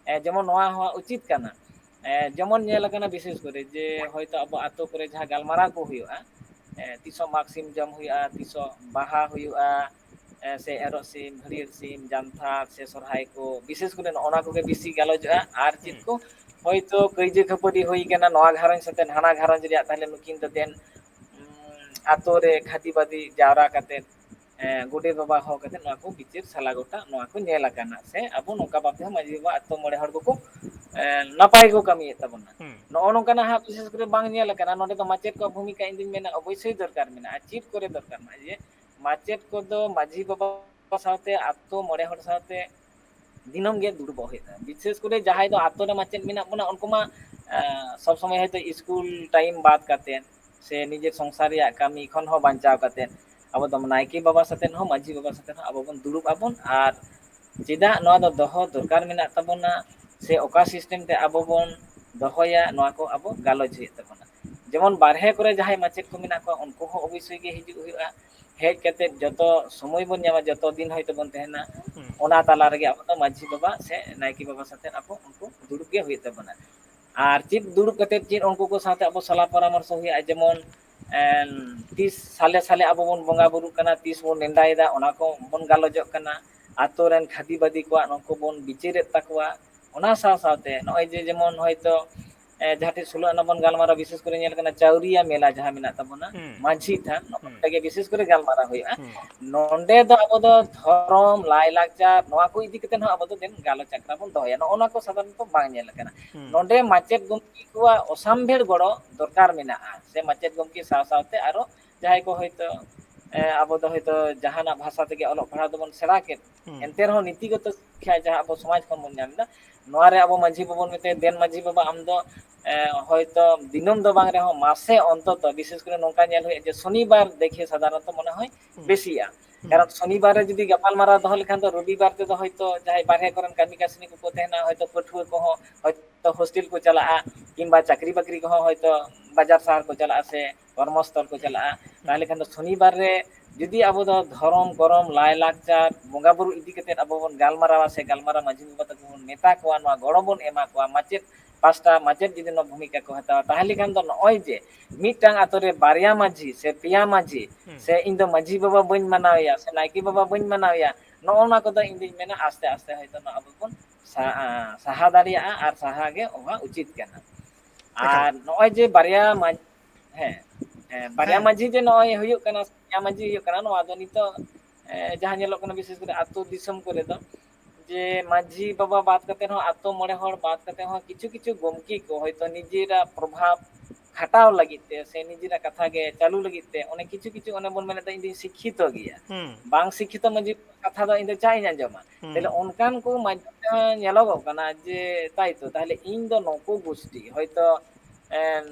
ᱮ, ᱡᱮᱢᱚᱱ ᱱᱚᱣᱟ ᱦᱚᱸ ᱩᱪᱤᱛ ᱠᱟᱱᱟ᱾ ᱮ, ᱡᱮᱢᱚᱱ ᱧᱮᱞ ᱟᱠᱟᱱᱟ ᱵᱤᱥᱮᱥ ᱠᱚᱨᱮ ᱡᱮ ᱦᱚᱭᱛᱳ ᱟᱵᱚ ᱟᱛᱳ ᱠᱚᱨᱮ ᱡᱟᱦᱟᱸ ᱜᱟᱞᱢᱟᱨᱟᱣ ᱠᱚ ᱦᱩᱭᱩᱜᱼᱟ, ᱮ, ᱛᱤᱥᱚᱜ ᱢᱟᱜᱽ ᱥᱤᱢ ᱡᱚᱢ ᱦᱩᱭᱩᱜᱼᱟ, ᱛᱤᱥᱚᱜ ᱵᱟᱦᱟ ᱦᱩᱭᱩᱜᱼᱟ, ᱮ, ᱥᱮ ᱮᱨᱚᱜ ᱥᱤᱢ, ᱦᱟᱹᱨᱭᱟᱹᱲ ᱥᱤᱢ, ᱡᱟᱱᱛᱷᱟᱲ ᱥᱮ ᱥᱚᱨᱦᱟᱭ ᱠᱚ, ᱵᱤᱥᱮᱥ ᱠᱚᱨᱮ ᱱᱚᱜᱼᱚ ᱱᱚᱣᱟ ᱠᱚᱜᱮ ᱵᱮᱥᱤ ᱜᱟᱞᱚᱪᱚᱜᱼᱟ᱾ ᱟᱨ ᱪᱮᱫ ᱠᱚ ᱦᱳᱭᱛᱳ ᱠᱟᱹᱭᱡᱟᱹ ᱠᱷᱟᱹᱯᱟᱹᱨᱤ ᱦᱩᱭ ᱠᱟᱱᱟ ᱱᱚᱣᱟ ᱜᱷᱟᱨᱚᱸᱡᱽ ᱥᱟᱛᱮ ᱦᱟᱱᱟ ᱜᱷᱟᱨᱚᱸᱡᱽ ᱨᱮᱭᱟᱜ, ᱛᱟᱦᱚᱞᱮ ᱱᱩᱠᱤᱱ ᱫᱚ ᱫᱮᱱ, ᱩᱢ, ᱟᱛᱳ ᱨᱮ ᱠᱷᱟᱹᱫᱤ ᱵᱟᱹᱫᱤ ᱡᱟᱣᱨᱟ ᱠᱟᱛᱮ, ᱮ, ᱜᱚᱰᱮᱛ ᱵᱟᱵᱟ ᱦᱚᱦᱚ ᱠᱟᱛᱮ ᱱᱚᱣᱟ ᱠᱚ ᱵᱤᱪᱟᱹᱨ ᱥᱟᱞᱟ ᱜᱚᱴᱟ ᱱᱚᱣᱟ ᱠᱚ ᱧᱮᱞ ᱟᱠᱟᱱᱟ᱾ ᱥᱮ ᱟᱵᱚ ᱱᱚᱝᱠᱟ ᱵᱷᱟᱵ ᱛᱮᱦᱚᱸ ᱢᱟᱹᱡᱷᱤ ᱵᱟᱵᱟ ᱟᱛᱳ ᱢᱚᱬᱮ ᱦᱚᱲ ᱠᱚᱠᱚ, ᱮ, ᱱᱟᱯᱟᱭ ᱠᱚ ᱠᱟᱹᱢᱤᱭᱮᱫ ᱛᱟᱵᱚᱱᱟ᱾ ᱱᱚᱜᱼᱚ ᱱᱚᱝᱠᱟᱱᱟᱜ ᱦᱟᱸᱜ ᱵᱤᱥᱮᱥ ᱠᱚᱨᱮ ᱵᱟᱝ ᱧᱮᱞ ᱟᱠᱟᱱᱟ᱾ ᱱᱚᱰᱮ ᱫᱚ ᱢᱟᱪᱮᱫ ᱠᱚᱣᱟᱜ ᱵᱷᱩᱢᱤᱠᱟ ᱤᱧ ᱫᱩᱧ ᱢᱮᱱᱟ ᱚᱵᱚᱥᱥᱳᱭ ᱫᱚᱨᱠᱟᱨ ᱢᱮᱱᱟᱜᱼᱟ᱾ ᱪᱮᱫ ᱠᱚᱨᱮ ᱫᱚᱨᱠᱟᱨ ᱢᱮᱱᱟᱜᱼᱟ? ᱡᱮ ᱢᱟᱪᱮᱫ ᱠᱚᱫᱚ ᱢᱟᱹᱡᱷᱤ ᱵᱟᱵᱟ ᱥᱟᱶᱛᱮ ᱟᱛᱳ ᱢᱚᱬᱮ ᱦᱚᱲ ᱥᱟᱶᱛᱮ ᱫᱤᱱᱟᱹᱢ ᱜᱮ ᱫᱩᱲᱩᱵᱚᱜ ᱦᱩᱭᱩᱜᱼᱟ᱾ ᱵᱤᱥᱮᱥ ᱠᱚᱨᱮ ᱡᱟᱦᱟᱸᱭ ᱫᱚ ᱟᱛᱳ ᱨᱮ ᱢᱟᱪᱮᱫ ᱢᱮᱱᱟᱜ ᱵᱚᱱᱟ, ᱩᱱᱠᱩ ᱢᱟ, ᱮ, ᱥᱚᱵ ᱥᱚᱢᱚᱭ ᱦᱚᱭᱛᱳ ᱤᱥᱠᱩᱞ ᱴᱟᱭᱤᱢ ᱵᱟᱫ ᱠᱟᱛᱮ ᱥᱮ ᱱᱤᱡᱮᱨ ᱥᱚᱝᱥᱟᱨ ᱨᱮᱭᱟᱜ ᱠᱟᱹᱢᱤ ᱠᱷᱚᱱ ᱦᱚᱸ ᱵᱟᱧᱪᱟᱣ ᱠᱟᱛᱮ ᱟᱵᱚ ᱫᱚ ᱱᱟᱭᱠᱮ ᱵᱟᱵᱟ ᱥᱟᱛᱮ ᱦᱚᱸ ᱢᱟᱹᱡᱷᱤ ᱵᱟᱵᱟ ᱥᱟᱛᱮ ᱦᱚᱸ ᱟᱵᱚ ᱵᱚᱱ ᱫᱩᱲᱩᱵ ᱟᱵᱚᱱ᱾ ᱟᱨ ᱪᱮᱫᱟᱜ ᱱᱚᱣᱟ ᱫᱚ ᱫᱚᱦᱚ ᱫᱚᱨᱠᱟᱨ ᱢᱮᱱᱟᱜ ᱛᱟᱵᱚᱱᱟ ᱥᱮ ᱚᱠᱟ ᱥᱤᱥᱴᱮᱢ ᱛᱮ ᱟᱵᱚ ᱵᱚᱱ ᱫᱚᱦᱚᱭᱟ, ᱱᱚᱣᱟ ᱠᱚ ᱟᱵᱚ ᱜᱟᱞᱚᱪ ᱦᱩᱭᱩᱜ ᱛᱟᱵᱚᱱᱟ᱾ ᱡᱮᱢᱚᱱ ᱵᱟᱨᱦᱮ ᱠᱚᱨᱮ ᱡᱟᱦᱟᱸᱭ ᱢᱟᱪᱮᱫ ᱠᱚ ᱢᱮᱱᱟᱜ ᱠᱚᱣᱟ, ᱩᱱᱠᱩ ᱦᱚᱸ ᱚᱵᱚᱥᱥᱳᱭ ᱜᱮ ᱦᱤᱡᱩᱜ ᱦᱩᱭᱩᱜᱼᱟ᱾ ᱦᱮᱡ ᱠᱟᱛᱮ ᱡᱚᱛᱚ ᱥᱚᱢᱚᱭ ᱵᱚᱱ ᱧᱟᱢᱟ, ᱡᱚᱛᱚ ᱫᱤᱱ ᱦᱚᱭᱛᱳ ᱵᱚᱱ ᱛᱟᱦᱮᱱᱟ, ᱚᱱᱟ ᱛᱟᱞᱟ ᱨᱮᱜᱮ ᱟᱵᱚ ᱫᱚ ᱢᱟᱹᱡᱷᱤ ᱵᱟᱵᱟ ᱥᱮ ᱱᱟᱭᱠᱮ ᱵᱟᱵᱟ ᱥᱟᱛᱮ ᱟᱵᱚ ᱩᱱᱠᱩ ᱫᱩᱲᱩᱵ ᱜᱮ ᱦᱩᱭᱩᱜ ᱛᱟᱵᱚᱱᱟ᱾ ᱟᱨ ᱪᱮᱫ ᱫᱩᱲᱩᱵ ᱠᱟᱛᱮ ᱪᱮᱫ ᱩᱱᱠᱩ ᱠᱚ ᱥᱟᱶᱛᱮ ᱟᱵᱚ ᱥᱟᱞᱟ ᱯᱚᱨᱟᱢᱚᱨᱥᱚ ᱦᱩᱭᱩᱜᱼᱟ, ᱡᱮᱢᱚᱱ, ᱮᱢ, ᱛᱤᱥ ᱥᱟᱞᱮ ᱥᱟᱞᱮ ᱟᱵᱚ ᱵᱚᱱ ᱵᱚᱸᱜᱟ ᱵᱩᱨᱩᱜ ᱠᱟᱱᱟ, ᱛᱤᱥ ᱵᱚᱱ ᱱᱮᱰᱟᱭᱮᱫᱟ, ᱚᱱᱟ ᱠᱚ ᱵᱚᱱ ᱜᱟᱞᱚᱪᱚᱜ ᱠᱟᱱᱟ᱾ ᱟᱛᱳ ᱨᱮᱱ ᱠᱷᱟᱹᱫᱤ ᱵᱟᱹᱫᱤ ᱠᱚᱣᱟᱜ ᱱᱩᱠᱩ ᱵᱚᱱ ᱵᱤᱪᱟᱹᱨᱮᱫ ᱛᱟᱠᱚᱣᱟ᱾ ᱚᱱᱟ ᱥᱟᱶ ᱥᱟᱶᱛᱮ ᱱᱚᱜᱼᱚᱭ ᱡᱮ ᱡᱮᱢᱚᱱ ᱦᱚᱭᱛᱳ, ᱮ, ᱡᱟᱦᱟᱸ ᱴᱷᱮᱱ ᱥᱳᱞᱳ ᱟᱱᱟ ᱵᱚᱱ ᱜᱟᱞᱢᱟᱨᱟᱣ, ᱵᱤᱥᱮᱥ ᱠᱚᱨᱮ ᱧᱮᱞ ᱠᱟᱱᱟ ᱪᱟᱣᱨᱤᱭᱟ ᱢᱮᱞᱟ ᱡᱟᱦᱟᱸ ᱢᱮᱱᱟᱜ ᱛᱟᱵᱚᱱᱟ, ᱢᱟᱹᱡᱷᱤ ᱛᱷᱟᱱ, ᱱᱚᱜᱼᱚ ᱱᱚᱰᱮ ᱜᱮ ᱵᱤᱥᱮᱥ ᱠᱚᱨᱮ ᱜᱟᱞᱢᱟᱨᱟᱣ ᱦᱩᱭᱩᱜᱼᱟ᱾ ᱱᱚᱰᱮ ᱫᱚ ᱟᱵᱚ ᱫᱚ ᱫᱷᱚᱨᱚᱢ, ᱞᱟᱭᱼᱞᱟᱠᱪᱟᱨ, ᱱᱚᱣᱟ ᱠᱚ ᱤᱫᱤ ᱠᱟᱛᱮ ᱦᱚᱸ ᱟᱵᱚ ᱫᱚ ᱫᱮᱱ ᱜᱟᱞᱚᱪ ᱟᱠᱷᱲᱟ ᱵᱚᱱ ᱫᱚᱦᱚᱭᱟ᱾ ᱱᱚᱜᱼᱚ ᱱᱚᱣᱟ ᱠᱚ ᱥᱟᱫᱷᱟᱨᱚᱱᱛᱚ ᱵᱟᱝ ᱧᱮᱞ ᱟᱠᱟᱱᱟ᱾ ᱱᱚᱰᱮ ᱢᱟᱪᱮᱫ ᱜᱚᱢᱠᱮ ᱠᱚᱣᱟᱜ ᱚᱥᱟᱢᱵᱷᱮᱲ ᱜᱚᱲᱚ ᱫᱚᱨᱠᱟᱨ ᱢᱮᱱᱟᱜᱼᱟ, ᱥᱮ ᱢᱟᱪᱮᱫ ᱜᱚᱢᱠᱮ ᱥᱟᱶ ᱥᱟᱶᱛᱮ ᱟᱨᱚ ᱡᱟᱦᱟᱸᱭ ᱠᱚ ᱦᱚᱭᱛᱳ, ᱮ, ᱟᱵᱚ ᱫᱚ ᱦᱚᱭᱛᱳ ᱡᱟᱦᱟᱱᱟᱜ ᱵᱷᱟᱥᱟ ᱛᱮᱜᱮ ᱚᱞᱚᱜ ᱯᱟᱲᱦᱟᱣ ᱫᱚᱵᱚᱱ ᱥᱮᱬᱟ ᱠᱮᱫ, ᱮᱱᱛᱮ ᱨᱮᱦᱚᱸ ᱱᱤᱛᱤᱜᱚᱛᱚ ᱥᱤᱠᱠᱷᱟ ᱡᱟᱦᱟᱸ ᱟᱵᱚ ᱥᱚᱢᱟᱡᱽ ᱠᱷᱚᱱ ᱵᱚᱱ ᱧᱟᱢ ᱮᱫᱟ, ᱱᱚᱣᱟ ᱨᱮ ᱟᱵᱚ ᱢᱟᱹᱡᱷᱤ ᱵᱟᱵᱚᱱ ᱢᱮᱛᱟᱭᱟ, "ᱫᱮᱱ ᱢᱟᱹᱡᱷᱤ ᱵᱟᱵᱟ, ᱟᱢ ᱫᱚ, ᱮ, ᱦᱚᱭᱛᱳ ᱫᱤᱱᱟᱹᱢ ᱫᱚ ᱵᱟᱝ ᱨᱮᱦᱚᱸ ᱢᱟᱥᱮ ᱚᱱᱛᱚᱛᱚ", ᱵᱤᱥᱮᱥ ᱠᱚᱨᱮ ᱱᱚᱝᱠᱟ ᱧᱮᱞ ᱦᱩᱭᱩᱜᱼᱟ ᱡᱮ ᱥᱚᱱᱤᱵᱟᱨ ᱫᱮᱠᱷᱮ ᱥᱟᱫᱷᱟᱨᱚᱱᱛᱚ ᱢᱚᱱᱮ ᱦᱚᱭ ᱵᱮᱥᱤᱜᱼᱟ᱾ ᱠᱟᱨᱚᱱ ᱥᱚᱱᱤᱵᱟᱨ ᱨᱮ ᱡᱩᱫᱤ ᱜᱟᱯᱟᱞᱢᱟᱨᱟᱣ ᱫᱚᱦᱚ ᱞᱮᱠᱷᱟᱱ ᱫᱚ ᱨᱚᱵᱤᱵᱟᱨ ᱛᱮᱫᱚ ᱦᱚᱭᱛᱳ ᱡᱟᱦᱟᱸᱭ ᱵᱟᱨᱦᱮ ᱠᱚᱨᱮᱱ ᱠᱟᱹᱢᱤ ᱠᱟᱹᱥᱱᱤ ᱠᱚᱠᱚ ᱛᱟᱦᱮᱱᱟ, ᱦᱚᱭᱛᱳ ᱯᱟᱹᱴᱷᱩᱣᱟᱹ ᱠᱚᱦᱚᱸ ᱦᱚᱭᱛᱳ ᱦᱳᱥᱴᱮᱞ ᱠᱚ ᱪᱟᱞᱟᱜᱼᱟ, ᱠᱤᱝᱵᱟ ᱪᱟᱹᱠᱨᱤ ᱵᱟᱹᱠᱨᱤ ᱠᱚᱦᱚᱸ ᱦᱚᱭᱛᱳ ᱵᱟᱡᱟᱨ ᱥᱟᱦᱟᱨ ᱠᱚ ᱪᱟᱞᱟᱜᱼᱟ ᱥᱮ ᱠᱚᱨᱢᱚᱥᱛᱷᱚᱞ ᱠᱚ ᱪᱟᱞᱟᱜᱼᱟ᱾ ᱛᱟᱦᱚᱞᱮ ᱠᱷᱟᱱ ᱫᱚ ᱥᱚᱱᱤᱵᱟᱨ ᱨᱮ ᱡᱩᱫᱤ ᱟᱵᱚ ᱫᱚ ᱫᱷᱚᱨᱚᱢ, ᱠᱚᱨᱚᱢ, ᱞᱟᱭᱼᱞᱟᱠᱪᱟᱨ, ᱵᱚᱸᱜᱟ ᱵᱩᱨᱩ ᱤᱫᱤ ᱠᱟᱛᱮ ᱟᱵᱚ ᱵᱚᱱ ᱜᱟᱞᱢᱟᱨᱟᱣᱟ ᱥᱮ ᱜᱟᱞᱢᱟᱨᱟᱣ ᱢᱟᱹᱡᱷᱤ ᱵᱟᱵᱟ ᱛᱟᱠᱚ ᱵᱚᱱ ᱢᱮᱛᱟ ᱠᱚᱣᱟ, ᱱᱚᱣᱟ ᱜᱚᱲᱚ ᱵᱚᱱ ᱮᱢᱟ ᱠᱚᱣᱟ, ᱢᱟᱪᱮᱫ ᱯᱟᱥᱴᱟ ᱢᱟᱪᱮᱫ ᱡᱩᱫᱤ ᱱᱚᱣᱟ ᱵᱷᱩᱢᱤᱠᱟ ᱠᱚ ᱦᱟᱛᱟᱣᱟ, ᱛᱟᱦᱚᱞᱮ ᱠᱷᱟᱱ ᱫᱚ ᱱᱚᱜᱼᱚᱭ ᱡᱮ ᱢᱤᱫᱴᱟᱝ ᱟᱛᱳ ᱨᱮ ᱵᱟᱨᱭᱟ ᱢᱟᱹᱡᱷᱤ ᱥᱮ ᱯᱮᱭᱟ ᱢᱟᱹᱡᱷᱤ ᱦᱩᱸ᱾ ᱥᱮ ᱤᱧ ᱫᱚ ᱢᱟᱹᱡᱷᱤ ᱵᱟᱵᱟ ᱵᱟᱹᱧ ᱢᱟᱱᱟᱣᱮᱭᱟ ᱥᱮ ᱱᱟᱭᱠᱮ ᱵᱟᱵᱟ ᱵᱟᱹᱧ ᱢᱟᱱᱟᱣᱮᱭᱟ, ᱱᱚᱜᱼᱚ ᱱᱚᱣᱟ ᱠᱚᱫᱚ ᱤᱧ ᱫᱩᱧ ᱢᱮᱱᱟ ᱟᱥᱛᱮ ᱟᱥᱛᱮ ᱦᱚᱭᱛᱳ ᱱᱚᱣᱟ ᱟᱵᱚ ᱵᱚᱱ ᱥᱟ-, ᱥᱟᱦᱟ ᱫᱟᱲᱮᱭᱟᱜᱼᱟ ᱟᱨ ᱥᱟᱦᱟ ᱜᱮ ᱚᱱᱟ ᱩᱪᱤᱛ ᱠᱟᱱᱟ᱾ ᱮᱠᱟᱞ᱾ ᱟᱨ ᱱᱚᱜᱼᱚᱭ ᱡᱮ ᱵᱟᱨᱭᱟ ᱢᱟᱹᱡᱷᱤ, ᱦᱮᱸ, ᱦᱮᱸ, ᱵᱟᱨᱭᱟ ᱦᱮᱸ᱾ ᱢᱟᱹᱡᱷᱤ ᱡᱮ ᱱᱚᱜᱼᱚᱭ ᱦᱩᱭᱩᱜ ᱠᱟᱱᱟ, ᱯᱮᱭᱟ ᱢᱟᱹᱡᱷᱤ ᱦᱩᱭᱩᱜ ᱠᱟᱱᱟ, ᱱᱚᱣᱟ ᱫᱚ ᱱᱤᱛᱚᱜ, ᱮ, ᱡᱟᱦᱟᱸ ᱧᱮᱞᱚᱜ ᱠᱟᱱᱟ ᱵᱤᱥᱮᱥ ᱠᱚᱨᱮ ᱟᱹᱛᱩ ᱫᱤᱥᱚᱢ ᱠᱚᱨᱮ ᱫᱚ, ᱡᱮ ᱢᱟᱹᱡᱷᱤ ᱵᱟᱵᱟ ᱵᱟᱫ ᱠᱟᱛᱮ ᱦᱚᱸ, ᱟᱹᱛᱩ ᱢᱚᱬᱮ ᱦᱚᱲ ᱵᱟᱫ ᱠᱟᱛᱮ ᱦᱚᱸ ᱠᱤᱪᱷᱩ ᱠᱤᱪᱷᱩ ᱜᱚᱢᱠᱮ ᱠᱚ ᱦᱚᱭᱛᱳ ᱱᱤᱡᱮᱨᱟᱜ ᱯᱨᱚᱵᱷᱟᱵᱽ ᱠᱷᱟᱴᱟᱣ ᱞᱟᱹᱜᱤᱫ ᱛᱮ ᱥᱮ ᱱᱤᱡᱮᱨᱟᱜ ᱠᱟᱛᱷᱟ ᱜᱮ ᱪᱟᱹᱞᱩ ᱞᱟᱹᱜᱤᱫ ᱛᱮ ᱚᱱᱮ ᱠᱤᱪᱷᱩ ᱠᱤᱪᱷᱩ ᱚᱱᱮ ᱵᱚᱱ ᱢᱮᱱᱮᱫ ᱫᱚ ᱤᱧ ᱫᱚᱧ ᱥᱤᱠᱠᱷᱤᱛᱚ ᱜᱮᱭᱟ, ᱦᱩᱸ᱾ ᱵᱟᱝ ᱥᱤᱠᱠᱷᱤᱛᱚ ᱢᱟᱹᱡᱷᱤ ᱠᱟᱛᱷᱟ ᱫᱚ ᱤᱧ ᱫᱚ ᱪᱟᱜ ᱤᱧ ᱟᱸᱡᱚᱢᱟ᱾ ᱦᱩᱸ᱾ ᱛᱟᱦᱞᱮ ᱚᱱᱠᱟᱱ ᱠᱚ ᱢᱟᱫᱽᱫᱷᱚᱢ ᱛᱮᱦᱚᱸ ᱧᱮᱞᱚᱜᱚᱜ ᱠᱟᱱᱟ ᱡᱮ ᱛᱟᱭᱛᱚ, ᱛᱟᱦᱞᱮ ᱤᱧ ᱫᱚ ᱱᱩᱠᱩ ᱜᱩᱥᱴᱤ ᱦᱚᱭᱛᱚ, ᱮᱢ,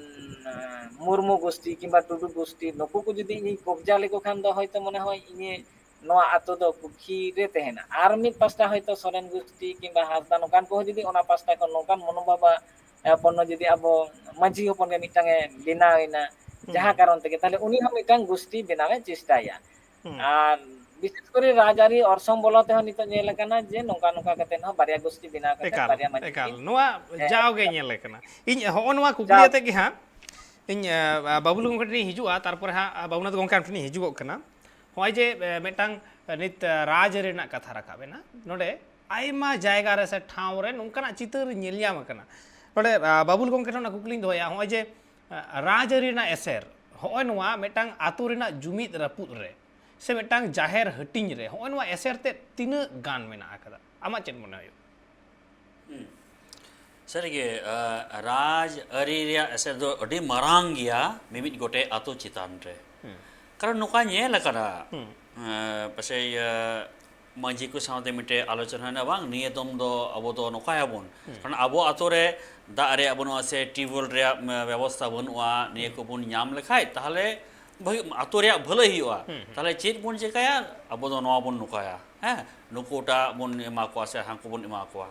ᱢᱩᱨᱢᱩ ᱜᱩᱥᱴᱤ ᱠᱤᱝᱵᱟ ᱴᱩᱰᱩ ᱜᱩᱥᱴᱤ, ᱱᱩᱠᱩ ᱠᱚ ᱡᱩᱫᱤ ᱤᱧᱤᱧ ᱠᱚᱵᱽᱡᱟ ᱞᱮᱠᱚ ᱠᱷᱟᱱ ᱫᱚ ᱦᱚᱭᱛᱚ ᱢᱚᱱᱮ ᱦᱚᱭ ᱤᱧᱟᱹᱜ ᱱᱚᱣᱟ ᱟᱛᱳ ᱫᱚ ᱠᱩᱠᱷᱤ ᱨᱮ ᱛᱟᱦᱮᱱᱟ᱾ ᱟᱨ ᱢᱤᱫ ᱯᱟᱥᱴᱟ ᱦᱚᱭᱛᱚ ᱥᱚᱨᱮᱱ ᱜᱩᱥᱴᱤ ᱠᱤᱝᱵᱟ ᱦᱟᱸᱥᱫᱟ ᱱᱚᱝᱠᱟᱱ ᱠᱚᱦᱚᱸ ᱡᱩᱫᱤ ᱚᱱᱟ ᱯᱟᱥᱴᱟ ᱠᱷᱚᱱ ᱱᱚᱝᱠᱟᱱ ᱢᱚᱱᱳᱵᱷᱟᱵᱟ ᱦᱚᱯᱚᱱ ᱡᱩᱫᱤ ᱟᱵᱚ ᱢᱟᱹᱡᱷᱤ ᱦᱚᱯᱚᱱ ᱜᱮ ᱢᱤᱫᱴᱟᱝ ᱮ ᱵᱮᱱᱟᱣ ᱮᱱᱟ, ᱦᱩᱸ᱾ ᱡᱟᱦᱟᱸ ᱠᱟᱨᱚᱱ ᱛᱮᱜᱮ, ᱛᱟᱦᱞᱮ ᱩᱱᱤ ᱦᱚᱸ ᱢᱤᱫᱴᱟᱝ ᱜᱩᱥᱴᱤ ᱵᱮᱱᱟᱣ ᱮ ᱪᱮᱥᱴᱟᱭᱟ᱾ ᱦᱩᱸ᱾ ᱟᱨ ᱵᱤᱥᱮᱥ ᱠᱚᱨᱮ ᱨᱟᱡᱽᱟᱹᱨᱤ ᱚᱨᱥᱚᱝ ᱵᱚᱞᱚ ᱛᱮᱦᱚᱸ ᱱᱤᱛᱚᱜ ᱧᱮᱞ ᱟᱠᱟᱱᱟ ᱡᱮ ᱱᱚᱝᱠᱟ ᱱᱚᱝᱠᱟ ᱠᱟᱛᱮ ᱦᱚᱸ ᱵᱟᱨᱭᱟ ᱜᱩᱥᱴᱤ ᱵᱮᱱᱟᱣ ᱠᱟᱛᱮ ᱮᱠᱟᱞ, ᱵᱟᱨᱭᱟ ᱢᱟᱹᱡᱷᱤ ᱮᱠᱟᱞ᱾ ᱜᱮ, ᱱᱚᱣᱟ ᱦᱮᱸ, ᱡᱟᱣᱜᱮ ᱧᱮᱞ ᱟᱠᱟᱱᱟ᱾ ᱤᱧ ᱦᱚᱸᱜᱼᱚ ᱱᱚᱣᱟ ᱠᱩᱠᱞᱤ ᱡᱟᱣ- ᱟᱛᱮ ᱜᱮ ᱦᱟᱸᱜ ᱤᱧ, ᱟ, ᱵᱟᱹᱵᱩᱞ ᱜᱚᱢᱠᱮ ᱴᱷᱮᱱ ᱤᱧ ᱦᱤᱡᱩᱜᱼᱟ, ᱛᱟᱨᱯᱚᱨᱮ ᱦᱟᱸᱜ, ᱟ, ᱵᱟᱹᱵᱩᱞᱟᱞ ᱜᱚᱢᱠᱮ ᱴᱷᱮᱱ ᱤᱧ ᱦᱤᱡᱩᱜᱚᱜ ᱠᱟᱱᱟ᱾ ᱦᱚᱸᱜᱼᱚᱭ ᱡᱮ, ᱮ, ᱢᱤᱫᱴᱟᱝ, ᱮ, ᱱᱤᱛ, ᱮ, ᱨᱟᱡᱽᱟᱹᱨᱤ ᱨᱮᱱᱟᱜ ᱠᱟᱛᱷᱟ ᱨᱟᱠᱟᱵ ᱮᱱᱟ, ᱱᱚᱰᱮ ᱟᱭᱢᱟ ᱡᱟᱭᱜᱟ ᱨᱮ ᱥᱮ ᱴᱷᱟᱶ ᱨᱮ ᱱᱚᱝᱠᱟᱱᱟᱜ ᱪᱤᱛᱟᱹᱨ ᱧᱮᱞ ᱧᱟᱢ ᱟᱠᱟᱱᱟ᱾ ᱱᱚᱰᱮ, ᱟ, ᱵᱟᱹᱵᱩᱞ ᱜᱚᱢᱠᱮ ᱴᱷᱮᱱ ᱚᱱᱟ ᱠᱩᱠᱞᱤᱧ ᱫᱚᱦᱚᱭᱟ, ᱦᱚᱸᱜᱼᱚᱭ ᱡᱮ, ᱟ, ᱨᱟᱡᱽᱟᱹᱨᱤ ᱨᱮᱱᱟᱜ ᱮᱥᱮᱨ, ᱦᱚᱸᱜᱼᱚᱭ ᱱᱚᱣᱟ ᱢᱤᱫᱴᱟᱝ ᱟᱛᱳ ᱨᱮᱱᱟᱜ ᱡᱩᱢᱤᱫ ᱨᱟᱹᱯᱩᱫ ᱨᱮ ᱥᱮ ᱢᱤᱫᱴᱟᱝ ᱡᱟᱦᱮᱨ ᱦᱟᱹᱴᱤᱧ ᱨᱮ ᱦᱚᱸᱜᱼᱚᱭ ᱱᱚᱣᱟ ᱮᱥᱮᱨ ᱛᱮᱫ ᱛᱤᱱᱟᱹᱜ ᱜᱟᱱ ᱢᱮᱱᱟᱜ ᱟᱠᱟᱫᱟ? ᱟᱢᱟᱜ ᱪᱮᱫ ᱢᱚᱱᱮ ᱦᱩᱭᱩᱜ? ᱦᱩᱸ᱾ ᱥᱟᱹᱨᱤᱜᱮ, ᱟ, ᱨᱟᱡᱽ ᱟᱹᱨᱤ ᱨᱮᱭᱟᱜ ᱮᱥᱮᱨ ᱫᱚ ᱟᱹᱰᱤ ᱢᱟᱨᱟᱝ ᱜᱮᱭᱟ ᱢᱤᱢᱤᱫ ᱜᱚᱴᱮᱡ ᱟᱛᱳ ᱪᱮᱛᱟᱱ ᱨᱮ᱾ ᱦᱩᱸ᱾ ᱠᱟᱨᱚᱱ ᱱᱚᱝᱠᱟ ᱧᱮᱞ ᱟᱠᱟᱱᱟ, ᱦᱩᱸ᱾ ᱟ, ᱯᱟᱥᱮᱡ, ᱟ, ᱢᱟᱹᱡᱷᱤ ᱠᱚ ᱥᱟᱶᱛᱮ ᱢᱤᱫᱴᱮᱡ ᱟᱞᱳᱪᱚᱱᱟ ᱦᱩᱭᱱᱟ, ᱵᱟᱝ, ᱱᱤᱭᱟᱹ ᱫᱚᱢ ᱫᱚ ᱟᱵᱚ ᱫᱚ ᱱᱚᱝᱠᱟᱭᱟᱵᱚᱱ᱾ ᱦᱩᱸ᱾ ᱠᱟᱨᱚᱱ ᱟᱵᱚ ᱟᱛᱳ ᱨᱮ ᱫᱟᱜ ᱨᱮᱭᱟᱜ ᱵᱟᱹᱱᱩᱜᱼᱟ ᱥᱮ ᱴᱤᱭᱩᱵᱽᱣᱮᱞ ᱨᱮᱭᱟᱜ, ᱮ, ᱵᱮᱵᱚᱥᱛᱷᱟ ᱵᱟᱹᱱᱩᱜᱼᱟ, ᱱᱤᱭᱟᱹ ᱦᱩᱸ᱾ ᱠᱚᱵᱚᱱ ᱧᱟᱢ ᱞᱮᱠᱷᱟᱡ ᱛᱟᱦᱞᱮ ᱵᱷᱟᱹᱜᱤ, ᱟᱛᱳ ᱨᱮᱭᱟᱜ ᱵᱷᱟᱹᱞᱟᱹᱭ ᱦᱩᱭᱩᱜᱼᱟ᱾ ᱦᱩᱸ, ᱦᱩᱸ᱾ ᱛᱟᱦᱞᱮ ᱪᱮᱫ ᱵᱚᱱ ᱪᱮᱠᱟᱭᱟ? ᱟᱵᱚ ᱫᱚ ᱱᱚᱣᱟ ᱵᱚᱱ ᱱᱚᱝᱠᱟᱭᱟ, ᱦᱮᱸ, ᱱᱩᱠᱩᱴᱟᱜ ᱵᱚᱱ ᱮᱢᱟ ᱠᱚᱣᱟ ᱥᱮ ᱦᱟᱱᱠᱩ ᱵᱚᱱ ᱮᱢᱟ ᱠᱚᱣᱟ᱾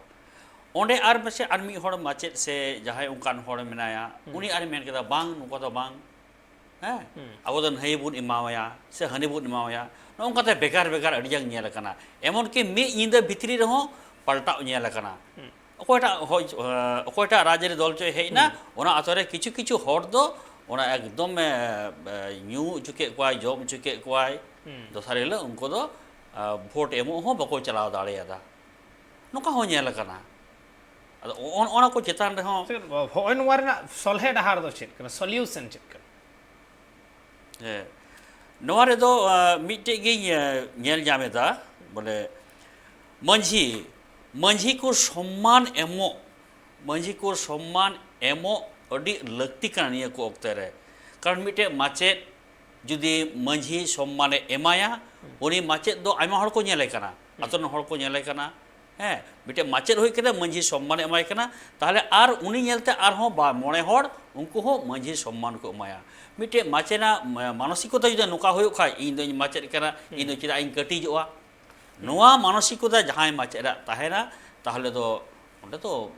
ᱚᱸᱰᱮ ᱟᱨ ᱯᱟᱥᱮᱡ ᱟᱨ ᱢᱤᱫ ᱦᱚᱲ ᱢᱟᱪᱮᱫ ᱥᱮ ᱡᱟᱦᱟᱸᱭ ᱚᱱᱠᱟᱱ ᱦᱚᱲ ᱢᱮᱱᱟᱭᱟ, ᱦᱩᱸ᱾ ᱩᱱᱤ ᱟᱨᱮ ᱢᱮᱱ ᱠᱮᱫᱟ, "ᱵᱟᱝ, ᱱᱚᱝᱠᱟ ᱫᱚ ᱵᱟᱝ, ᱦᱮᱸ, ᱟᱵᱚ ᱫᱚ ᱱᱟᱹᱭ ᱵᱚᱱ ᱮᱢᱟᱣᱟᱭᱟ ᱥᱮ ᱦᱟᱹᱱᱤ ᱵᱚᱱ ᱮᱢᱟᱣᱟᱭᱟ, ᱱᱚᱜᱼᱚ ᱱᱚᱝᱠᱟᱛᱮ ᱵᱷᱮᱜᱟᱨ ᱵᱷᱮᱜᱟᱨ ᱟᱹᱰᱤ ᱜᱟᱱ ᱧᱮᱞ ᱟᱠᱟᱱᱟ᱾ ᱮᱢᱚᱱ ᱠᱤ ᱢᱤᱫ ᱧᱤᱫᱟᱹ ᱵᱷᱤᱛᱨᱤ ᱨᱮᱦᱚᱸ ᱯᱟᱞᱴᱟᱣ ᱧᱮᱞ ᱟᱠᱟᱱᱟ᱾ ᱚᱠᱚᱭᱴᱟᱜ ᱦᱚᱭ, ᱚᱠᱚᱭᱴᱟᱜ ᱨᱟᱡᱽᱟᱹᱨᱤ ᱫᱚᱞ ᱪᱚᱭ ᱦᱮᱡ ᱮᱱᱟ, ᱚᱱᱟ ᱟᱛᱳ ᱨᱮ ᱠᱤᱪᱷᱩ ᱠᱤᱪᱷᱩ ᱦᱚᱲ ᱫᱚ ᱚᱱᱟ ᱮᱠᱫᱚᱢ, ᱮ, ᱮ, ᱧᱩ ᱦᱚᱪᱚ ᱠᱮᱫ ᱠᱚᱣᱟᱭ, ᱡᱚᱢ ᱦᱚᱪᱚ ᱠᱮᱫ ᱠᱚᱣᱟᱭ᱾ ᱫᱚᱥᱟᱨ ᱦᱤᱞᱳᱜ ᱩᱱᱠᱩ ᱫᱚ, ᱟ, ᱵᱷᱳᱴ ᱮᱢᱚᱜ ᱦᱚᱸ ᱵᱟᱠᱚ ᱪᱟᱞᱟᱣ ᱫᱟᱲᱮᱭᱟᱫᱟ᱾ ᱱᱚᱝᱠᱟ ᱦᱚᱸ ᱧᱮᱞ ᱟᱠᱟᱱᱟ᱾ ᱟᱫᱚ ᱚ-, ᱚᱱᱟ ᱠᱚ ᱪᱮᱛᱟᱱ ᱨᱮᱦᱚᱸ ᱪᱮᱫ, ᱦᱚᱸᱜᱼᱚᱭ ᱱᱚᱣᱟ ᱨᱮᱱᱟᱜ ᱥᱚᱞᱦᱮ ᱰᱟᱦᱟᱨ ᱫᱚ ᱪᱮᱫ ᱠᱟᱱᱟ? ᱥᱚᱞᱤᱭᱩᱥᱚᱱ ᱪᱮᱫ ᱠᱟᱱᱟ? ᱦᱮᱸ, ᱱᱚᱣᱟ ᱨᱮᱫᱚ, ᱟ, ᱢᱤᱫᱴᱮᱡ ᱜᱤᱧ, ᱟ, ᱧᱮᱞ ᱧᱟᱢ ᱮᱫᱟ, ᱵᱚᱞᱮ ᱢᱟᱹᱡᱷᱤ, ᱢᱟᱹᱡᱷᱤ ᱠᱚ ᱥᱚᱢᱢᱟᱱ ᱮᱢᱚᱜ, ᱢᱟᱹᱡᱷᱤ ᱠᱚ ᱥᱚᱢᱢᱟᱱ ᱮᱢᱚᱜ ᱟᱹᱰᱤ ᱞᱟᱹᱠᱛᱤ ᱠᱟᱱᱟ ᱱᱤᱭᱟᱹ ᱠᱚ ᱚᱠᱛᱮ ᱨᱮ᱾ ᱠᱟᱨᱚᱱ ᱢᱤᱫᱴᱮᱡ ᱢᱟᱪᱮᱫ ᱡᱩᱫᱤ ᱢᱟᱹᱡᱷᱤ ᱥᱚᱢᱢᱟᱱᱮ ᱮᱢᱟᱭᱟ, ᱩᱱᱤ ᱢᱟᱪᱮᱫ ᱫᱚ ᱟᱭᱢᱟ ᱦᱚᱲ ᱠᱚ ᱧᱮᱞᱮ ᱠᱟᱱᱟ, ᱟᱛᱳ ᱨᱮᱱ ᱦᱚᱲ ᱠᱚ ᱧᱮᱞᱮ ᱠᱟᱱᱟ᱾ ᱦᱮᱸ, ᱢᱤᱫᱴᱮᱡ ᱢᱟᱪᱮᱫ ᱦᱩᱭ ᱠᱟᱛᱮ ᱢᱟᱹᱡᱷᱤ ᱥᱚᱢᱢᱟᱱᱮ ᱮᱢᱟᱭ ᱠᱟᱱᱟ, ᱛᱟᱦᱚᱞᱮ ᱟᱨ ᱩᱱᱤ ᱧᱮᱞᱛᱮ ᱟᱨᱦᱚᱸ ᱵᱟ-, ᱢᱚᱬᱮ ᱦᱚᱲ ᱩᱱᱠᱩ ᱦᱚᱸ ᱢᱟᱹᱡᱷᱤ ᱥᱚᱢᱢᱟᱱ ᱠᱚ ᱮᱢᱟᱭᱟ᱾ ᱢᱤᱫᱴᱮᱡ ᱢᱟᱪᱮᱫᱟᱜ ᱢᱟ-, ᱢᱟᱱᱚᱥᱤᱠᱚᱛᱟ ᱡᱩᱫᱤ ᱱᱚᱝᱠᱟ ᱦᱩᱭᱩᱜ ᱠᱷᱟᱡ, "ᱤᱧ ᱫᱚᱧ ᱢᱟᱪᱮᱫ ᱠᱟᱱᱟ, ᱤᱧ ᱫᱚ ᱪᱮᱫᱟᱜ ᱤᱧ ᱠᱟᱹᱴᱤᱡᱚᱜᱼᱟ?" ᱱᱚᱣᱟ ᱢᱟᱱᱚᱥᱤᱠᱚᱛᱟ ᱡᱟᱦᱟᱸᱭ ᱢᱟᱪᱮᱫᱟᱜ ᱛᱟᱦᱮᱱᱟ, ᱛᱟᱦᱚᱞᱮ ᱫᱚ ᱚᱸᱰᱮ ᱫᱚ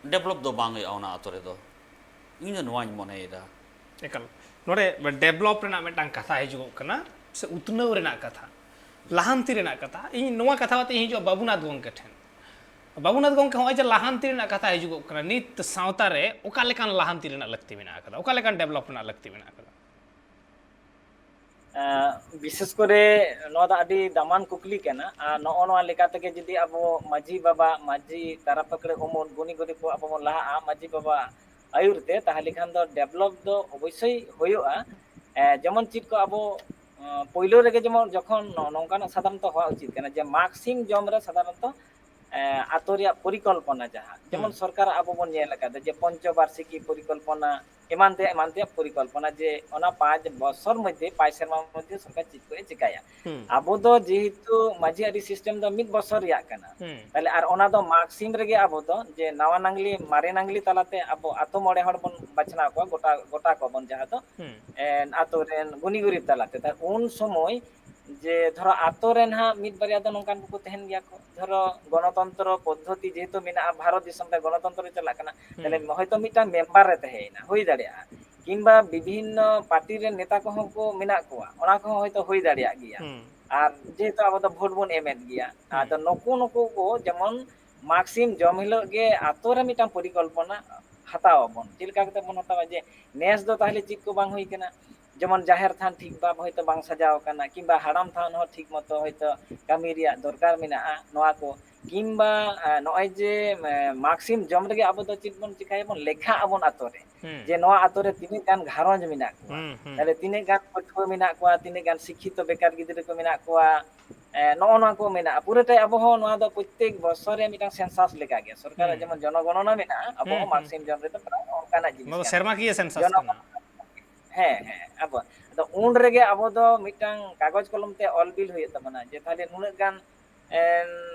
ᱰᱮᱵᱷᱞᱚᱯ ᱫᱚ ᱵᱟᱝ ᱦᱩᱭᱩᱜᱼᱟ ᱚᱱᱟ ᱟᱛᱳ ᱨᱮᱫᱚ᱾ ᱤᱧ ᱫᱚ ᱱᱚᱣᱟᱧ ᱢᱚᱱᱮᱭᱮᱫᱟ᱾ ᱮᱠᱟᱞ᱾ ᱱᱚᱰᱮ ᱰᱮᱵᱷᱞᱚᱯ ᱨᱮᱱᱟᱜ ᱢᱤᱫᱴᱟᱝ ᱠᱟᱛᱷᱟ ᱦᱤᱡᱩᱜᱚᱜ ᱠᱟᱱᱟ, ᱥᱮ ᱩᱛᱱᱟᱹᱣ ᱨᱮᱱᱟᱜ ᱠᱟᱛᱷᱟ, ᱞᱟᱦᱟᱱᱛᱤ ᱨᱮᱱᱟᱜ ᱠᱟᱛᱷᱟ᱾ ᱤᱧ ᱱᱚᱣᱟ ᱠᱟᱛᱷᱟ ᱠᱟᱛᱮ ᱤᱧ ᱦᱤᱡᱩᱜᱼᱟ ᱵᱟᱹᱵᱩᱱᱟᱛᱷ ᱜᱚᱢᱠᱮ ᱴᱷᱮᱱ᱾ ᱵᱟᱹᱵᱩᱱᱟᱛᱷ ᱜᱚᱢᱠᱮ, ᱦᱚᱸᱜᱼᱚᱭ ᱡᱮ ᱞᱟᱦᱟᱱᱛᱤ ᱨᱮᱱᱟᱜ ᱠᱟᱛᱷᱟ ᱦᱤᱡᱩᱜᱚᱜ ᱠᱟᱱᱟ, ᱱᱤᱛ ᱥᱟᱶᱛᱟ ᱨᱮ ᱚᱠᱟ ᱞᱮᱠᱟᱱ ᱞᱟᱦᱟᱱᱛᱤ ᱨᱮᱱᱟᱜ ᱞᱟᱹᱠᱛᱤ ᱢᱮᱱᱟᱜ ᱟᱠᱟᱫᱟ, ᱚᱠᱟ ᱞᱮᱠᱟᱱ ᱰᱮᱵᱷᱞᱚᱯ ᱨᱮᱱᱟᱜ ᱞᱟᱹᱠᱛᱤ ᱢᱮᱱᱟᱜ ᱟᱠᱟᱫᱟ? ᱮᱸ, ᱵᱤᱥᱮᱥ ᱠᱚᱨᱮ ᱱᱚᱣᱟ ᱫᱚ ᱟᱹᱰᱤ ᱫᱟᱢᱟᱱ ᱠᱩᱠᱞᱤ ᱠᱟᱱᱟ᱾ ᱟᱨ ᱱᱚᱜᱼᱚ ᱱᱚᱣᱟ ᱞᱮᱠᱟ ᱛᱮᱜᱮ ᱡᱩᱫᱤ ᱟᱵᱚ ᱢᱟᱹᱡᱷᱤ ᱵᱟᱵᱟ, ᱢᱟᱹᱡᱷᱤ ᱛᱟᱨᱟ ᱯᱟᱹᱠᱲᱟᱹ ᱩᱢᱩᱞ, ᱜᱩᱱᱤ ᱜᱩᱨᱤᱵ ᱠᱚ ᱟᱵᱚ ᱵᱚᱱ ᱞᱟᱦᱟᱜᱼᱟ ᱢᱟᱹᱡᱷᱤ ᱵᱟᱵᱟ ᱟᱹᱭᱩᱨ ᱛᱮ, ᱛᱟᱦᱚᱞᱮ ᱠᱷᱟᱱ ᱫᱚ ᱰᱮᱵᱷᱞᱚᱯ ᱫᱚ ᱚᱵᱚᱥᱥᱳᱭ ᱦᱩᱭᱩᱜᱼᱟ᱾ ᱮᱸ, ᱡᱮᱢᱚᱱ ᱪᱮᱫ ᱠᱚ ᱟᱵᱚ, ᱮᱸ, ᱯᱳᱭᱞᱳ ᱨᱮᱜᱮ ᱡᱮᱢᱚᱱ ᱡᱚᱠᱷᱚᱱ ᱱᱚ-, ᱱᱚᱝᱠᱟᱱᱟᱜ ᱥᱟᱫᱷᱟᱨᱚᱱᱛᱚ ᱦᱚᱣᱟ ᱩᱪᱤᱛ ᱠᱟᱱᱟ ᱡᱮ ᱢᱟᱜᱽ ᱥᱤᱢ ᱡᱚᱢ ᱨᱮ ᱥᱟᱫᱷᱟᱨᱚᱱᱛᱚ ᱮᱸ, ᱟᱛᱳ ᱨᱮᱭᱟᱜ ᱯᱚᱨᱤᱠᱚᱞᱯᱚᱱᱟ ᱡᱟᱦᱟᱸ, ᱡᱮᱢᱚᱱ ᱥᱚᱨᱠᱟᱨᱟᱜ ᱟᱵᱚ ᱵᱚᱱ ᱧᱮᱞ ᱟᱠᱟᱫᱟ ᱡᱮ ᱯᱚᱧᱪᱚ ᱵᱟᱨᱥᱤᱠᱤ ᱯᱚᱨᱤᱠᱚᱞᱯᱚᱱᱟ, ᱮᱢᱟᱱ ᱛᱮᱭᱟᱜ, ᱮᱢᱟᱱ ᱛᱮᱭᱟᱜ ᱯᱚᱨᱤᱠᱚᱞᱯᱚᱱᱟ, ᱡᱮ ᱚᱱᱟ ᱯᱟᱸᱪ ᱵᱚᱥᱚᱨ ᱢᱚᱫᱽᱫᱷᱮ, ᱯᱟᱸᱪ ᱥᱮᱨᱢᱟ ᱢᱚᱫᱽᱫᱷᱮ ᱥᱚᱨᱠᱟᱨ ᱪᱮᱫ ᱠᱚᱭ ᱪᱤᱠᱟᱹᱭᱟ᱾ ᱟᱵᱚ ᱫᱚ ᱡᱮᱦᱮᱛᱩ ᱢᱟᱹᱡᱷᱤ ᱟᱹᱨᱤ system ᱫᱚ ᱢᱤᱫ ᱵᱚᱥᱚᱨ ᱨᱮᱭᱟᱜ ᱠᱟᱱᱟ, ᱛᱟᱦᱞᱮ ᱟᱨ ᱚᱱᱟ ᱫᱚ ᱢᱟᱜᱽ ᱥᱤᱢ ᱨᱮᱜᱮ ᱟᱵᱚ ᱫᱚ ᱡᱮ ᱱᱟᱣᱟ ᱱᱟᱝᱞᱤ, ᱢᱟᱨᱮ ᱱᱟᱝᱞᱤ ᱛᱟᱞᱟᱛᱮ ᱟᱵᱚ ᱟᱛᱳ ᱢᱚᱬᱮ ᱦᱚᱲ ᱵᱚᱱ ᱵᱟᱪᱷᱱᱟᱣ ᱠᱚᱣᱟ, ᱜᱚᱴᱟ, ᱜᱚᱴᱟ ᱠᱚᱣᱟ ᱵᱚᱱ ᱡᱟᱦᱟᱸ ᱫᱚ, ᱮᱸ, ᱟᱛᱳ ᱨᱮᱱ ᱜᱩᱱᱤ ᱜᱩᱨᱤᱵ ᱛᱟᱞᱟᱛᱮ᱾ ᱛᱟᱦᱞᱮ ᱩᱱ ᱥᱚᱢᱚᱭ ᱡᱮ ᱫᱷᱚᱨᱚ ᱟᱛᱳ ᱨᱮᱱ ᱦᱟᱸᱜ ᱢᱤᱫ ᱵᱟᱨᱭᱟ ᱫᱚ ᱱᱚᱝᱠᱟᱱ ᱠᱚᱠᱚ ᱛᱟᱦᱮᱱ ᱜᱮᱭᱟ ᱠᱚ, ᱫᱷᱚᱨᱚ ᱜᱚᱱᱚᱛᱚᱱᱛᱨᱚ ᱯᱚᱫᱽᱫᱷᱚᱛᱤ ᱡᱮᱦᱮᱛᱩ ᱢᱮᱱᱟᱜᱼᱟ, ᱵᱷᱟᱨᱚᱛ ᱫᱤᱥᱚᱢ ᱨᱮ ᱜᱚᱱᱚᱛᱚᱱᱛᱨᱚ ᱪᱟᱞᱟᱜ ᱠᱟᱱᱟ, ᱛᱟᱦᱞᱮ ᱦᱚᱭᱛᱳ ᱢᱤᱫᱴᱟᱝ ᱢᱮᱢᱵᱟᱨ ᱮ ᱛᱟᱦᱮᱸᱭᱮᱱᱟ, ᱦᱩᱭ ᱫᱟᱲᱮᱭᱟᱜᱼᱟ᱾ ᱠᱤᱝᱵᱟ ᱵᱤᱵᱷᱤᱱᱱᱚ ᱯᱟᱨᱴᱤ ᱨᱮᱱ ᱱᱮᱛᱟ ᱠᱚᱦᱚᱸ ᱠᱚ ᱢᱮᱱᱟᱜ ᱠᱚᱣᱟ, ᱚᱱᱟ ᱠᱚᱦᱚᱸ ᱦᱚᱭᱛᱳ ᱦᱩᱭ ᱫᱟᱲᱮᱭᱟᱜ ᱜᱮᱭᱟ᱾ ᱟᱨ ᱡᱮᱦᱮᱛᱩ ᱟᱵᱚ ᱫᱚ ᱵᱷᱳᱴ ᱵᱚᱱ ᱮᱢᱮᱫ ᱜᱮᱭᱟ, ᱟᱫᱚ ᱱᱩᱠᱩ ᱱᱩᱠᱩ ᱠᱚ ᱡᱮᱢᱚᱱ ᱢᱟᱜᱽ ᱥᱤᱢ ᱡᱚᱢ ᱦᱤᱞᱳᱜ ᱜᱮ ᱟᱛᱳ ᱨᱮ ᱢᱤᱫᱴᱟᱝ ᱯᱚᱨᱤᱠᱚᱞᱯᱚᱱᱟ ᱦᱟᱛᱟᱣ ᱟᱵᱚᱱ᱾ ᱪᱮᱫ ᱞᱮᱠᱟ ᱠᱟᱛᱮ ᱵᱚᱱ ᱦᱟᱛᱟᱣᱟ? ᱡᱮ ᱱᱮᱥ ᱫᱚ ᱛᱟᱦᱚᱞᱮ ᱪᱮᱫ ᱠᱚ ᱵᱟᱝ ᱦᱩᱭ ᱠᱟᱱᱟ, ᱡᱮᱢᱚᱱ ᱡᱟᱦᱮᱨ ᱛᱷᱟᱱ ᱴᱷᱤᱠ ᱵᱷᱟᱵ ᱦᱚᱭᱛᱳ ᱵᱟᱝ ᱥᱟᱡᱟᱣ ᱟᱠᱟᱱᱟ, ᱠᱤᱝᱵᱟ ᱦᱟᱲᱟᱢ ᱛᱷᱟᱱ ᱦᱚᱸ ᱴᱷᱤᱠ ᱢᱚᱛᱚ ᱦᱚᱭᱛᱳ ᱠᱟᱹᱢᱤ ᱨᱮᱭᱟᱜ ᱫᱚᱨᱠᱟᱨ ᱢᱮᱱᱟᱜᱼᱟ, ᱱᱚᱣᱟ ᱠᱚ᱾ ᱠᱤᱝᱵᱟ, ᱮ, ᱱᱚᱜᱼᱚᱭ ᱡᱮ, ᱮ, ᱢᱟᱜᱽ ᱥᱤᱢ ᱡᱚᱢ ᱨᱮᱜᱮ ᱟᱵᱚ ᱫᱚ ᱪᱮᱫ ᱵᱚᱱ ᱪᱤᱠᱟᱹᱭᱟᱵᱚᱱ? ᱞᱮᱠᱷᱟᱜ ᱟᱵᱚᱱ ᱟᱛᱳ ᱨᱮ, ᱡᱮ ᱱᱚᱣᱟ ᱟᱛᱳ ᱨᱮ ᱛᱤᱱᱟᱹᱜ ᱜᱟᱱ ᱜᱷᱟᱨᱚᱸᱡᱽ ᱢᱮᱱᱟᱜ ᱠᱚᱣᱟ, ᱛᱟᱦᱞᱮ ᱛᱤᱱᱟᱹᱜ ᱜᱟᱱ ᱯᱟᱹᱴᱷᱩᱣᱟᱹ ᱢᱮᱱᱟᱜ ᱠᱚᱣᱟ, ᱛᱤᱱᱟᱹᱜ ᱜᱟᱱ ᱥᱤᱠᱠᱷᱤᱛᱚ ᱵᱮᱠᱟᱨ ᱜᱤᱫᱽᱨᱟᱹ ᱠᱚ ᱢᱮᱱᱟᱜ ᱠᱚᱣᱟ, ᱮ, ᱱᱚᱜᱼᱚ ᱱᱚᱣᱟ ᱠᱚ ᱢᱮᱱᱟᱜᱼᱟ᱾ ᱯᱩᱨᱟᱹᱴᱟᱭ ᱟᱵᱚ ᱦᱚᱸ ᱱᱚᱣᱟ ᱫᱚ ᱯᱨᱚᱛᱛᱮᱠ ᱵᱚᱪᱷᱚᱨ ᱨᱮ ᱢᱤᱫᱴᱟᱝ ᱥᱮᱱᱥᱟᱥ ᱞᱮᱠᱟᱜᱮ, ᱥᱚᱨᱠᱟᱨᱟᱜ ᱡᱮᱢᱚᱱ ᱡᱚᱱᱚᱜᱚᱱᱚᱱᱟ ᱢᱮᱱᱟᱜᱼᱟ, ᱟᱵᱚ ᱦᱚᱸ ᱢᱟᱜᱽ ᱥᱤᱢ ᱡᱚᱢ ᱨᱮᱫᱚ ᱯᱨᱟᱭ ᱚᱱᱠᱟᱱᱟᱜ ᱡᱤᱱᱤᱥ ᱠᱟᱱᱟ᱾ ᱥᱮᱨᱢᱟᱠᱤᱭᱟᱹ ᱥᱮᱱᱥᱟᱥ ᱠᱟᱱᱟ᱾ ᱦᱮᱸ, ᱦᱮᱸ, ᱟᱵᱚ ᱟᱫᱚ ᱩᱱ ᱨᱮᱜᱮ ᱟᱵᱚ ᱫᱚ ᱢᱤᱫᱴᱟᱝ ᱠᱟᱜᱚᱡᱽ ᱠᱚᱞᱚᱢ ᱛᱮ ᱚᱞ ᱵᱤᱞ ᱦᱩᱭᱩᱜ ᱛᱟᱵᱚᱱᱟ, ᱡᱮ ᱛᱟᱦᱞᱮ ᱱᱩᱱᱟᱹᱜ ᱜᱟᱱ, ᱮᱱ,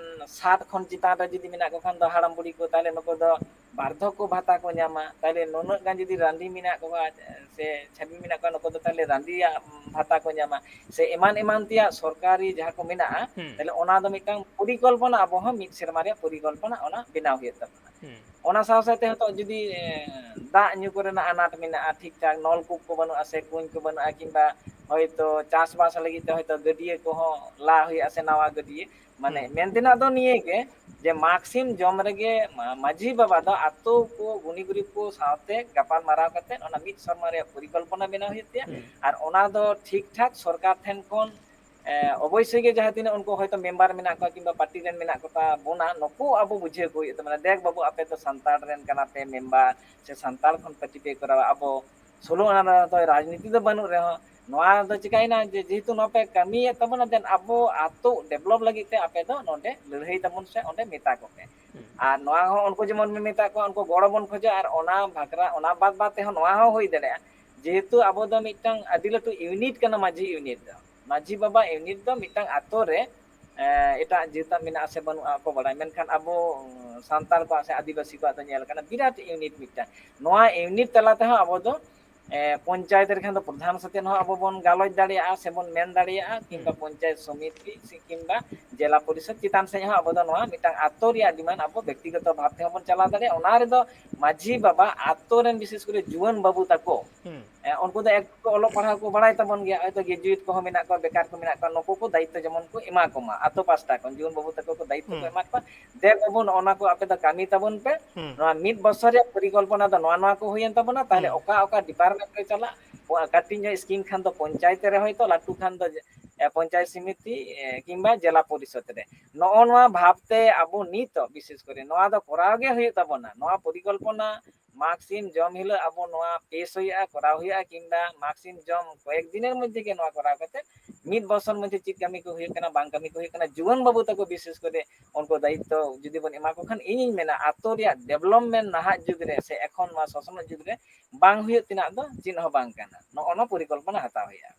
ᱥᱟᱴ ᱠᱷᱚᱱ ᱪᱮᱛᱟᱱ ᱨᱮ ᱡᱩᱫᱤ ᱢᱮᱱᱟᱜ ᱠᱚ ᱠᱷᱟᱱ ᱫᱚ ᱦᱟᱲᱟᱢ ᱵᱩᱲᱦᱤ ᱠᱚ, ᱛᱟᱦᱞᱮ ᱱᱩᱠᱩ ᱫᱚ ᱵᱟᱨᱫᱷᱚᱠᱚ ᱵᱷᱟᱛᱟ ᱠᱚ ᱧᱟᱢᱟ᱾ ᱛᱟᱦᱞᱮ ᱱᱩᱱᱟᱹᱜ ᱜᱟᱱ ᱡᱩᱫᱤ ᱨᱟᱺᱰᱤ ᱢᱮᱱᱟᱜ ᱠᱚᱣᱟ ᱥᱮ ᱪᱷᱟᱹᱰᱣᱤ ᱢᱮᱱᱟᱜ ᱠᱚᱣᱟ, ᱱᱩᱠᱩ ᱫᱚ ᱛᱟᱦᱞᱮ ᱨᱟᱺᱰᱤᱭᱟᱜ ᱵᱷᱟᱛᱟ ᱠᱚ ᱧᱟᱢᱟ, ᱥᱮ ᱮᱢᱟᱱ ᱮᱢᱟᱱ ᱛᱮᱭᱟᱜ ᱥᱚᱨᱠᱟᱨᱤ ᱡᱟᱦᱟᱸ ᱠᱚ ᱢᱮᱱᱟᱜᱼᱟ, ᱛᱟᱦᱞᱮ ᱚᱱᱟ ᱫᱚ ᱢᱤᱫᱴᱟᱝ ᱯᱚᱨᱤᱠᱚᱞᱯᱚᱱᱟ, ᱟᱵᱚ ᱦᱚᱸ ᱢᱤᱫ ᱥᱮᱨᱢᱟ ᱨᱮᱭᱟᱜ ᱯᱚᱨᱤᱠᱚᱞᱯᱚᱱᱟ ᱚᱱᱟ ᱵᱮᱱᱟᱣ ᱦᱩᱭᱩᱜ ᱛᱟᱵᱚᱱᱟ᱾ ᱚᱱᱟ ᱥᱟᱶ ᱥᱟᱶᱛᱮ ᱦᱚᱸᱛᱚ ᱡᱩᱫᱤ, ᱮ, ᱫᱟᱜ ᱧᱩ ᱠᱚᱨᱮᱱᱟᱜ ᱟᱱᱟᱴ ᱢᱮᱱᱟᱜᱼᱟ, ᱴᱷᱤᱠ ᱴᱷᱟᱠ ᱱᱚᱞᱠᱩᱯ ᱠᱚ ᱵᱟᱹᱱᱩᱜᱼᱟ ᱥᱮ ᱠᱩᱧ ᱠᱚ ᱵᱟᱹᱱᱩᱜᱼᱟ, ᱠᱤᱝᱵᱟ ᱦᱚᱭᱛᱳ ᱪᱟᱥᱵᱟᱥ ᱞᱟᱹᱜᱤᱫ ᱛᱮ ᱦᱚᱭᱛᱳ ᱜᱟᱹᱰᱭᱟᱹ ᱠᱚᱦᱚᱸ ᱞᱟ ᱦᱩᱭᱩᱜᱼᱟ ᱥᱮ ᱱᱟᱣᱟ ᱜᱟᱹᱰᱭᱟᱹ, ᱢᱟᱱᱮ ᱢᱮᱱ ᱛᱮᱱᱟᱜ ᱫᱚ ᱱᱤᱭᱟᱹ ᱜᱮ ᱡᱮ ᱢᱟᱜᱽ ᱥᱤᱢ ᱡᱚᱢ ᱨᱮᱜᱮ ᱢᱟ-, ᱢᱟᱹᱡᱷᱤ ᱵᱟᱵᱟ ᱫᱚ ᱟᱛᱳ ᱠᱚ ᱜᱩᱱᱤ ᱜᱩᱨᱤᱵ ᱠᱚ ᱥᱟᱶᱛᱮ ᱜᱟᱯᱟᱞ ᱢᱟᱨᱟᱣ ᱠᱟᱛᱮ ᱚᱱᱟ ᱢᱤᱫ ᱥᱮᱨᱢᱟ ᱨᱮᱭᱟᱜ ᱯᱚᱨᱤᱠᱚᱞᱯᱚᱱᱟ ᱵᱮᱱᱟᱣ ᱦᱩᱭᱩᱜ ᱛᱟᱭᱟ᱾ ᱟᱨ ᱚᱱᱟ ᱫᱚ ᱴᱷᱤᱠ ᱴᱷᱟᱠ ᱥᱚᱨᱠᱟᱨ ᱴᱷᱮᱱ ᱠᱷᱚᱱ, ᱮ, ᱚᱵᱚᱥᱥᱳᱭ ᱜᱮ ᱡᱟᱦᱟᱸ ᱛᱤᱱᱟᱹᱜ ᱩᱱᱠᱩ ᱦᱚᱭᱛᱳ ᱢᱮᱢᱵᱟᱨ ᱢᱮᱱᱟᱜ ᱠᱚᱣᱟ ᱠᱤᱝᱵᱟ ᱯᱟᱨᱴᱤ ᱨᱮᱱ ᱢᱮᱱᱟᱜ ᱠᱚᱛᱟ ᱵᱚᱱᱟ, ᱱᱩᱠᱩ ᱟᱵᱚ ᱵᱩᱡᱷᱟᱹᱣ ᱠᱚ ᱦᱩᱭᱩᱜ ᱛᱟᱵᱚᱱᱟ, ᱫᱮᱠ ᱵᱟᱹᱵᱩ, ᱟᱯᱮ ᱫᱚ ᱥᱟᱱᱛᱟᱲ ᱨᱮᱱ ᱠᱟᱱᱟ ᱯᱮ ᱢᱮᱢᱵᱟᱨ ᱥᱮ ᱥᱟᱱᱛᱟᱲ ᱠᱷᱚᱱ ᱯᱟᱨᱴᱤ ᱯᱮ ᱠᱚᱨᱟᱣᱟ, ᱟᱵᱚ ᱥᱳᱞᱳ ᱟᱱᱟ ᱨᱮ ᱫᱚ ᱨᱟᱡᱽᱱᱤᱛᱤ ᱫᱚ ᱵᱟᱹᱱᱩᱜ ᱨᱮᱦᱚᱸ, ᱱᱚᱣᱟ ᱫᱚ ᱪᱤᱠᱟᱹᱭᱮᱱᱟ ᱡᱮ ᱡᱮᱦᱮᱛᱩ ᱱᱚᱣᱟ ᱯᱮ ᱠᱟᱹᱢᱤᱭᱮᱫ ᱛᱟᱵᱚᱱᱟ, then ᱟᱵᱚ ᱟᱛᱳ ᱰᱮᱵᱷᱞᱚᱯ ᱞᱟᱹᱜᱤᱫ ᱛᱮ ᱟᱯᱮ ᱫᱚ ᱱᱚᱰᱮ ᱞᱟᱹᱲᱦᱟᱹᱭ ᱛᱟᱵᱚᱱ ᱥᱮ ᱚᱸᱰᱮ ᱢᱮᱛᱟ ᱠᱚᱯᱮ᱾ ᱟᱨ ᱱᱚᱣᱟ ᱦᱚᱸ ᱩᱱᱠᱩ ᱡᱮᱢᱚᱱ ᱵᱚᱱ ᱢᱮᱛᱟ ᱠᱚᱣᱟ, ᱩᱱᱠᱩ ᱜᱚᱲᱚ ᱵᱚᱱ ᱠᱷᱚᱡᱚᱜᱼᱟ, ᱟᱨ ᱚᱱᱟ ᱵᱷᱟᱠᱨᱟ, ᱚᱱᱟ ᱵᱟᱫ ᱵᱟᱫ ᱛᱮᱦᱚᱸ ᱱᱚᱣᱟ ᱦᱚᱸ ᱦᱩᱭ ᱫᱟᱲᱮᱭᱟᱜᱼᱟ, ᱡᱮᱦᱮᱛᱩ ᱟᱵᱚ ᱫᱚ ᱢᱤᱫᱴᱟᱝ ᱟᱹᱰᱤ ᱞᱟᱹᱴᱩ ᱤᱭᱩᱱᱤᱴ ᱠᱟᱱᱟ ᱢᱟᱹᱡᱷᱤ ᱤᱭᱩᱱᱤᱴ ᱫᱚ᱾ ᱢᱟᱹᱡᱷᱤ ᱵᱟᱵᱟ ᱤᱭᱩᱱᱤᱴ ᱫᱚ ᱢᱤᱫᱴᱟᱝ ᱟᱛᱳ ᱨᱮ, ᱮ, ᱮᱴᱟᱜ ᱡᱟᱹᱛᱟᱜ ᱢᱮᱱᱟᱜᱼᱟ ᱥᱮ ᱵᱟᱹᱱᱩᱜᱼᱟ ᱚᱠᱚᱭ ᱵᱟᱲᱟᱭ, ᱢᱮᱱᱠᱷᱟᱱ ᱟᱵᱚ, ᱩᱸ, ᱥᱟᱱᱛᱟᱲ ᱠᱚᱣᱟᱜ ᱥᱮ ᱟᱹᱫᱤᱵᱟᱹᱥᱤ ᱠᱚᱣᱟᱜ ᱫᱚ ᱧᱮᱞ ᱠᱟᱱᱟ ᱵᱤᱨᱟᱴ ᱤᱭᱩᱱᱤᱴ ᱢᱤᱫᱴᱟᱝ᱾ ᱱᱚᱣᱟ ᱤᱭᱩᱱᱤᱴ ᱛᱟᱞᱟ ᱛᱮᱦᱚᱸ ᱟᱵᱚ ᱫᱚ ᱮ, ᱯᱚᱧᱪᱟᱭᱮᱛ ᱨᱮᱠᱷᱟᱱ ᱫᱚ ᱯᱨᱚᱫᱷᱟᱱ ᱥᱟᱛᱮᱜ ᱦᱚᱸ ᱟᱵᱚ ᱵᱚᱱ ᱜᱟᱞᱚᱪ ᱫᱟᱲᱮᱭᱟᱜᱼᱟ ᱥᱮᱵᱚᱱ ᱢᱮᱱ ᱫᱟᱲᱮᱭᱟᱜᱼᱟ, ᱠᱤᱝᱵᱟ ᱦᱩᱸ᱾ ᱯᱚᱧᱪᱟᱭᱮᱛ ᱥᱚᱢᱤᱛᱤ ᱥᱮ ᱠᱤᱝᱵᱟ ᱡᱮᱞᱟ ᱯᱚᱨᱤᱥᱚᱫ ᱪᱮᱛᱟᱱ ᱥᱮᱫ ᱦᱚᱸ ᱟᱵᱚ ᱫᱚ ᱱᱚᱣᱟ ᱢᱤᱫᱴᱟᱝ ᱟᱛᱳ ᱨᱮᱭᱟᱜ ᱰᱤᱢᱟᱱᱰ ᱟᱵᱚ ᱵᱮᱠᱛᱤᱜᱚᱛᱚ ᱵᱷᱟᱵ ᱛᱮᱦᱚᱸ ᱵᱚᱱ ᱪᱟᱞᱟᱣ ᱫᱟᱲᱮᱭᱟᱜᱼᱟ᱾ ᱚᱱᱟ ᱨᱮᱫᱚ ᱢᱟᱹᱡᱷᱤ ᱵᱟᱵᱟ ᱟᱛᱳ ᱨᱮᱱ, ᱵᱤᱥᱮᱥ ᱠᱚᱨᱮ ᱡᱩᱣᱟᱹᱱ ᱵᱟᱹᱵᱩ ᱛᱟᱠᱚ, ᱦᱩᱸ᱾ ᱮ, ᱩᱱᱠᱩ ᱫᱚ ᱮᱠᱴᱩ ᱚᱞᱚᱜ ᱯᱟᱲᱦᱟᱣ ᱠᱚ ᱵᱟᱲᱟᱭ ᱛᱟᱵᱚᱱ ᱜᱮᱭᱟ, ᱦᱚᱭᱛᱳ ᱜᱨᱮᱡᱩᱭᱮᱴ ᱠᱚᱦᱚᱸ ᱢᱮᱱᱟᱜ ᱠᱚᱣᱟ, ᱵᱮᱠᱟᱨ ᱠᱚ ᱢᱮᱱᱟᱜ ᱠᱚᱣᱟ, ᱱᱩᱠᱩ ᱠᱚ ᱫᱟᱭᱤᱛᱛᱚ ᱡᱮᱢᱚᱱ ᱠᱚ ᱮᱢᱟ ᱠᱚᱢᱟ, ᱟᱛᱳ ᱯᱟᱥᱴᱟ ᱠᱷᱚᱱ ᱡᱩᱣᱟᱹᱱ ᱵᱟᱹᱵᱩ ᱛᱟᱠᱚ ᱠᱚ ᱫᱟᱭᱤᱛᱛᱚ ᱠᱚ ᱦᱩᱸ᱾ ᱮᱢᱟ ᱠᱚᱣᱟ, ᱫᱮ ᱵᱟᱹᱵᱩ ᱱᱚᱜᱼᱚ ᱱᱚᱣᱟ ᱠᱚ ᱟᱯᱮ ᱫᱚ ᱠᱟᱹᱢᱤ ᱛᱟᱵᱚᱱ ᱯᱮ, ᱦᱩᱸ᱾ ᱱᱚᱣᱟ ᱢᱤᱫ ᱵᱚᱪᱷᱚᱨ ᱨᱮᱭᱟᱜ ᱯᱚᱨᱤᱠᱚᱞᱯᱚᱱᱟ ᱫᱚ ᱱᱚᱣᱟ ᱱᱚᱣᱟ ᱠᱚ ᱦᱩᱭᱮᱱ ᱛᱟᱵᱚᱱᱟ, ᱛᱟᱦᱞᱮ ᱦᱩᱸ᱾ ᱚᱠᱟ ᱚᱠᱟ ᱰᱤᱯᱟᱨᱴᱢᱮᱱᱴ ᱨᱮ ᱪᱟᱞᱟᱜ, ᱠᱟᱹᱴᱤᱡ ᱧᱚᱜ ᱥᱠᱤᱢ ᱠᱷᱟᱱ ᱫᱚ ᱯᱚᱧᱪᱟᱭᱮᱛ ᱨᱮ ᱦᱚᱭᱛᱳ, ᱞᱟᱹᱴᱩ ᱠᱷᱟᱱ ᱫᱚ, ᱮ, ᱯᱚᱧᱪᱟᱭᱮᱛ ᱥᱚᱢᱤᱛᱤ, ᱮ, ᱠᱤᱝᱵᱟ ᱡᱮᱞᱟ ᱯᱚᱨᱤᱥᱚᱫ ᱨᱮ᱾ ᱱᱚᱜᱼᱚ ᱱᱚᱣᱟ ᱵᱷᱟᱵᱛᱮ ᱟᱵᱚ ᱱᱤᱛᱚᱜ ᱵᱤᱥᱮᱥ ᱠᱚᱨᱮ ᱱᱚᱣᱟ ᱫᱚ ᱠᱚᱨᱟᱣ ᱜᱮ ᱦᱩᱭᱩᱜ ᱛᱟᱵᱚᱱᱟ᱾ ᱱᱚᱣᱟ ᱯᱚᱨᱤᱠᱚᱞᱯᱚᱱᱟ ᱢᱟᱜᱽ ᱥᱤᱢ ᱡᱚᱢ ᱦᱤᱞᱳᱜ ᱟᱵᱚ ᱱᱚᱣᱟ ᱯᱮᱥ ᱦᱩᱭᱩᱜᱼᱟ, ᱠᱚᱨᱟᱣ ᱦᱩᱭᱩᱜᱼᱟ, ᱠᱤᱝᱵᱟ ᱢᱟᱜᱽ ᱥᱤᱢ ᱡᱚᱢ ᱠᱚᱭᱮᱠ ᱫᱤᱱᱮᱨ ᱢᱚᱫᱽᱫᱷᱮ ᱜᱮ ᱱᱚᱣᱟ ᱠᱚᱨᱟᱣ ᱠᱟᱛᱮ ᱢᱤᱫ ᱵᱚᱪᱷᱚᱨ ᱢᱚᱫᱽᱫᱷᱮ ᱪᱮᱫ ᱠᱟᱹᱢᱤ ᱠᱚ ᱦᱩᱭᱩᱜ ᱠᱟᱱᱟ, ᱵᱟᱝ ᱠᱟᱹᱢᱤ ᱠᱚ ᱦᱩᱭᱩᱜ ᱠᱟᱱᱟ, ᱡᱩᱣᱟᱹᱱ ᱵᱟᱹᱵᱩ ᱛᱟᱠᱚ ᱵᱤᱥᱮᱥ ᱠᱚᱨᱮ ᱩᱱᱠᱩ ᱫᱟᱭᱤᱛᱛᱚ ᱡᱩᱫᱤ ᱵᱚᱱ ᱮᱢᱟ ᱠᱚ ᱠᱷᱟᱱ, ᱤᱧᱤᱧ ᱢᱮᱱᱟ ᱟᱛᱳ ᱨᱮᱭᱟᱜ ᱰᱮᱵᱷᱞᱚᱯᱢᱮᱱᱴ ᱱᱟᱦᱟᱜ ᱡᱩᱜᱽ ᱨᱮ ᱥᱮ ᱮᱠᱷᱚᱱ ᱱᱚᱣᱟ ᱥᱚᱥᱱᱚᱜ ᱡᱩᱜᱽ ᱨᱮ ᱵᱟᱝ ᱦᱩᱭᱩᱜ ᱛᱮᱱᱟᱜ ᱫᱚ ᱪᱮᱫ ᱦᱚᱸ ᱵᱟᱝ ᱠᱟᱱᱟ᱾ ᱱᱚᱜᱼᱚ ᱱᱚᱣᱟ ᱯᱚᱨᱤᱠᱚᱞᱯᱚᱱᱟ ᱦᱟᱛᱟᱣ ᱦᱩᱭᱩᱜᱼᱟ᱾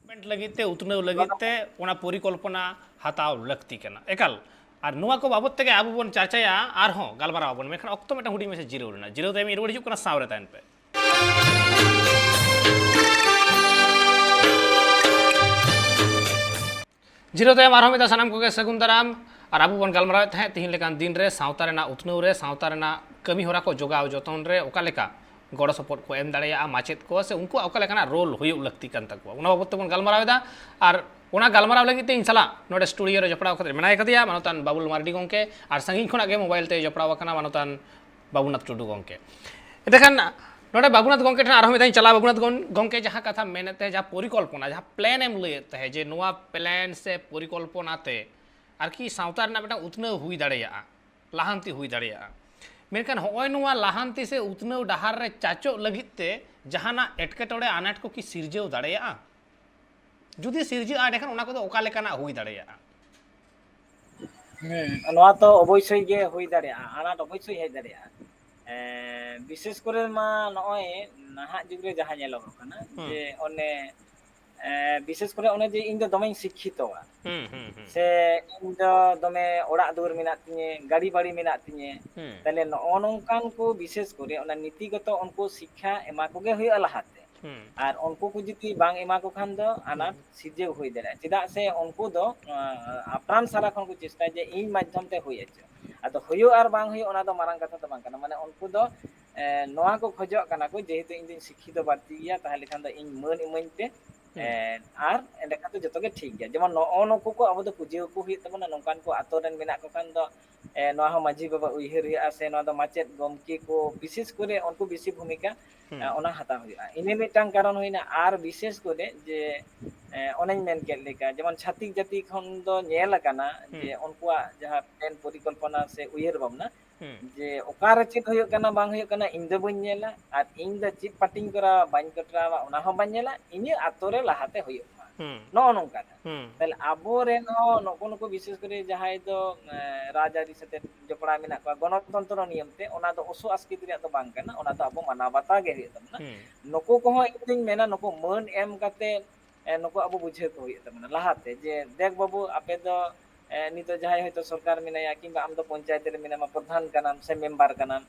ᱰᱮᱵᱷᱞᱚᱯᱢᱮᱱᱴ ᱞᱟᱹᱜᱤᱫ ᱛᱮ, ᱩᱛᱱᱟᱹᱣ ᱞᱟᱹᱜᱤᱫ ᱛᱮ ᱚᱱᱟ ᱯᱚᱨᱤᱠᱚᱞᱯᱚᱱᱟ ᱦᱟᱛᱟᱣ ᱞᱟᱹᱠᱛᱤ ᱠᱟᱱᱟ ᱮᱠᱟᱞ᱾ ᱟᱨ ᱱᱚᱣᱟ ᱠᱚ ᱵᱟᱵᱚᱛ ᱛᱮᱜᱮ ᱟᱵᱚ ᱵᱚᱱ ᱪᱟᱨᱪᱟᱭᱟ, ᱟᱨᱦᱚᱸ ᱜᱟᱞᱢᱟᱨᱟᱣ ᱟᱵᱚᱱ, ᱢᱮᱱᱠᱷᱟᱱ ᱚᱠᱛᱚ ᱢᱤᱫᱴᱟᱝ ᱦᱩᱰᱤᱧ ᱢᱟᱪᱷᱟ ᱡᱤᱨᱟᱹᱣ ᱨᱮᱱᱟᱜ, ᱡᱤᱨᱟᱹᱣ ᱛᱟᱭᱚᱢ ᱤᱧ ᱨᱩᱣᱟᱹᱲ ᱦᱤᱡᱩᱜ ᱠᱟᱱᱟ, ᱥᱟᱶ ᱨᱮ ᱛᱟᱦᱮᱱ ᱯᱮ᱾ ᱡᱤᱨᱟᱹᱣ ᱛᱟᱭᱚᱢ ᱟᱨᱦᱚᱸ ᱢᱤᱫ ᱫᱷᱟᱣ ᱥᱟᱱᱟᱢ ᱠᱚᱜᱮ ᱥᱟᱹᱜᱩᱱ ᱫᱟᱨᱟᱢ᱾ ᱟᱨ ᱟᱵᱚ ᱵᱚᱱ ᱜᱟᱞᱢᱟᱨᱟᱣᱮᱫ ᱛᱟᱦᱮᱸᱫ ᱛᱤᱦᱤᱧ ᱞᱮᱠᱟᱱ ᱫᱤᱱ ᱨᱮ ᱥᱟᱶᱛᱟ ᱨᱮᱱᱟᱜ ᱩᱛᱱᱟᱹᱣ ᱨᱮ, ᱥᱟᱶᱛᱟ ᱨᱮᱱᱟᱜ ᱠᱟᱹᱢᱤ ᱦᱚᱨᱟ ᱠᱚ ᱡᱚᱜᱟᱣ ᱡᱚᱛᱚᱱ ᱨᱮ ᱚᱠᱟ ᱞᱮᱠᱟ ᱜᱚᱲᱚ ᱥᱚᱯᱚᱦᱚᱫ ᱠᱚ ᱮᱢ ᱫᱟᱲᱮᱭᱟᱜᱼᱟ ᱢᱟᱪᱮᱫ ᱠᱚ, ᱥᱮ ᱩᱱᱠᱩᱣᱟᱜ ᱚᱠᱟ ᱞᱮᱠᱟᱱᱟᱜ ᱨᱳᱞ ᱦᱩᱭᱩᱜ ᱞᱟᱹᱠᱛᱤ ᱠᱟᱱ ᱛᱟᱠᱚᱣᱟ, ᱚᱱᱟ ᱵᱟᱵᱚᱛ ᱛᱮᱵᱚᱱ ᱜᱟᱞᱢᱟᱨᱟᱣ ᱮᱫᱟ᱾ ᱟᱨ ᱚᱱᱟ ᱜᱟᱞᱢᱟᱨᱟᱣ ᱞᱟᱹᱜᱤᱫ ᱛᱮ ᱤᱧ ᱥᱟᱞᱟᱜ ᱱᱚᱰᱮ ᱥᱴᱩᱰᱤᱭᱳ ᱨᱮ ᱡᱚᱯᱲᱟᱣ ᱠᱟᱛᱮ ᱢᱮᱱᱟᱭ ᱠᱟᱫᱮᱭᱟ ᱢᱟᱱᱚᱛᱟᱱ ᱵᱟᱵᱩᱞ ᱢᱟᱨᱰᱤ ᱜᱚᱢᱠᱮ, ᱟᱨ ᱥᱟᱺᱜᱤᱧ ᱠᱷᱚᱱᱟᱜ ᱜᱮ ᱢᱳᱵᱟᱭᱤᱞ ᱛᱮ ᱡᱚᱯᱲᱟᱣ ᱟᱠᱟᱱᱟ ᱢᱟᱱᱚᱛᱟᱱ ᱵᱟᱵᱩᱱᱟᱛᱷ ᱴᱩᱰᱩ ᱜᱚᱢᱠᱮ᱾ ᱮᱱᱛᱮᱠᱷᱟᱱ ᱱᱚᱰᱮ ᱵᱟᱵᱩᱱᱟᱛᱷ ᱜᱚᱢᱠᱮ ᱴᱷᱮᱱ ᱟᱨᱦᱚᱸ ᱢᱤᱫ ᱫᱷᱟᱣ ᱤᱧ ᱪᱟᱞᱟᱜᱼᱟ᱾ ᱵᱟᱵᱩᱱᱟᱛᱷ ᱜᱚᱢ-, ᱜᱚᱢᱠᱮ, ᱡᱟᱦᱟᱸ ᱠᱟᱛᱷᱟᱢ ᱢᱮᱱᱮᱫ ᱛᱟᱦᱮᱸᱫ, ᱡᱟᱦᱟᱸ ᱯᱚᱨᱤᱠᱚᱞᱯᱚᱱᱟ, ᱡᱟᱦᱟᱸ ᱯᱞᱮᱱ ᱮᱢ ᱞᱟᱹᱭᱮᱫ ᱛᱟᱦᱮᱸᱫ, ᱡᱮ ᱱᱚᱣᱟ ᱯᱞᱮᱱ ᱥᱮ ᱯᱚᱨᱤᱠᱚᱞᱯᱚᱱᱟ ᱛᱮ ᱟᱨᱠᱤ ᱥᱟᱶᱛᱟ ᱨᱮᱱᱟᱜ ᱢᱤᱫᱴᱟᱝ ᱩᱛᱱᱟᱹᱣ ᱦᱩᱭ ᱫᱟᱲᱮᱭᱟᱜᱼᱟ, ᱞᱟᱦᱟᱱᱛᱤ ᱦᱩᱭ ᱫᱟᱲᱮᱭᱟᱜᱼᱟ, ᱢᱮᱱᱠᱷᱟᱱ ᱦᱚᱸᱜᱼᱚᱭ ᱱᱚᱣᱟ ᱞᱟᱦᱟᱱᱛᱤ ᱥᱮ ᱩᱛᱱᱟᱹᱣ ᱰᱟᱦᱟᱨ ᱨᱮ ᱪᱟᱪᱚᱜ ᱞᱟᱹᱜᱤᱫ ᱛᱮ ᱡᱟᱦᱟᱱᱟᱜ ᱮᱴᱠᱮᱴᱚᱬᱮ, ᱟᱱᱟᱴ ᱠᱚ ᱠᱤ ᱥᱤᱨᱡᱟᱹᱣ ᱫᱟᱲᱮᱭᱟᱜᱼᱟ? ᱡᱩᱫᱤ ᱥᱤᱨᱡᱟᱹᱜᱼᱟ, ᱮᱸᱰᱮᱠᱷᱟᱱ ᱚᱱᱟ ᱠᱚᱫᱚ ᱚᱠᱟ ᱞᱮᱠᱟᱱᱟᱜ ᱦᱩᱭ ᱫᱟᱲᱮᱭᱟᱜᱼᱟ? ᱦᱮᱸ, ᱱᱚᱣᱟ ᱛᱚ ᱚᱵᱚᱥᱥᱳᱭ ᱜᱮ ᱦᱩᱭ ᱫᱟᱲᱮᱭᱟᱜᱼᱟ, ᱟᱱᱟᱴ ᱚᱵᱚᱥᱥᱳᱭ ᱦᱮᱡ ᱫᱟᱲᱮᱭᱟᱜᱼᱟ᱾ ᱮᱸ, ᱵᱤᱥᱮᱥ ᱠᱚᱨᱮ ᱢᱟ ᱱᱚᱜᱼᱚᱭ ᱱᱟᱦᱟᱜ ᱡᱩᱜᱽ ᱨᱮ ᱡᱟᱦᱟᱸ ᱧᱮᱞᱚᱜᱚᱜ ᱠᱟᱱᱟ, ᱦᱩᱸ᱾ ᱡᱮ ᱚᱱᱮ, ᱮᱸ, ᱵᱤᱥᱮᱥ ᱠᱚᱨᱮ ᱚᱱᱮ ᱡᱮ ᱤᱧ ᱫᱚ ᱫᱚᱢᱮᱧ ᱥᱤᱠᱠᱷᱤᱛᱚᱣᱟ, ᱦᱩᱸ ᱦᱩᱸ ᱦᱩᱸ ᱥᱮ ᱤᱧ ᱫᱚ ᱫᱚᱢᱮ ᱚᱲᱟᱜ ᱫᱩᱣᱟᱹᱨ ᱢᱮᱱᱟᱜ ᱛᱤᱧᱟᱹ, ᱜᱟᱹᱰᱤ ᱵᱟᱹᱲᱤ ᱢᱮᱱᱟᱜ ᱛᱤᱧᱟᱹ, ᱦᱩᱸ ᱛᱟᱦᱞᱮ ᱱᱚᱜᱼᱚ ᱱᱚᱝᱠᱟᱱ ᱠᱚ ᱵᱤᱥᱮᱥ ᱠᱚᱨᱮ ᱚᱱᱟ ᱱᱤᱛᱤᱜᱚᱛᱚ ᱩᱱᱠᱩ ᱥᱤᱠᱠᱷᱟ ᱮᱢᱟ ᱠᱚᱜᱮ ᱦᱩᱭᱩᱜᱼᱟ ᱞᱟᱦᱟᱛᱮ᱾ ᱦᱩᱸ ᱟᱨ ᱩᱱᱠᱩ ᱠᱚ ᱡᱩᱫᱤ ᱵᱟᱝ ᱮᱢᱟ ᱠᱚ ᱠᱷᱟᱱ ᱫᱚ ᱟᱱᱟᱴ ᱦᱩᱸ ᱥᱤᱨᱡᱟᱹᱣ ᱦᱩᱭ ᱫᱟᱲᱮᱭᱟᱜᱼᱟ, ᱪᱮᱫᱟᱜ ᱥᱮ ᱩᱱᱠᱩ ᱫᱚ ᱟᱸ, ᱟᱯᱨᱟᱱ ᱥᱟᱨᱟ ᱠᱷᱚᱱ ᱠᱚ ᱪᱮᱥᱴᱟᱭᱟ ᱡᱮ ᱤᱧ ᱢᱟᱫᱽᱫᱷᱚᱢ ᱛᱮ ᱦᱩᱭ ᱦᱚᱪᱚ᱾ ᱟᱫᱚ ᱦᱩᱭᱩᱜ ᱟᱨ ᱵᱟᱝ ᱦᱩᱭᱩᱜ ᱚᱱᱟ ᱫᱚ ᱢᱟᱨᱟᱝ ᱠᱟᱛᱷᱟ ᱫᱚ ᱵᱟᱝ ᱠᱟᱱᱟ, ᱢᱟᱱᱮ ᱩᱱᱠᱩ ᱫᱚ ᱮᱸ, ᱱᱚᱣᱟ ᱠᱚ ᱠᱷᱚᱡᱚᱜ ᱠᱟᱱᱟ ᱠᱚ, ᱡᱮᱦᱮᱛᱩ ᱤᱧ ᱫᱚᱧ ᱥᱤᱠᱠᱷᱤᱛᱚ ᱵᱟᱹᱲᱛᱤ ᱜᱮᱭᱟ, ᱛᱟᱦᱞᱮ ᱠᱷᱟᱱ ᱫᱚ ᱤᱧ ᱢᱟᱹᱱ ᱤᱢᱟᱹᱧ ᱯᱮ᱾ ᱦᱩᱸ ᱮᱸ, ᱟᱨ ᱮᱸᱰᱮᱠᱷᱟᱱ ᱫᱚ ᱡᱚᱛᱚ ᱜᱮ ᱴᱷᱤᱠ ᱜᱮᱭᱟ᱾ ᱡᱮᱢᱚᱱ ᱱᱚᱜᱼᱚ ᱱᱩᱠᱩ ᱠᱚ ᱟᱵᱚ ᱫᱚ ᱯᱩᱡᱟᱹ ᱟᱠᱚ ᱦᱩᱭᱩᱜ ᱛᱟᱵᱚᱱᱟ, ᱱᱚᱝᱠᱟᱱ ᱠᱚ ᱟᱛᱳ ᱨᱮᱱ ᱢᱮᱱᱟᱜ ᱠᱚ ᱠᱷᱟᱱ ᱫᱚ ᱮᱸ, ᱱᱚᱣᱟ ᱦᱚᱸ ᱢᱟᱹᱡᱷᱤ ᱵᱟᱵᱟ ᱩᱭᱦᱟᱹᱨ ᱦᱩᱭᱩᱜᱼᱟ, ᱥᱮ ᱱᱚᱣᱟ ᱫᱚ ᱢᱟᱪᱮᱫ ᱜᱚᱢᱠᱮ ᱠᱚ ᱵᱤᱥᱮᱥ ᱠᱚᱨᱮ ᱩᱱᱠᱩ ᱵᱮᱥᱤ ᱵᱷᱩᱢᱤᱠᱟ ᱦᱩᱸ ᱮᱸ, ᱚᱱᱟ ᱦᱟᱛᱟᱣ ᱦᱩᱭᱩᱜᱼᱟ᱾ ᱤᱱᱟᱹ ᱢᱤᱫᱴᱟᱝ ᱠᱟᱨᱚᱱ ᱦᱩᱭᱱᱟ᱾ ᱟᱨ ᱵᱤᱥᱮᱥ ᱠᱚᱨᱮ ᱡᱮ ᱮᱸ, ᱚᱱᱮᱧ ᱢᱮᱱ ᱠᱮᱫ ᱞᱮᱠᱟ, ᱡᱮᱢᱚᱱ ᱪᱷᱟᱹᱛᱤᱠ ᱡᱟᱹᱛᱤ ᱠᱷᱚᱱ ᱫᱚ ᱧᱮᱞ ᱟᱠᱟᱱᱟ ᱡᱮ ᱦᱩᱸ ᱩᱱᱠᱩᱣᱟᱜ ᱡᱟᱦᱟᱸ ᱯᱞᱮᱱ ᱯᱚᱨᱤᱠᱚᱞᱯᱚᱱᱟ ᱥᱮ ᱩᱭᱦᱟᱹᱨ ᱵᱷᱟᱵᱽᱱᱟ, ᱦᱩᱸ ᱡᱮ ᱚᱠᱟᱨᱮ ᱪᱮᱫ ᱦᱩᱭᱩᱜ ᱠᱟᱱᱟ ᱵᱟᱝ ᱦᱩᱭᱩᱜ ᱠᱟᱱᱟ ᱤᱧ ᱫᱚ ᱵᱟᱹᱧ ᱧᱮᱞᱟ, ᱟᱨ ᱤᱧ ᱫᱚ ᱪᱮᱫ ᱯᱟᱨᱴᱤᱧ ᱠᱚᱨᱟᱣᱟ ᱵᱟᱹᱧ ᱠᱚᱨᱟᱣᱟ ᱚᱱᱟ ᱦᱚᱸ ᱵᱟᱹᱧ ᱧᱮᱞᱟ, ᱤᱧᱟᱹᱜ ᱟᱛᱳ ᱨᱮ ᱞᱟᱦᱟᱛᱮ ᱦᱩᱭᱩᱜ ᱢᱟ, ᱦᱩᱸ ᱱᱚᱜᱼᱚ ᱱᱚᱝᱠᱟᱱᱟᱜ᱾ ᱦᱩᱸ ᱛᱟᱦᱞᱮ ᱟᱵᱚᱨᱮᱱ ᱦᱚᱸ ᱱᱩᱠᱩ ᱱᱩᱠᱩ ᱵᱤᱥᱮᱥ ᱠᱚᱨᱮ ᱡᱟᱦᱟᱸᱭ ᱫᱚ ᱮᱸ, ᱨᱟᱡᱽᱟᱹᱨᱤ ᱥᱟᱛᱮ ᱡᱚᱯᱲᱟᱣ ᱢᱮᱱᱟᱜ ᱠᱚᱣᱟ, ᱜᱚᱱᱚᱛᱚᱱᱛᱨᱚ ᱱᱤᱭᱚᱢ ᱛᱮ, ᱚᱱᱟ ᱫᱚ ᱚᱥᱩ ᱟᱥᱠᱮᱛ ᱨᱮᱭᱟᱜ ᱫᱚ ᱵᱟᱝ ᱠᱟᱱᱟ, ᱚᱱᱟ ᱫᱚ ᱟᱵᱚ ᱢᱟᱱᱟᱣ ᱵᱟᱛᱟᱣ ᱜᱮ ᱦᱩᱭᱩᱜ ᱛᱟᱵᱚᱱᱟ᱾ ᱦᱩᱸ ᱱᱩᱠᱩ ᱠᱚᱦᱚᱸ ᱤᱧ ᱫᱩᱧ ᱢᱮᱱᱟ ᱱᱩᱠᱩ ᱢᱟᱹᱱ ᱮᱢ ᱠᱟᱛᱮ ᱮ, ᱱᱩᱠᱩ ᱟᱵᱚ ᱵᱩᱡᱷᱟᱹᱣ ᱠᱚ ᱦᱩᱭᱩᱜ ᱛᱟᱵᱚᱱᱟ ᱞᱟᱦᱟᱛᱮ, ᱡᱮ ᱫᱮᱠ ᱵᱟᱹᱵᱩ ᱟᱯᱮ ᱫᱚ ᱮ, ᱱᱤᱛᱚᱜ ᱡᱟᱦᱟᱸᱭ ᱦᱚᱭᱛᱳ ᱥᱚᱨᱠᱟᱨ ᱢᱮᱱᱟᱭᱟ ᱠᱤᱝᱵᱟ ᱟᱢ ᱫᱚ ᱯᱚᱧᱪᱟᱭᱮᱛ ᱨᱮ ᱢᱮᱱᱟᱢᱟ, ᱯᱨᱚᱫᱷᱟᱱ ᱠᱟᱱᱟᱢ ᱥᱮ ᱢᱮᱢᱵᱟᱨ ᱠᱟᱱᱟᱢ,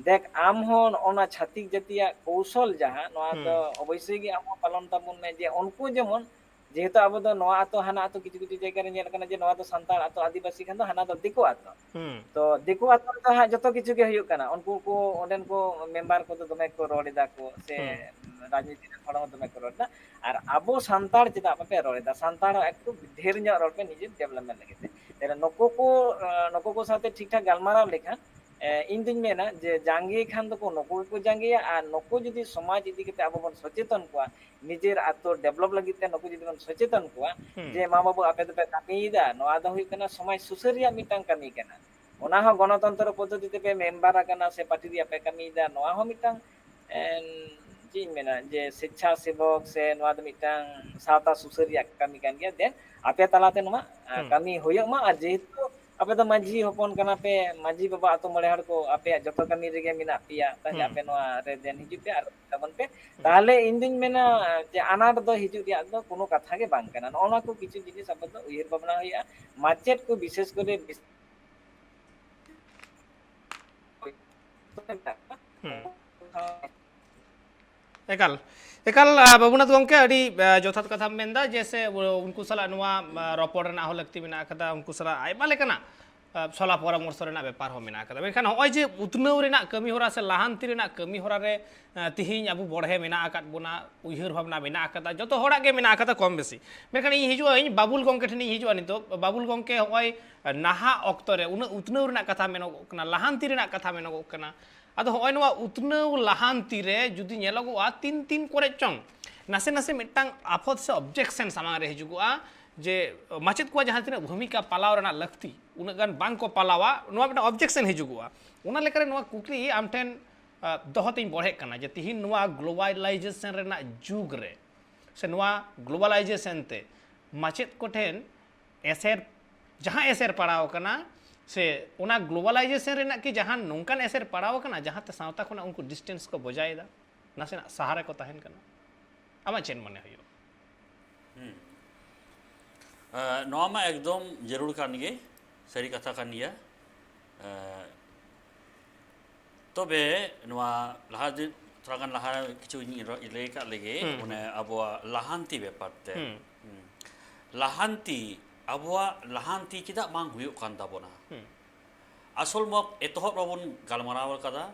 ᱫᱮᱠ ᱟᱢ ᱦᱚᱸ ᱱᱚᱜᱼᱚ ᱱᱟ ᱪᱷᱟᱹᱛᱤᱠ ᱡᱟᱹᱛᱤᱭᱟᱜ ᱠᱚᱣᱥᱚᱞ ᱡᱟᱦᱟᱸ, ᱱᱚᱣᱟ ᱫᱚ ᱦᱩᱸ ᱚᱵᱚᱥᱥᱳᱭ ᱜᱮ ᱟᱢ ᱦᱚᱸ ᱯᱟᱞᱚᱱ ᱛᱟᱵᱚᱱ ᱢᱮ, ᱡᱮ ᱩᱱᱠᱩ ᱡᱮᱢᱚᱱ, ᱡᱮᱦᱮᱛᱩ ᱟᱵᱚ ᱫᱚ ᱱᱚᱣᱟ ᱟᱛᱳ ᱦᱟᱱᱟ ᱟᱛᱳ ᱠᱤᱪᱷᱩ ᱠᱤᱪᱷᱩ ᱡᱟᱭᱜᱟ ᱨᱮ ᱧᱮᱞ ᱠᱟᱱᱟ ᱡᱮ ᱱᱚᱣᱟ ᱫᱚ ᱥᱟᱱᱛᱟᱲ ᱟᱛᱳ, ᱟᱹᱫᱤᱵᱟᱹᱥᱤ ᱠᱷᱟᱱ ᱫᱚ ᱦᱟᱱᱟ ᱫᱚ ᱫᱤᱠᱩ ᱟᱛᱳ᱾ ᱦᱩᱸ ᱛᱚ ᱫᱤᱠᱩ ᱟᱛᱳ ᱨᱮᱫᱚ ᱦᱟᱸᱜ ᱡᱚᱛᱚ ᱠᱤᱪᱷᱩ ᱜᱮ ᱦᱩᱭᱩᱜ ᱠᱟᱱᱟ, ᱩᱱᱠᱩ ᱠᱚ ᱚᱸᱰᱮᱱ ᱠᱚ ᱢᱮᱢᱵᱟᱨ ᱠᱚᱫᱚ ᱫᱚᱢᱮ ᱠᱚ ᱨᱚᱲ ᱮᱫᱟ ᱠᱚ ᱥᱮ ᱦᱩᱸ ᱨᱟᱡᱽᱱᱤᱛᱤ ᱨᱮᱱ ᱦᱚᱲ ᱦᱚᱸ ᱫᱚᱢᱮ ᱠᱚ ᱨᱚᱲ ᱮᱫᱟ᱾ ᱟᱨ ᱟᱵᱚ ᱥᱟᱱᱛᱟᱲ ᱪᱮᱫᱟᱜ ᱵᱟᱯᱮ ᱨᱚᱲ ᱮᱫᱟ? ᱥᱟᱱᱛᱟᱲ ᱦᱚᱸ ᱮᱠᱴᱩ ᱰᱷᱮᱨ ᱧᱚᱜ ᱨᱚᱲ ᱯᱮ ᱱᱤᱡᱮ ᱰᱮᱵᱷᱞᱚᱯᱢᱮᱱᱴ ᱞᱟᱹᱜᱤᱫ ᱛᱮ᱾ ᱛᱟᱦᱞᱮ ᱱᱩᱠᱩ ᱠᱚ ᱱᱩᱠᱩ ᱠᱚ ᱥᱟᱶᱛᱮ ᱴᱷᱤᱠ ᱴᱷᱟᱠ ᱜᱟᱞᱢᱟᱨᱟᱣ ᱞᱮᱠᱷᱟᱱ ᱮ, ᱤᱧ ᱫᱩᱧ ᱢᱮᱱᱟ ᱡᱮ ᱡᱟᱸᱜᱮ ᱠᱷᱟᱱ ᱫᱚᱠᱚ ᱱᱩᱠᱩ ᱜᱮᱠᱚ ᱡᱟᱸᱜᱮᱭᱟ, ᱟᱨ ᱱᱩᱠᱩ ᱡᱩᱫᱤ ᱥᱚᱢᱟᱡᱽ ᱤᱫᱤ ᱠᱟᱛᱮ ᱟᱵᱚ ᱵᱚᱱ ᱥᱚᱪᱮᱛᱚᱱ ᱠᱚᱣᱟ, ᱱᱤᱡᱮᱨ ᱟᱛᱳ ᱰᱮᱵᱷᱞᱚᱯ ᱞᱟᱹᱜᱤᱫ ᱛᱮ ᱱᱩᱠᱩ ᱡᱩᱫᱤ ᱵᱚᱱ ᱥᱚᱪᱮᱛᱚᱱ ᱠᱚᱣᱟ ᱦᱩᱸ ᱡᱮ ᱢᱟ ᱵᱟᱹᱵᱩ ᱟᱯᱮ ᱫᱚᱯᱮ ᱠᱟᱹᱢᱤᱭᱮᱫᱟ, ᱱᱚᱣᱟ ᱫᱚ ᱦᱩᱭᱩᱜ ᱠᱟᱱᱟ ᱥᱚᱢᱟᱡᱽ ᱥᱩᱥᱟᱹᱨ ᱨᱮᱭᱟᱜ ᱢᱤᱫᱴᱟᱝ ᱠᱟᱹᱢᱤ ᱠᱟᱱᱟ, ᱚᱱᱟ ᱦᱚᱸ ᱜᱚᱱᱚᱛᱚᱱᱛᱨᱚ ᱯᱚᱫᱽᱫᱷᱚᱛᱤ ᱛᱮᱯᱮ ᱢᱮᱢᱵᱟᱨ ᱟᱠᱟᱱᱟ ᱥᱮ ᱯᱟᱨᱴᱤ ᱨᱮᱭᱟᱜ ᱯᱮ ᱠᱟᱹᱢᱤᱭᱮᱫᱟ, ᱱᱚᱣᱟ ᱦᱚᱸ ᱢᱤᱫᱴᱟᱝ ᱮᱱ, ᱪᱮᱫ ᱤᱧ ᱢᱮᱱᱟ ᱡᱮ ᱥᱮᱪᱪᱷᱟ ᱥᱮᱵᱚᱠ ᱥᱮ ᱱᱚᱣᱟ ᱫᱚ ᱢᱤᱫᱴᱟᱝ ᱥᱟᱶᱛᱟ ᱥᱩᱥᱟᱹᱨ ᱨᱮᱭᱟᱜ ᱠᱟᱹᱢᱤ ᱠᱟᱱ ᱜᱮᱭᱟ᱾ ᱫᱮᱱ ᱟᱯᱮ ᱛᱟᱞᱟᱛᱮ ᱱᱚᱣᱟ ᱟ, ᱦᱩᱸ ᱠᱟᱹᱢᱤ ᱦᱩᱭᱩᱜ ᱢᱟ᱾ ᱟᱨ ᱡᱮᱦᱮᱛᱩ ᱟᱯᱮ ᱫᱚ ᱢᱟᱹᱡᱷᱤ ᱦᱚᱯᱚᱱ ᱠᱟᱱᱟ ᱯᱮ, ᱢᱟᱹᱡᱷᱤ ᱵᱟᱵᱟ ᱟᱛᱳ ᱢᱚᱬᱮ ᱦᱚᱲ ᱠᱚ ᱟᱯᱮᱭᱟᱜ ᱡᱚᱛᱚ ᱠᱟᱹᱢᱤ ᱨᱮᱜᱮ ᱢᱮᱱᱟᱜ ᱯᱮᱭᱟ, ᱛᱟᱦᱞᱮ ᱦᱩᱸ᱾ ᱟᱯᱮ ᱱᱚᱣᱟ ᱨᱮ ᱫᱮᱱ ᱦᱤᱡᱩᱜ ᱯᱮ ᱟᱨ ᱛᱟᱵᱚᱱ ᱯᱮ᱾ ᱦᱩᱸ᱾ ᱛᱟᱦᱞᱮ ᱤᱧ ᱫᱩᱧ ᱢᱮᱱᱟ ᱡᱮ ᱟᱱᱟᱴ ᱫᱚ ᱦᱤᱡᱩᱜ ᱨᱮᱭᱟᱜ ᱫᱚ ᱠᱳᱱᱳ ᱠᱟᱛᱷᱟ ᱜᱮ ᱵᱟᱝ ᱠᱟᱱᱟ᱾ ᱱᱚᱜᱼᱚ ᱱᱚᱣᱟ ᱠᱚ ᱠᱤᱪᱷᱩ ᱡᱤᱱᱤᱥ ᱟᱵᱚ ᱫᱚ ᱩᱭᱦᱟᱹᱨ ᱵᱷᱟᱵᱽᱱᱟ ᱦᱩᱭᱩᱜᱼᱟ᱾ ᱢᱟᱪᱮᱫ ᱠᱚ ᱵᱤᱥᱮᱥ ᱠᱚᱨᱮ ᱵᱤᱥ- ᱦᱩᱸ᱾ ᱮᱠᱟᱞ, ᱮᱠᱟᱞ, ᱟ, ᱵᱟᱹᱵᱩᱱᱟᱛᱷ ᱜᱚᱢᱠᱮ, ᱟᱹᱰᱤ, ᱟ, ᱡᱚᱛᱷᱟᱛ ᱠᱟᱛᱷᱟᱢ ᱢᱮᱱᱫᱟ᱾ ᱡᱮ ᱥᱮ ᱩᱱᱠᱩ ᱥᱟᱞᱟᱜ ᱱᱚᱣᱟ, ᱟ, ᱨᱚᱯᱚᱲ ᱨᱮᱱᱟᱜ ᱦᱚᱸ ᱞᱟᱹᱠᱛᱤ ᱢᱮᱱᱟᱜ ᱟᱠᱟᱫᱟ, ᱩᱱᱠᱩ ᱥᱟᱞᱟᱜ ᱟᱭᱢᱟ ᱞᱮᱠᱟᱱᱟᱜ, ᱟ, ᱥᱚᱞᱟ ᱯᱚᱨᱟᱢᱚᱨᱥᱚ ᱨᱮᱱᱟᱜ ᱵᱮᱯᱟᱨ ᱦᱚᱸ ᱢᱮᱱᱟᱜ ᱟᱠᱟᱫᱟ᱾ ᱢᱮᱱᱠᱷᱟᱱ ᱱᱚᱜᱼᱚᱭ ᱡᱮ ᱩᱛᱱᱟᱹᱣ ᱨᱮᱱᱟᱜ ᱠᱟᱹᱢᱤ ᱦᱚᱨᱟ ᱥᱮ ᱞᱟᱦᱟᱱᱛᱤ ᱨᱮᱱᱟᱜ ᱠᱟᱹᱢᱤ ᱦᱚᱨᱟ ᱨᱮ, ᱟ, ᱛᱤᱦᱤᱧ ᱟᱵᱚ ᱵᱚᱲᱦᱮ ᱢᱮᱱᱟᱜ ᱟᱠᱟᱫ ᱵᱚᱱᱟ, ᱩᱭᱦᱟᱹᱨ ᱵᱷᱟᱵᱽᱱᱟ ᱢᱮᱱᱟᱜ ᱟᱠᱟᱫᱟ, ᱡᱚᱛᱚ ᱦᱚᱲᱟᱜ ᱜᱮ ᱢᱮᱱᱟᱜ ᱟᱠᱟᱫᱟ ᱠᱚᱢ ᱵᱮᱥᱤ᱾ ᱢᱮᱱᱠᱷᱟᱱ ᱤᱧ ᱦᱤᱡᱩᱜᱼᱟ, ᱤᱧ ᱵᱟᱵᱩᱞ ᱜᱚᱢᱠᱮ ᱴᱷᱮᱱᱤᱧ ᱦᱤᱡᱩᱜᱼᱟ ᱱᱤᱛᱚᱜ᱾ ᱵᱟᱵᱩᱞ ᱜᱚᱢᱠᱮ, ᱱᱚᱜᱼᱚᱭ ᱱᱟᱦᱟᱜ ᱚᱠᱛᱚ ᱨᱮ ᱩᱱᱟᱹᱜ ᱩᱛᱱᱟᱹᱣ ᱨᱮᱱᱟᱜ ᱠᱟᱛᱷᱟ ᱢᱮᱱᱚᱜᱚᱜ ᱠᱟᱱᱟ, ᱞᱟᱦᱟᱱᱛᱤ ᱨᱮᱱᱟᱜ ᱠᱟᱛᱷᱟ ᱢᱮᱱᱚᱜᱚᱜ ᱠᱟᱱᱟ, ᱟᱫᱚ ᱦᱚᱸᱜᱼᱚᱭ ᱱᱚᱣᱟ ᱩᱛᱱᱟᱹᱣ ᱞᱟᱦᱟᱱᱛᱤ ᱨᱮ ᱡᱩᱫᱤ ᱧᱮᱞᱚᱜᱚᱜᱼᱟ, ᱛᱤᱱ ᱛᱤᱱ ᱠᱚᱨᱮ ᱪᱚᱝ ᱱᱟᱥᱮ ᱱᱟᱥᱮ ᱢᱤᱫᱴᱟᱝ ᱟᱯᱷᱚᱛ ᱥᱮ objection ᱥᱟᱢᱟᱝ ᱨᱮ ᱦᱤᱡᱩᱜᱚᱜᱼᱟ, ᱡᱮ ᱢᱟᱪᱮᱫ ᱠᱚᱣᱟᱜ ᱡᱟᱦᱟᱸ ᱛᱤᱱᱟᱹᱜ ᱵᱷᱩᱢᱤᱠᱟ ᱯᱟᱞᱟᱣ ᱨᱮᱱᱟᱜ ᱞᱟᱹᱠᱛᱤ, ᱩᱱᱟᱹᱜ ᱜᱟᱱ ᱵᱟᱝ ᱠᱚ ᱯᱟᱞᱟᱣᱟ, ᱱᱚᱣᱟ ᱢᱤᱫᱴᱟᱝ objection ᱦᱤᱡᱩᱜᱚᱜᱼᱟ᱾ ᱚᱱᱟ ᱞᱮᱠᱟᱨᱮ ᱱᱚᱣᱟ ᱠᱩᱠᱞᱤ ᱟᱢ ᱴᱷᱮᱱ, ᱟ, ᱫᱚᱦᱚ ᱛᱤᱧ ᱵᱚᱲᱦᱮᱜ ᱠᱟᱱᱟ ᱡᱮ ᱛᱤᱦᱤᱧ ᱱᱚᱣᱟ globalization ᱨᱮᱱᱟᱜ ᱡᱩᱜᱽ ᱨᱮ ᱥᱮ ᱱᱚᱣᱟ globalization ᱛᱮ ᱢᱟᱪᱮᱫ ᱠᱚᱴᱷᱮᱱ ᱮᱥᱮᱨ, ᱡᱟᱦᱟᱸ ᱮᱥᱮᱨ ᱯᱟᱲᱟᱣ ᱟᱠᱟᱱᱟ, ᱥᱮ ᱚᱱᱟ globalization ᱨᱮᱱᱟᱜ ᱠᱤ ᱡᱟᱦᱟᱸ ᱱᱚᱝᱠᱟᱱ ᱮᱥᱮᱨ ᱯᱟᱲᱟᱣ ᱟᱠᱟᱱᱟ ᱡᱟᱦᱟᱸᱛᱮ ᱥᱟᱶᱛᱟ ᱠᱷᱚᱱᱟᱜ ᱩᱱᱠᱩ distance ᱠᱚ ᱵᱚᱡᱟᱭᱮᱫᱟ, ᱱᱟᱥᱮᱱᱟᱜ ᱥᱟᱦᱟ ᱨᱮᱠᱚ ᱛᱟᱦᱮᱱ ᱠᱟᱱᱟ? ᱟᱢᱟᱜ ᱪᱮᱫ ᱢᱚᱱᱮ ᱦᱩᱭᱩᱜᱼᱟ? ᱦᱩᱸ᱾ ᱮ, ᱱᱚᱣᱟ ᱢᱟ ᱮᱠᱫᱚᱢ ᱡᱟᱹᱨᱩᱲ ᱠᱟᱱ ᱜᱮ, ᱥᱟᱹᱨᱤ ᱠᱟᱛᱷᱟ ᱠᱟᱱ ᱜᱮᱭᱟ᱾ ᱮ, ᱛᱚᱵᱮ ᱱᱚᱣᱟ ᱞᱟᱦᱟ ᱫᱤᱱ, ᱛᱷᱚᱲᱟ ᱜᱟᱱ ᱞᱟᱦᱟ ᱠᱤᱪᱷᱩᱧ ᱨᱚ-, ᱞᱟᱹᱭ ᱠᱟᱜ ᱞᱮᱜᱮ, ᱦᱩᱸ, ᱚᱱᱮ ᱦᱩᱸ᱾ ᱟᱵᱚᱣᱟᱜ ᱞᱟᱦᱟᱱᱛᱤ ᱵᱮᱯᱟᱨ ᱛᱮ᱾ ᱦᱩᱸ᱾ ᱦᱩᱸ᱾ ᱞᱟᱦᱟᱱᱛᱤ, ᱟᱵᱚᱣᱟᱜ ᱞᱟᱦᱟᱱᱛᱤ ᱪᱮᱫᱟᱜ ᱵᱟᱝ ᱦᱩᱭᱩᱜ ᱠᱟᱱ ᱛᱟᱵᱚᱱᱟ? ᱦᱩᱸ᱾ ᱟᱥᱚᱞ ᱢᱟ ᱮᱛᱚᱦᱚᱵ ᱨᱮᱵᱚᱱ ᱜᱟᱞᱢᱟᱨᱟᱣ ᱟᱠᱟᱫᱟ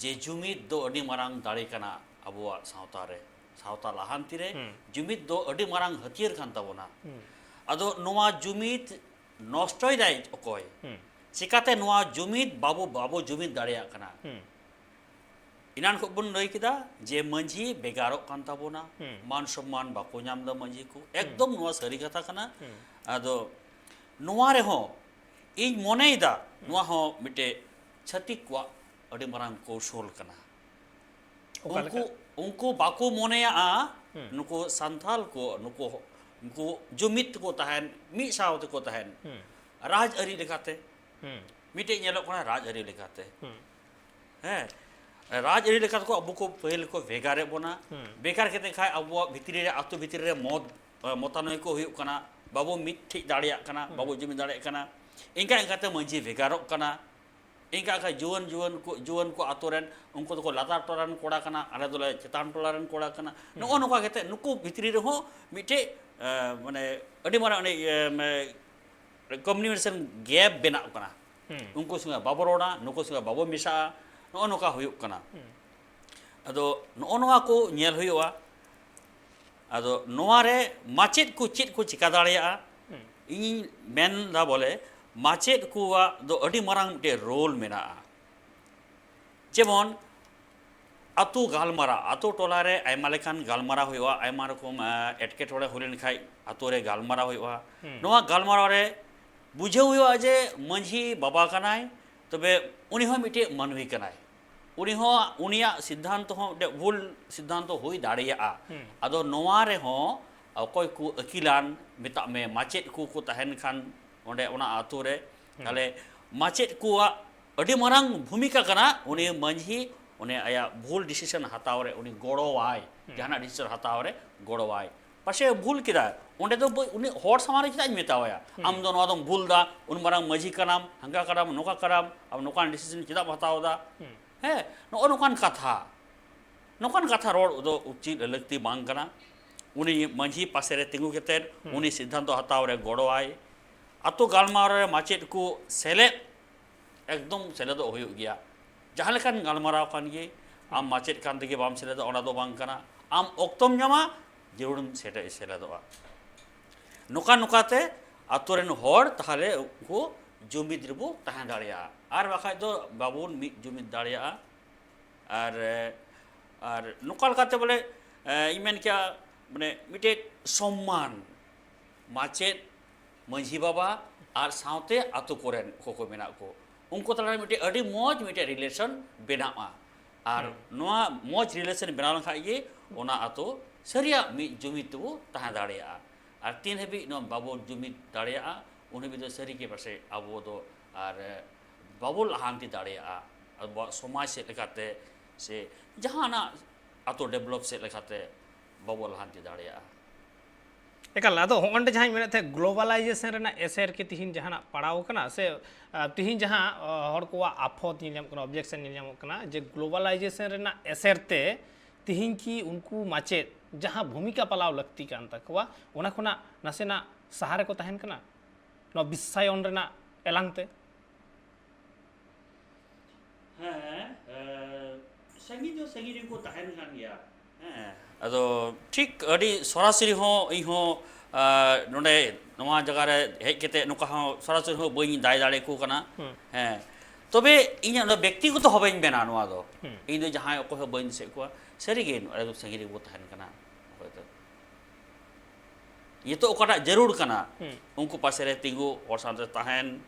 ᱡᱮ ᱡᱩᱢᱤᱫ ᱫᱚ ᱟᱹᱰᱤ ᱢᱟᱨᱟᱝ ᱫᱟᱲᱮ ᱠᱟᱱᱟ ᱟᱵᱚᱣᱟᱜ ᱥᱟᱶᱛᱟ ᱨᱮ, ᱥᱟᱶᱛᱟ ᱞᱟᱦᱟᱱᱛᱤ ᱨᱮ᱾ ᱦᱩᱸ᱾ ᱡᱩᱢᱤᱫ ᱫᱚ ᱟᱹᱰᱤ ᱢᱟᱨᱟᱝ ᱦᱟᱹᱛᱭᱟᱹᱨ ᱠᱟᱱ ᱛᱟᱵᱚᱱᱟ᱾ ᱦᱩᱸ᱾ ᱟᱫᱚ ᱱᱚᱣᱟ ᱡᱩᱢᱤᱫ ᱱᱚᱥᱴᱚᱭᱮᱫᱟᱭ ᱚᱠᱚᱭ? ᱦᱩᱸ᱾ ᱪᱤᱠᱟᱛᱮ ᱱᱚᱣᱟ ᱡᱩᱢᱤᱫ ᱵᱟᱵᱚ, ᱵᱟᱵᱚ ᱡᱩᱢᱤᱫ ᱫᱟᱲᱮᱭᱟᱜ ᱠᱟᱱᱟ? ᱦᱩᱸ᱾ ᱮᱱᱟᱱ ᱠᱷᱚᱱ ᱵᱚᱱ ᱞᱟᱹᱭ ᱠᱮᱫᱟ ᱡᱮ ᱢᱟᱹᱡᱷᱤ ᱵᱷᱮᱜᱟᱨᱚᱜ ᱠᱟᱱ ᱛᱟᱵᱚᱱᱟ, ᱦᱩᱸ᱾ ᱢᱟᱱ ᱥᱚᱢᱢᱟᱱ ᱵᱟᱠᱚ ᱧᱟᱢ ᱮᱫᱟ ᱢᱟᱹᱡᱷᱤ ᱠᱚ᱾ ᱮᱠᱫᱚᱢ ᱱᱚᱣᱟ ᱥᱟᱹᱨᱤ ᱠᱟᱛᱷᱟ ᱠᱟᱱᱟ᱾ ᱦᱩᱸ᱾ ᱟᱫᱚ ᱱᱚᱣᱟ ᱨᱮᱦᱚᱸ ᱤᱧ ᱢᱚᱱᱮᱭᱮᱫᱟ ᱱᱚᱣᱟ ᱦᱚᱸ ᱢᱤᱫᱴᱮᱡ ᱪᱷᱟᱹᱛᱤᱠ ᱠᱚᱣᱟᱜ ᱟᱹᱰᱤ ᱢᱟᱨᱟᱝ ᱠᱳᱣᱥᱚᱞ ᱠᱟᱱᱟ᱾ ᱚᱠᱟ ᱞᱮᱠᱟ? ᱩᱱᱠᱩ, ᱩᱱᱠᱩ ᱵᱟᱠᱚ ᱢᱚᱱᱮᱭᱟᱜᱼᱟ ᱦᱩᱸ᱾ ᱱᱩᱠᱩ ᱥᱟᱱᱛᱟᱞ ᱠᱚ, ᱱᱩᱠᱩ, ᱱᱩᱠᱩ ᱡᱩᱢᱤᱫ ᱛᱮᱠᱚ ᱛᱟᱦᱮᱱ, ᱢᱤᱫ ᱥᱟᱶ ᱛᱮᱠᱚ ᱛᱟᱦᱮᱱ᱾ ᱦᱩᱸ᱾ ᱨᱟᱡᱽ ᱟᱹᱨᱤ ᱞᱮᱠᱟᱛᱮ᱾ ᱦᱩᱸ᱾ ᱢᱤᱫᱴᱮᱡ ᱧᱮᱞᱚᱜ ᱠᱟᱱᱟ ᱨᱟᱡᱽ ᱟᱹᱨᱤ ᱞᱮᱠᱟᱛᱮ᱾ ᱦᱩᱸ᱾ ᱦᱮᱸ, ᱨᱟᱡᱽ ᱟᱹᱨᱤ ᱞᱮᱠᱟ ᱛᱮᱠᱚ ᱟᱵᱚ ᱠᱚ ᱯᱟᱹᱦᱤᱞ ᱠᱚ ᱵᱷᱮᱜᱟᱨᱮᱫ ᱵᱚᱱᱟ᱾ ᱦᱩᱸ᱾ ᱵᱷᱮᱜᱟᱨ ᱠᱟᱛᱮ ᱠᱷᱟᱡ ᱟᱵᱚᱣᱟᱜ ᱵᱷᱤᱛᱨᱤ ᱨᱮ, ᱟᱹᱛᱩ ᱵᱷᱤᱛᱨᱤ ᱨᱮ ᱢᱚᱛ, ᱢᱚᱛᱟᱱᱚᱭ ᱠᱚ ᱦᱩᱭᱩᱜ ᱠᱟᱱᱟ, ᱵᱟᱵᱚ ᱢᱤᱫ ᱴᱷᱤᱠ ᱫᱟᱲᱮᱭᱟᱜ ᱠᱟᱱᱟ, ᱦᱩᱸ᱾ ᱵᱟᱵᱚ ᱡᱩᱢᱤᱫ ᱫᱟᱲᱮᱭᱟᱜ ᱠᱟᱱᱟ᱾ ᱤᱱᱠᱟ ᱤᱱᱠᱟᱛᱮ ᱢᱟᱹᱡᱷᱤ ᱵᱷᱮᱜᱟᱨᱚᱜ ᱠᱟᱱᱟ᱾ ᱤᱱᱠᱟ ᱤᱱᱠᱟ ᱡᱩᱣᱟᱹᱱ ᱡᱩᱣᱟᱹᱱ ᱠᱚ, ᱡᱩᱣᱟᱹᱱ ᱠᱚ ᱟᱛᱳ ᱨᱮᱱ, ᱩᱱᱠᱩ ᱫᱚᱠᱚ ᱞᱟᱛᱟᱨ ᱴᱚᱞᱟ ᱨᱮᱱ ᱠᱚᱲᱟ ᱠᱟᱱᱟ, ᱟᱞᱮ ᱫᱚᱞᱮ ᱪᱮᱛᱟᱱ ᱴᱚᱞᱟ ᱨᱮᱱ ᱠᱚᱲᱟ ᱠᱟᱱᱟ᱾ ᱦᱩᱸ᱾ ᱱᱚᱜᱼᱚ ᱱᱚᱝᱠᱟ ᱠᱟᱛᱮ ᱱᱩᱠᱩ ᱵᱷᱤᱛᱨᱤ ᱨᱮᱦᱚᱸ ᱢᱤᱫᱴᱮᱡ, ᱮ, ᱢᱟᱱᱮ ᱟᱹᱰᱤ ᱢᱟᱨᱟᱝ ᱚᱱᱮ, ᱤᱭᱟᱹ, ᱢᱟᱱᱮ communication gap ᱵᱮᱱᱟᱜ ᱠᱟᱱᱟ᱾ ᱦᱩᱸ᱾ ᱩᱱᱠᱩ ᱥᱚᱸᱜᱮ ᱵᱟᱵᱚ ᱨᱚᱲᱟ, ᱱᱩᱠᱩ ᱥᱚᱸᱜᱮ ᱵᱟᱵᱚ ᱢᱮᱥᱟᱜᱼᱟ, ᱱᱚᱜᱼᱚ ᱱᱚᱝᱠᱟ ᱦᱩᱭᱩᱜ ᱠᱟᱱᱟ᱾ ᱦᱩᱸ᱾ ᱟᱫᱚ ᱱᱚᱜᱼᱚ ᱱᱚᱣᱟ ᱠᱚ ᱧᱮᱞ ᱦᱩᱭᱩᱜᱼᱟ᱾ ᱟᱫᱚ ᱱᱚᱣᱟ ᱨᱮ ᱢᱟᱪᱮᱫ ᱠᱚ ᱪᱮᱫ ᱠᱚ ᱪᱤᱠᱟ ᱫᱟᱲᱮᱭᱟᱜᱼᱟ? ᱦᱩᱸ᱾ ᱤᱧᱤᱧ ᱢᱮᱱ ᱮᱫᱟ ᱵᱚᱞᱮ ᱢᱟᱪᱮᱫ ᱠᱚᱣᱟᱜ ᱫᱚ ᱟᱹᱰᱤ ᱢᱟᱨᱟᱝ ᱢᱤᱫᱴᱮᱡ role ᱢᱮᱱᱟᱜᱼᱟ᱾ ᱡᱮᱢᱚᱱ ᱟᱛᱳ ᱜᱟᱞᱢᱟᱨᱟᱣ, ᱟᱛᱳ ᱴᱚᱞᱟ ᱨᱮ ᱟᱭᱢᱟ ᱞᱮᱠᱟᱱ ᱜᱟᱞᱢᱟᱨᱟᱣ ᱦᱩᱭᱩᱜᱼᱟ, ᱟᱭᱢᱟ ᱨᱚᱠᱚᱢ, ᱮ, ᱮᱴᱠᱮᱴᱚᱬᱮ ᱦᱩᱭ ᱞᱮᱱᱠᱷᱟᱡ ᱟᱛᱳ ᱨᱮ ᱜᱟᱞᱢᱟᱨᱟᱣ ᱦᱩᱭᱩᱜᱼᱟ᱾ ᱦᱩᱸ᱾ ᱱᱚᱣᱟ ᱜᱟᱞᱢᱟᱨᱟᱣ ᱨᱮ ᱵᱩᱡᱷᱟᱹᱣ ᱦᱩᱭᱩᱜᱼᱟ ᱡᱮ ᱢᱟᱹᱡᱷᱤ ᱵᱟᱵᱟ ᱠᱟᱱᱟᱭ, ᱛᱚᱵᱮ ᱩᱱᱤ ᱦᱚᱸ ᱢᱤᱫᱴᱮᱡ ᱢᱟᱹᱱᱢᱤ ᱠᱟᱱᱟᱭ᱾ ᱩᱱᱤ ᱦᱚᱸ, ᱩᱱᱤᱭᱟᱜ ᱥᱤᱫᱽᱫᱷᱟᱱᱛᱚ ᱦᱚᱸ ᱢᱤᱫᱴᱮᱡ ᱵᱷᱩᱞ ᱥᱤᱫᱽᱫᱷᱟᱱᱛᱚ ᱦᱩᱭ ᱫᱟᱲᱮᱭᱟᱜᱼᱟ᱾ ᱦᱩᱸ᱾ ᱟᱫᱚ ᱱᱚᱣᱟ ᱨᱮᱦᱚᱸ ᱚᱠᱚᱭ ᱠᱚ ᱟᱹᱠᱤᱞᱟᱱ, ᱢᱮᱛᱟᱜ ᱢᱮ ᱢᱟᱪᱮᱫ ᱠᱚ ᱠᱚ ᱛᱟᱦᱮᱱ ᱠᱷᱟᱱ ᱚᱸᱰᱮ ᱚᱱᱟ ᱟᱛᱳ ᱨᱮ, ᱦᱩᱸ᱾ ᱛᱟᱦᱞᱮ ᱢᱟᱪᱮᱫ ᱠᱚᱣᱟᱜ ᱟᱹᱰᱤ ᱢᱟᱨᱟᱝ ᱵᱷᱩᱢᱤᱠᱟ ᱠᱟᱱᱟ᱾ ᱩᱱᱤ ᱢᱟᱹᱡᱷᱤ, ᱩᱱᱤ ᱟᱭᱟᱜ ᱵᱷᱩᱞ decision ᱦᱟᱛᱟᱣ ᱨᱮ ᱩᱱᱤ ᱜᱚᱲᱚᱣᱟᱭ, ᱦᱩᱸ᱾ ᱡᱟᱦᱟᱱᱟᱜ decision ᱦᱟᱛᱟᱣ ᱨᱮ ᱜᱚᱲᱚᱣᱟᱭ᱾ ᱯᱟᱥᱮ ᱵᱷᱩᱞ ᱠᱮᱫᱟ, ᱚᱸᱰᱮ ᱫᱚ ᱵᱟᱹ-, ᱩᱱᱤ ᱦᱚᱲ ᱥᱟᱢᱟᱝ ᱨᱮ ᱪᱮᱫᱟᱜ ᱤᱧ ᱢᱮᱛᱟᱣᱟᱭᱟ? ᱦᱩᱸ᱾ ᱟᱢ ᱫᱚ ᱱᱚᱣᱟ ᱫᱚᱢ ᱵᱷᱩᱞ ᱫᱟ, ᱩᱱ ᱢᱟᱨᱟᱝ ᱢᱟᱹᱡᱷᱤ ᱠᱟᱱᱟᱢ, ᱦᱟᱝᱠᱟ ᱠᱟᱱᱟᱢ, ᱱᱚᱝᱠᱟ ᱠᱟᱱᱟᱢ, ᱟᱢ ᱱᱚᱝᱠᱟᱱ decision ᱪᱮᱫᱟᱜ ᱮᱢ ᱦᱟᱛᱟᱣ ᱫᱟ? ᱦᱩᱸ᱾ ᱦᱮᱸ, ᱱᱚᱜᱼᱚ ᱱᱚᱝᱠᱟᱱ ᱠᱟᱛᱷᱟ, ᱱᱚᱝᱠᱟᱱ ᱠᱟᱛᱷᱟ ᱨᱚᱲ ᱫᱚ ᱩᱪᱤᱛ ᱞᱟᱹᱠᱛᱤ ᱵᱟᱝ ᱠᱟᱱᱟ᱾ ᱩᱱᱤ ᱢᱟᱹᱡᱷᱤ ᱯᱟᱥᱮ ᱨᱮ ᱛᱤᱸᱜᱩ ᱠᱟᱛᱮᱫ ᱦᱩᱸ᱾ ᱩᱱᱤ ᱥᱤᱫᱽᱫᱷᱟᱱᱛᱚ ᱦᱟᱛᱟᱣ ᱨᱮ ᱜᱚᱲᱚᱣᱟᱭ᱾ ᱟᱛᱳ ᱜᱟᱞᱢᱟᱨᱟᱣ ᱨᱮ ᱢᱟᱪᱮᱫ ᱠᱚ ᱥᱮᱞᱮᱫ, ᱮᱠᱫᱚᱢ ᱥᱮᱞᱮᱫᱚᱜ ᱦᱩᱭᱩᱜ ᱜᱮᱭᱟ᱾ ᱡᱟᱦᱟᱸ ᱞᱮᱠᱟᱱ ᱜᱟᱞᱢᱟᱨᱟᱣ ᱠᱟᱱ ᱜᱮ, ᱟᱢ ᱢᱟᱪᱮᱫ ᱠᱟᱱ ᱛᱮᱜᱮ ᱵᱟᱢ ᱥᱮᱞᱮᱫᱚᱜᱼᱟ, ᱚᱱᱟ ᱫᱚ ᱵᱟᱝ ᱠᱟᱱᱟ᱾ ᱟᱢ ᱚᱠᱛᱚᱢ ᱧᱟᱢᱟ, ᱡᱟᱹᱨᱩᱲᱮᱢ ᱥᱮᱴᱮ-, ᱥᱮᱞᱮᱫᱚᱜᱼᱟ᱾ ᱱᱚᱝᱠᱟ ᱱᱚᱝᱠᱟᱛᱮ ᱟᱛᱳ ᱨᱮᱱ ᱦᱚᱲ ᱛᱟᱦᱞᱮ ᱩᱱᱠᱩ ᱡᱩᱢᱤᱫ ᱨᱮᱵᱚ ᱛᱟᱦᱮᱸ ᱫᱟᱲᱮᱭᱟᱜᱼᱟ, ᱟᱨ ᱵᱟᱠᱷᱟᱡ ᱫᱚ ᱵᱟᱵᱚᱱ ᱢᱤᱫ ᱡᱩᱢᱤᱫ ᱫᱟᱲᱮᱭᱟᱜᱼᱟ᱾ ᱟᱨ, ᱟᱨ ᱱᱚᱝᱠᱟ ᱞᱮᱠᱟᱛᱮ ᱵᱚᱞᱮ, ᱮ, ᱤᱧ ᱢᱮᱱ ᱠᱮᱭᱟ, ᱢᱟᱱᱮ ᱢᱤᱫᱴᱮᱡ ᱥᱚᱢᱢᱟᱱ, ᱢᱟᱪᱮᱫ, ᱢᱟᱹᱡᱷᱤ ᱵᱟᱵᱟ ᱟᱨ ᱥᱟᱶᱛᱮ ᱟᱛᱳ ᱠᱚᱨᱮᱱ ᱚᱠᱚᱭ ᱠᱚ ᱢᱮᱱᱟᱜ ᱠᱚ, ᱩᱱᱠᱩ ᱛᱟᱞᱟᱨᱮ ᱢᱤᱫᱴᱮᱡ ᱟᱹᱰᱤ ᱢᱚᱡᱽ ᱢᱤᱫᱴᱮᱡ relation ᱵᱮᱱᱟᱜᱼᱟ᱾ ᱟᱨ ᱦᱩᱸ᱾ ᱱᱚᱣᱟ ᱢᱚᱡᱽ relation ᱵᱮᱱᱟᱣ ᱞᱮᱱᱠᱷᱟᱡ ᱜᱮ ᱚᱱᱟ ᱟᱛᱳ ᱥᱟᱹᱨᱤᱭᱟᱜ ᱢᱤᱫ ᱡᱩᱢᱤᱫ ᱛᱮᱵᱚ ᱛᱟᱦᱮᱸ ᱫᱟᱲᱮᱭᱟᱜᱼᱟ᱾ ᱟᱨ ᱛᱤᱱ ᱦᱟᱹᱵᱤᱡ ᱱᱚᱣᱟ ᱵᱟᱵᱚ ᱡᱩᱢᱤᱫ ᱫᱟᱲᱮᱭᱟᱜᱼᱟ, ᱩᱱᱤ ᱵᱤᱫᱟᱹ ᱥᱟᱹᱨᱤᱜᱮ ᱯᱟᱥᱮᱡ ᱟᱵᱚ ᱫᱚ ᱟᱨ ᱵᱟᱵᱚ ᱞᱟᱦᱟᱱᱛᱤ ᱫᱟᱲᱮᱭᱟᱜᱼᱟ᱾ ᱟᱵᱚᱣᱟᱜ ᱥᱚᱢᱟᱡᱽ ᱥᱮᱫ ᱞᱮᱠᱟᱛᱮ ᱥᱮ ᱡᱟᱦᱟᱱᱟᱜ ᱟᱛᱳ ᱰᱮᱵᱷᱞᱚᱯ ᱥᱮᱫ ᱞᱮᱠᱟᱛᱮ ᱵᱟᱵᱚ ᱞᱟᱦᱟᱱᱛᱤ ᱫᱟᱲᱮᱭᱟᱜᱼᱟ᱾ ᱮᱠᱟᱞ, ᱟᱫᱚ ᱦᱚᱸᱜᱼᱚᱸᱰᱮ ᱡᱟᱦᱟᱸᱧ ᱢᱮᱱᱮᱫ ᱛᱟᱦᱮᱸᱫ, ᱜᱞᱳᱵᱟᱞᱟᱭᱡᱮᱥᱚᱱ ᱨᱮᱱᱟᱜ ᱮᱥᱮᱨ ᱠᱤ ᱛᱤᱦᱤᱧ ᱡᱟᱦᱟᱱᱟᱜ ᱯᱟᱲᱟᱣ ᱠᱟᱱᱟ ᱥᱮ ᱟᱨ, ᱛᱤᱦᱤᱧ ᱡᱟᱦᱟᱸ ᱟᱨ, ᱦᱚᱲ ᱠᱚᱣᱟᱜ ᱟᱯᱷᱚᱛ ᱧᱮᱞ ᱧᱟᱢᱚᱜ ᱠᱟᱱᱟ, ᱚᱵᱡᱮᱠᱥᱚᱱ ᱧᱮᱞ ᱧᱟᱢᱚᱜ ᱠᱟᱱᱟ ᱡᱮ ᱜᱞᱳᱵᱟᱞᱟᱭᱡᱮᱥᱚᱱ ᱨᱮᱱᱟᱜ ᱮᱥᱮᱨ ᱛᱮ ᱛᱤᱦᱤᱧ ᱠᱤ ᱩᱱᱠᱩ ᱢᱟᱪᱮᱫ ᱡᱟᱦᱟᱸ ᱵᱷᱩᱢᱤᱠᱟ ᱯᱟᱞᱟᱣ ᱞᱟᱹᱠᱛᱤ ᱠᱟᱱ ᱛᱟᱠᱚᱣᱟ, ᱚᱱᱟ ᱠᱷᱚᱱᱟᱜ ᱱᱟᱥᱮᱱᱟᱜ ᱥᱟᱦᱟ ᱨᱮᱠᱚ ᱛᱟᱦᱮᱱ ᱠᱟᱱᱟ? ᱱᱚᱣᱟ ᱵᱤᱥᱥᱟᱭᱚᱱ ᱨᱮᱱᱟᱜ ᱮᱞᱟᱝ ᱛᱮ? ᱦᱮᱸ, ᱮ, ᱥᱟᱺᱜᱤᱧ ᱫᱚ ᱥᱟᱺᱜᱤᱧ ᱨᱮᱠᱚ ᱛᱟᱦᱮᱱ ᱠᱟᱱ ᱜᱮᱭᱟ᱾ ᱦᱮᱸ, ᱟᱫᱚ ᱴᱷᱤᱠ ᱟᱹᱰᱤ ᱥᱚᱨᱟᱥᱚᱨᱤ ᱦᱚᱸ ᱤᱧ ᱦᱚᱸ, ᱟ, ᱱᱚᱰᱮ ᱱᱚᱣᱟ ᱡᱟᱭᱜᱟ ᱨᱮ ᱦᱮᱡ ᱠᱟᱛᱮ ᱱᱚᱝᱠᱟ ᱦᱚᱸ ᱥᱚᱨᱟᱥᱚᱨᱤ ᱦᱚᱸ ᱵᱟᱹᱧ ᱫᱟᱭ ᱫᱟᱲᱮ ᱟᱠᱚ ᱠᱟᱱᱟ᱾ ᱦᱮᱸ, ᱛᱚᱵᱮ ᱤᱧᱟᱹᱜ ᱱᱚᱰᱮ ᱵᱮᱠᱛᱤᱜᱚᱛᱚ ᱦᱚᱸ ᱵᱟᱹᱧ ᱢᱮᱱᱟ ᱱᱚᱣᱟ ᱫᱚ᱾ ᱤᱧ ᱫᱚ ᱡᱟᱦᱟᱸᱭ ᱚᱠᱚᱭ ᱦᱚᱸ ᱵᱟᱹᱧ ᱫᱤᱥᱟᱹᱭᱮᱫ ᱠᱚᱣᱟ, ᱥᱟᱹᱨᱤᱜᱮ ᱱᱚᱰᱮ ᱫᱚ ᱥᱟᱺᱜᱤᱧ ᱨᱮᱜᱮ ᱵᱚ ᱛᱟᱦᱮᱱ ᱠᱟᱱᱟ᱾ ᱚᱠᱚᱭ ᱫᱚ ᱱᱤᱛᱚᱜ ᱚᱠᱟᱴᱟᱜ ᱡᱟᱹᱨᱩᱲ ᱠᱟᱱᱟ, ᱩᱱᱠᱩ ᱯᱟᱥᱮ ᱨᱮ ᱛᱤᱸᱜᱩ, ᱦᱚᱲ ᱥᱟᱶᱛᱮ ᱛᱟᱦᱮᱱ,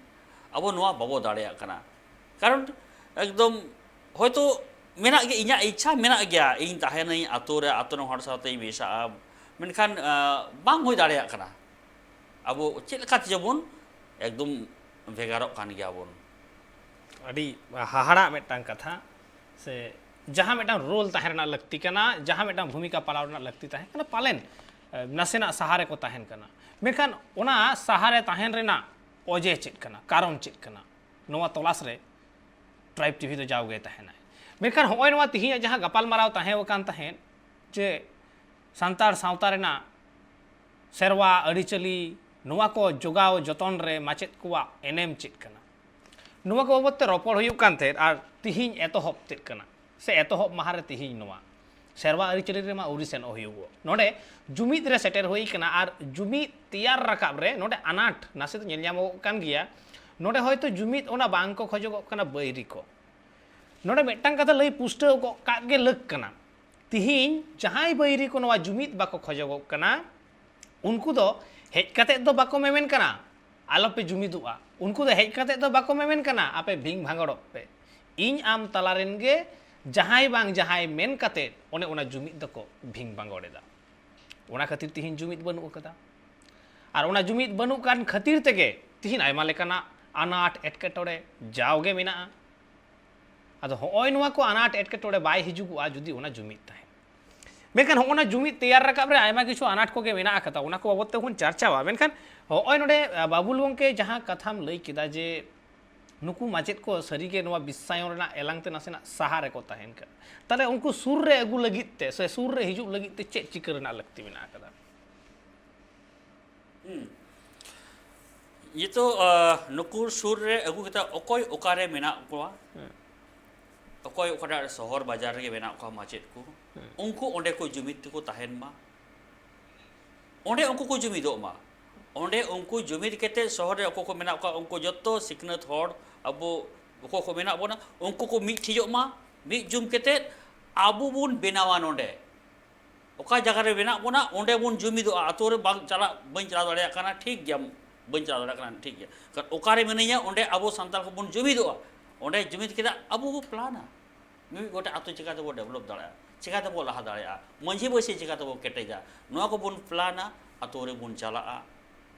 ᱟᱵᱚ ᱱᱚᱣᱟ ᱵᱟᱵᱚ ᱫᱟᱲᱮᱭᱟᱜ ᱠᱟᱱᱟ᱾ ᱠᱟᱨᱚᱱ ᱮᱠᱫᱚᱢ ᱦᱚᱭᱛᱳ ᱢᱮᱱᱟᱜ ᱜᱮ, ᱤᱧᱟᱹᱜ ᱤᱪᱪᱷᱟ ᱢᱮᱱᱟᱜ ᱜᱮᱭᱟ, ᱤᱧ ᱛᱟᱦᱮᱱᱟᱹᱧ ᱟᱛᱳ ᱨᱮ, ᱟᱛᱳ ᱨᱮᱱ ᱦᱚᱲ ᱥᱟᱶᱛᱮᱧ ᱢᱮᱥᱟᱜᱼᱟ, ᱢᱮᱱᱠᱷᱟᱱ ᱟᱸ, ᱵᱟᱝ ᱦᱩᱭ ᱫᱟᱲᱮᱭᱟᱜ ᱠᱟᱱᱟ᱾ ᱟᱵᱚ ᱪᱮᱫ ᱞᱮᱠᱟ ᱛᱮᱪᱚ ᱵᱚᱱ ᱮᱠᱫᱚᱢ ᱵᱷᱮᱜᱟᱨᱚᱜ ᱠᱟᱱ ᱜᱮᱭᱟ ᱵᱚᱱ᱾ ᱟᱹᱰᱤ ᱦᱟᱦᱟᱲᱟᱜ ᱢᱤᱫᱴᱟᱝ ᱠᱟᱛᱷᱟ, ᱥᱮ ᱡᱟᱦᱟᱸ ᱢᱤᱫᱴᱟᱝ ᱨᱳᱞ ᱛᱟᱦᱮᱸ ᱨᱮᱱᱟᱜ ᱞᱟᱹᱠᱛᱤ ᱠᱟᱱᱟ, ᱡᱟᱦᱟᱸ ᱢᱤᱫᱴᱟᱝ ᱵᱷᱩᱢᱤᱠᱟ ᱯᱟᱞᱟᱣ ᱨᱮᱱᱟᱜ ᱞᱟᱹᱠᱛᱤ ᱛᱟᱦᱮᱸ ᱠᱟᱱᱟ, ᱯᱟᱞᱮᱱ ᱮ, ᱱᱟᱥᱮᱱᱟᱜ ᱥᱟᱦᱟ ᱨᱮᱠᱚ ᱛᱟᱦᱮᱱ ᱠᱟᱱᱟ᱾ ᱢᱮᱱᱠᱷᱟᱱ ᱚᱱᱟ ᱥᱟᱦᱟ ᱨᱮ ᱛᱟᱦᱮᱱ ᱨᱮᱱᱟᱜ ᱚᱡᱮ ᱪᱮᱫ ᱠᱟᱱᱟ, ᱠᱟᱨᱚᱱ ᱪᱮᱫ ᱠᱟᱱᱟ, ᱱᱚᱣᱟ ᱛᱚᱞᱟᱥ ᱨᱮ ᱴᱨᱟᱭᱤᱵᱽ ᱴᱤᱵᱷᱤ ᱫᱚ ᱡᱟᱣᱜᱮ ᱛᱟᱦᱮᱱᱟᱭ᱾ ᱢᱮᱱᱠᱷᱟᱱ ᱦᱚᱸᱜᱼᱚᱭ ᱱᱚᱣᱟ ᱛᱤᱦᱤᱧᱟᱜ ᱡᱟᱦᱟᱸ ᱜᱟᱯᱟᱞᱢᱟᱨᱟᱣ ᱛᱟᱦᱮᱸ ᱟᱠᱟᱱ ᱛᱟᱦᱮᱸᱫ, ᱡᱮ ᱥᱟᱱᱛᱟᱲ ᱥᱟᱶᱛᱟ ᱨᱮᱱᱟᱜ ᱥᱮᱨᱣᱟ ᱟᱹᱨᱤᱪᱟᱹᱞᱤ, ᱱᱚᱣᱟ ᱠᱚ ᱡᱚᱜᱟᱣ ᱡᱚᱛᱚᱱ ᱨᱮ ᱢᱟᱪᱮᱫ ᱠᱚᱣᱟᱜ ᱮᱱᱮᱢ ᱪᱮᱫ ᱠᱟᱱᱟ, ᱱᱚᱣᱟ ᱠᱚ ᱵᱟᱵᱚᱫ ᱛᱮ ᱨᱚᱯᱚᱲ ᱦᱩᱭᱩᱜ ᱠᱟᱱ ᱛᱟᱦᱮᱸᱫ᱾ ᱟᱨ ᱛᱤᱦᱤᱧ ᱮᱛᱚᱦᱚᱵ ᱛᱮᱫ ᱠᱟᱱᱟ, ᱥᱮ ᱮᱛᱚᱦᱚᱵ ᱢᱟᱦᱟ ᱨᱮ ᱛᱤᱦᱤᱧ ᱱᱚᱣᱟ ᱥᱮᱨᱣᱟ ᱟᱹᱨᱤᱪᱟᱹᱞᱤ ᱨᱮᱢᱟ ᱟᱹᱣᱨᱤ ᱥᱮᱱᱚᱜ ᱦᱩᱭᱩᱜᱚᱜ᱾ ᱱᱚᱰᱮ ᱡᱩᱢᱤᱫ ᱨᱮ ᱥᱮᱴᱮᱨ ᱦᱩᱭ ᱠᱟᱱᱟ, ᱟᱨ ᱡᱩᱢᱤᱫ ᱛᱮᱭᱟᱨ ᱨᱟᱠᱟᱵ ᱨᱮ ᱱᱚᱰᱮ ᱟᱱᱟᱴ ᱱᱟᱥᱮ ᱫᱚ ᱧᱮᱞ ᱧᱟᱢᱚᱜᱚᱜ ᱠᱟᱱ ᱜᱮᱭᱟ᱾ ᱱᱚᱰᱮ ᱦᱚᱭᱛᱳ ᱡᱩᱢᱤᱫ ᱚᱱᱟ ᱵᱟᱝ ᱠᱚ ᱠᱷᱚᱡᱚᱜᱚᱜ ᱠᱟᱱᱟ ᱵᱟᱹᱭᱨᱤ ᱠᱚ᱾ ᱱᱚᱰᱮ ᱢᱤᱫᱴᱟᱝ ᱠᱟᱛᱷᱟ ᱞᱟᱹᱭ ᱯᱩᱥᱴᱟᱹᱣ ᱜᱚᱜ ᱠᱟᱜ ᱜᱮ ᱞᱟᱹᱠ ᱠᱟᱱᱟ, ᱛᱤᱦᱤᱧ ᱡᱟᱦᱟᱸᱭ ᱵᱟᱹᱭᱨᱤ ᱠᱚ ᱱᱚᱣᱟ ᱡᱩᱢᱤᱫ ᱵᱟᱠᱚ ᱠᱷᱚᱡᱚᱜᱚᱜ ᱠᱟᱱᱟ, ᱩᱱᱠᱩ ᱫᱚ ᱦᱮᱡ ᱠᱟᱛᱮᱫ ᱫᱚ ᱵᱟᱠᱚ ᱢᱮᱢᱮᱱ ᱠᱟᱱᱟ ᱟᱞᱚᱯᱮ ᱡᱩᱢᱤᱫᱚᱜᱼᱟ᱾ ᱩᱱᱠᱩ ᱫᱚ ᱦᱮᱡ ᱠᱟᱛᱮᱫ ᱫᱚ ᱵᱟᱠᱚ ᱢᱮᱢᱮᱱ ᱠᱟᱱᱟ ᱟᱯᱮ ᱵᱷᱤᱝ ᱵᱷᱟᱸᱜᱚᱲᱚᱜ ᱯᱮ᱾ ᱤᱧ ᱟᱢ ᱛᱟᱞᱟ ᱨᱮᱱ ᱜᱮ ᱡᱟᱦᱟᱸᱭ ᱵᱟᱝ ᱡᱟᱦᱟᱸᱭ ᱢᱮᱱ ᱠᱟᱛᱮᱫ ᱚᱱᱮ ᱚᱱᱟ ᱡᱩᱢᱤᱫ ᱫᱚᱠᱚ ᱵᱷᱤᱝ ᱵᱷᱟᱸᱜᱚᱲ ᱮᱫᱟ᱾ ᱚᱱᱟ ᱠᱷᱟᱹᱛᱤᱨ ᱛᱤᱦᱤᱧ ᱡᱩᱢᱤᱫ ᱵᱟᱹᱱᱩᱜ ᱟᱠᱟᱫᱟ᱾ ᱟᱨ ᱚᱱᱟ ᱡᱩᱢᱤᱫ ᱵᱟᱹᱱᱩᱜ ᱠᱟᱱ ᱠᱷᱟᱹᱛᱤᱨ ᱛᱮᱜᱮ ᱛᱤᱦᱤᱧ ᱟᱭᱢᱟ ᱞᱮᱠᱟᱱᱟᱜ ᱟᱱᱟᱴ ᱮᱴᱠᱮᱴᱚᱬᱮ ᱡᱟᱣᱜᱮ ᱢᱮᱱᱟᱜᱼᱟ᱾ ᱟᱫᱚ ᱦᱚᱸᱜᱼᱚᱭ ᱱᱚᱣᱟ ᱠᱚ ᱟᱱᱟᱴ ᱮᱴᱠᱮᱴᱚᱬᱮ ᱵᱟᱭ ᱦᱤᱡᱩᱜᱚᱜᱼᱟ ᱡᱩᱫᱤ ᱚᱱᱟ ᱡᱩᱢᱤᱫ ᱛᱟᱦᱮᱱ᱾ ᱢᱮᱱᱠᱷᱟᱱ ᱦᱚᱸᱜᱼᱚ ᱱᱟ ᱡᱩᱢᱤᱫ ᱛᱮᱭᱟᱨ ᱨᱟᱠᱟᱵ ᱨᱮ ᱟᱭᱢᱟ ᱠᱤᱪᱷᱩ ᱟᱱᱟᱴ ᱠᱚᱜᱮ ᱢᱮᱱᱟᱜ ᱟᱠᱟᱫᱟ, ᱚᱱᱟ ᱠᱚ ᱵᱟᱵᱚᱫ ᱛᱮᱵᱚᱱ ᱪᱟᱨᱪᱟᱣᱟ᱾ ᱢᱮᱱᱠᱷᱟᱱ ᱦᱚᱸᱜᱼᱚᱭ ᱱᱚᱰᱮ, ᱟ, ᱵᱟᱵᱩᱞ ᱜᱚᱢᱠᱮ ᱡᱟᱦᱟᱸ ᱠᱟᱛᱷᱟᱢ ᱞᱟᱹᱭ ᱠᱮᱫᱟ ᱡᱮ ᱱᱩᱠᱩ ᱢᱟᱪᱮᱫ ᱠᱚ ᱥᱟᱹᱨᱤᱜᱮ ᱱᱚᱣᱟ ᱵᱤᱥᱥᱟᱭᱚᱱ ᱨᱮᱱᱟᱜ ᱮᱞᱟᱝ ᱛᱮ ᱱᱟᱥᱮᱱᱟᱜ ᱥᱟᱦᱟ ᱨᱮᱠᱚ ᱛᱟᱦᱮᱱ ᱠᱟᱱᱟ, ᱛᱟᱦᱞᱮ ᱩᱱᱠᱩ ᱥᱩᱨ ᱨᱮ ᱟᱹᱜᱩ ᱞᱟᱹᱜᱤᱫ ᱛᱮ ᱥᱮ ᱥᱩᱨ ᱨᱮ ᱦᱤᱡᱩᱜ ᱞᱟᱹᱜᱤᱫ ᱛᱮ ᱪᱮᱫ ᱪᱤᱠᱟᱹ ᱨᱮᱱᱟᱜ ᱞᱟᱹᱠᱛᱤ ᱢᱮᱱᱟᱜ ᱟᱠᱟᱫᱟ? ᱦᱩᱸ᱾ ᱱᱤᱛᱚᱜ, ᱟᱸ, ᱱᱩᱠᱩ ᱥᱩᱨ ᱨᱮ ᱟᱹᱜᱩ ᱠᱟᱛᱮ ᱚᱠᱚᱭ ᱚᱠᱟᱨᱮ ᱢᱮᱱᱟᱜ ᱠᱚᱣᱟ, ᱚᱠᱚᱭ ᱚᱠᱟᱴᱟᱜ ᱥᱚᱦᱚᱨ ᱵᱟᱡᱟᱨ ᱨᱮᱜᱮ ᱢᱮᱱᱟᱜ ᱠᱚᱣᱟ ᱢᱟᱪᱮᱫ ᱠᱚ, ᱩᱱᱠᱩ ᱚᱸᱰᱮ ᱠᱚ ᱡᱩᱢᱤᱫ ᱛᱮᱠᱚ ᱛᱟᱦᱮᱱ ᱢᱟ, ᱚᱸᱰᱮ ᱩᱱᱠᱩ ᱠᱚ ᱡᱩᱢᱤᱫᱚᱜ ᱢᱟ᱾ ᱚᱸᱰᱮ ᱩᱱᱠᱩ ᱡᱩᱢᱤᱫ ᱠᱟᱛᱮ ᱥᱚᱦᱚᱨ ᱨᱮ ᱚᱠᱚᱭ ᱠᱚ ᱢᱮᱱᱟᱜ ᱠᱚᱣᱟ, ᱩᱱᱠᱩ ᱡᱚᱛᱚ ᱥᱤᱠᱷᱱᱟᱹᱛ ᱦᱚᱲ, ᱟᱵᱚ ᱚᱠᱚᱭ ᱠᱚ ᱢᱮᱱᱟᱜ ᱵᱚᱱᱟ, ᱩᱱᱠᱩ ᱠᱚ ᱢᱤᱫ ᱴᱷᱤᱠᱚᱜ ᱢᱟ᱾ ᱢᱤᱫ ᱡᱩᱢ ᱠᱟᱛᱮ ᱟᱵᱚ ᱵᱚᱱ ᱵᱮᱱᱟᱣᱟ ᱱᱚᱰᱮ᱾ ᱚᱠᱟ ᱡᱟᱭᱜᱟ ᱨᱮ ᱢᱮᱱᱟᱜ ᱵᱚᱱᱟ, ᱚᱸᱰᱮ ᱵᱚᱱ ᱡᱩᱢᱤᱫᱚᱜᱼᱟ᱾ ᱟᱛᱳ ᱨᱮ ᱵᱟᱝ ᱪᱟᱞᱟᱜ, ᱵᱟᱹᱧ ᱪᱟᱞᱟᱣ ᱫᱟᱲᱮᱭᱟᱜ ᱠᱟᱱᱟ, ᱴᱷᱤᱠ ᱜᱮᱭᱟ, ᱵᱟᱹᱧ ᱪᱟᱞᱟᱣ ᱫᱟᱲᱮᱭᱟᱜ ᱠᱟᱱᱟ, ᱴᱷᱤᱠ ᱜᱮᱭᱟ᱾ ᱠᱟᱨᱚᱱ ᱚᱠᱟᱨᱮ ᱢᱤᱱᱟᱹᱧᱟ, ᱚᱸᱰᱮ ᱟᱵᱚ ᱥᱟᱱᱛᱟᱲ ᱠᱚᱵᱚᱱ ᱡᱩᱢᱤᱫᱚᱜᱼᱟ᱾ ᱚᱸᱰᱮ ᱡᱩᱢᱤᱫ ᱠᱮᱫᱟ, ᱟᱵᱚ ᱵᱚ ᱯᱞᱟᱱᱟ᱾ ᱢᱤᱢᱤᱫ ᱜᱚᱴᱮᱡ ᱟᱛᱳ ᱪᱤᱠᱟᱹ ᱛᱮᱵᱚ ᱰᱮᱵᱷᱞᱚᱯ ᱫᱟᱲᱮᱭᱟᱜᱼᱟ, ᱪᱤᱠᱟᱹ ᱛᱮᱵᱚ ᱞᱟᱦᱟ ᱫᱟᱲᱮᱭᱟᱜᱼᱟ, ᱢᱟᱹᱡᱷᱤ ᱵᱟᱹᱭᱥᱤ ᱪᱤᱠᱟᱹ ᱛᱮᱵᱚ ᱠᱮᱴᱮᱡᱟ, ᱱᱚᱣᱟ ᱠᱚᱵᱚᱱ ᱯᱞᱟᱱᱟ᱾ ᱟᱛᱳ ᱨᱮᱵᱚᱱ ᱪᱟᱞᱟᱜᱼᱟ,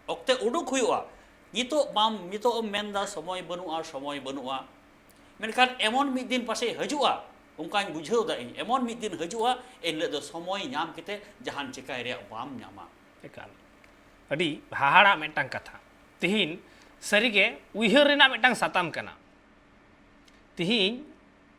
ᱚᱠᱛᱮ ᱩᱰᱩᱠ ᱦᱩᱭᱩᱜᱼᱟ᱾ ᱱᱤᱛᱚᱜ ᱵᱟᱢ, ᱱᱤᱛᱚᱜ ᱮᱢ ᱢᱮᱱᱫᱟ ᱥᱚᱢᱚᱭ ᱵᱟᱹᱱᱩᱜᱼᱟ, ᱥᱚᱢᱚᱭ ᱵᱟᱹᱱᱩᱜᱼᱟ, ᱢᱮᱱᱠᱷᱟᱱ ᱮᱢᱚᱱ ᱢᱤᱫ ᱫᱤᱱ ᱯᱟᱥᱮᱡ ᱦᱤᱡᱩᱜᱼᱟ, ᱚᱱᱠᱟᱧ ᱵᱩᱡᱷᱟᱹᱣ ᱫᱟ ᱤᱧ, ᱮᱢᱚᱱ ᱢᱤᱫ ᱫᱤᱱ ᱦᱤᱡᱩᱜᱼᱟ, ᱮᱱ ᱦᱤᱞᱳᱜ ᱫᱚ ᱥᱚᱢᱚᱭ ᱧᱟᱢ ᱠᱟᱛᱮ ᱡᱟᱦᱟᱱ ᱪᱤᱠᱟᱹᱭ ᱨᱮᱭᱟᱜ ᱵᱟᱢ ᱧᱟᱢᱟ᱾ ᱮᱠᱟᱞ ᱟᱹᱰᱤ ᱦᱟᱦᱟᱲᱟᱜ ᱢᱤᱫᱴᱟᱝ ᱠᱟᱛᱷᱟ᱾ ᱛᱤᱦᱤᱧ ᱥᱟᱹᱨᱤᱜᱮ ᱩᱭᱦᱟᱹᱨ ᱨᱮᱱᱟᱜ ᱢᱤᱫᱴᱟᱝ ᱥᱟᱛᱟᱢ ᱠᱟᱱᱟ᱾ ᱛᱤᱦᱤᱧ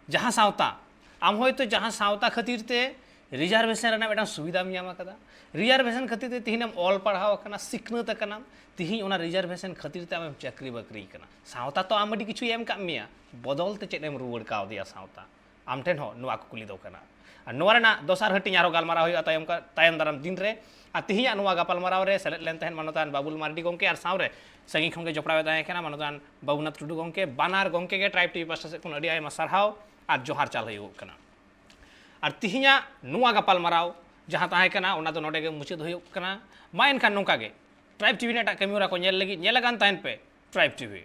ᱡᱟᱦᱟᱸ ᱥᱟᱶᱛᱟ, ᱟᱢ ᱦᱚᱭᱛᱳ ᱡᱟᱦᱟᱸ ᱥᱟᱶᱛᱟ ᱠᱷᱟᱹᱛᱤᱨ ᱛᱮ ᱨᱤᱡᱟᱨᱵᱷᱮᱥᱚᱱ ᱨᱮᱱᱟᱜ ᱢᱤᱫᱴᱟᱝ ᱥᱩᱵᱤᱫᱷᱟᱢ ᱧᱟᱢ ᱟᱠᱟᱫᱟ, ᱨᱤᱡᱟᱨᱵᱷᱮᱥᱚᱱ ᱠᱷᱟᱹᱛᱤᱨ ᱛᱮ ᱛᱤᱦᱤᱧᱮᱢ ᱚᱞ ᱯᱟᱲᱦᱟᱣ ᱟᱠᱟᱱᱟ, ᱥᱤᱠᱷᱱᱟᱹᱛ ᱟᱠᱟᱱᱟᱢ, ᱛᱤᱦᱤᱧ ᱚᱱᱟ ᱨᱤᱡᱟᱨᱵᱷᱮᱥᱚᱱ ᱠᱷᱟᱹᱛᱤᱨ ᱛᱮ ᱟᱢᱮᱢ ᱪᱟᱹᱠᱨᱤ ᱵᱟᱹᱠᱨᱤ ᱠᱟᱱᱟ᱾ ᱥᱟᱶᱛᱟ ᱛᱚ ᱟᱢ ᱟᱹᱰᱤ ᱠᱤᱪᱷᱩᱭ ᱮᱢ ᱠᱟᱜ ᱢᱮᱭᱟ, ᱵᱚᱫᱚᱞ ᱛᱮ ᱪᱮᱫ ᱮᱢ ᱨᱩᱣᱟᱹᱲ ᱠᱟᱣᱫᱮᱭᱟ ᱥᱟᱶᱛᱟ? ᱟᱢ ᱴᱷᱮᱱ ᱦᱚᱸ ᱱᱚᱣᱟ ᱠᱩᱠᱞᱤ ᱫᱚ ᱠᱟᱱᱟ᱾ ᱟᱨ ᱱᱚᱣᱟ ᱨᱮᱱᱟᱜ ᱫᱚᱥᱟᱨ ᱦᱟᱹᱴᱤᱧ ᱟᱨᱦᱚᱸ ᱜᱟᱞᱢᱟᱨᱟᱣ ᱦᱩᱭᱩᱜᱼᱟ ᱛᱟᱭᱚᱢ ᱠᱟ-, ᱛᱟᱭᱚᱢ ᱫᱟᱨᱟᱢ ᱫᱤᱱ ᱨᱮ᱾ ᱟᱨ ᱛᱤᱦᱤᱧᱟᱜ ᱱᱚᱣᱟ ᱜᱟᱯᱟᱞᱢᱟᱨᱟᱣ ᱨᱮ ᱥᱮᱞᱮᱫ ᱞᱮᱱ ᱛᱟᱦᱮᱸᱫ ᱢᱟᱱᱚᱛᱟᱱ ᱵᱟᱵᱩᱞ ᱢᱟᱨᱰᱤ ᱜᱚᱢᱠᱮ ᱟᱨ ᱥᱟᱶᱨᱮ ᱥᱟᱺᱜᱤᱧ ᱠᱷᱚᱱ ᱜᱮ ᱡᱚᱯᱲᱟᱣ ᱮ ᱛᱟᱦᱮᱸ ᱠᱟᱱᱟ ᱢᱟᱱᱚᱛᱟᱱ ᱵᱟᱵᱩᱱᱟᱛᱷ ᱴᱩᱰᱩ ᱜᱚᱢᱠᱮ᱾ ᱵᱟᱱᱟᱨ ᱜᱚᱢᱠᱮ ᱜᱮ ᱴᱨᱟᱭᱤᱵᱽ ᱴᱤᱵᱷᱤ ᱯᱟᱥᱴᱟ ᱥᱮᱫ ᱠᱷᱚᱱ ᱟᱹᱰᱤ ᱟᱭᱢᱟ ᱥᱟᱨᱦᱟᱣ ᱟᱨ ᱡᱚᱦᱟᱨ ᱪᱟᱞ ᱦᱩᱭᱩᱜ ᱠᱟᱱᱟ᱾ ᱟᱨ ᱛᱤᱦᱤᱧᱟᱜ ᱱᱚᱣᱟ ᱜᱟᱯᱟᱞᱢᱟᱨᱟᱣ ᱡᱟᱦᱟᱸ ᱛᱟᱦᱮᱸ ᱠᱟᱱᱟ, ᱚᱱᱟ ᱫᱚ ᱱᱚᱰᱮ ᱜᱮ ᱢᱩᱪᱟᱹᱫ ᱦᱩᱭᱩᱜ ᱠᱟᱱᱟ᱾ ᱢᱟ ᱮᱱᱠᱷᱟᱱ ᱱᱚᱝᱠᱟ ᱜᱮ ᱴᱨᱟᱭᱤᱵᱽ ᱴᱤᱵᱷᱤ ᱨᱮᱱᱟᱜ ᱮᱴᱟᱜ ᱠᱟᱹᱢᱤ ᱦᱚᱨᱟ ᱠᱚ ᱧᱮᱞ ᱞᱟᱹᱜᱤᱫ ᱧᱮᱞ ᱟᱠᱟᱱ ᱛᱟᱦᱮᱱ ᱯᱮ ᱴᱨᱟᱭᱤᱵᱽ ᱴᱤᱵᱷᱤ᱾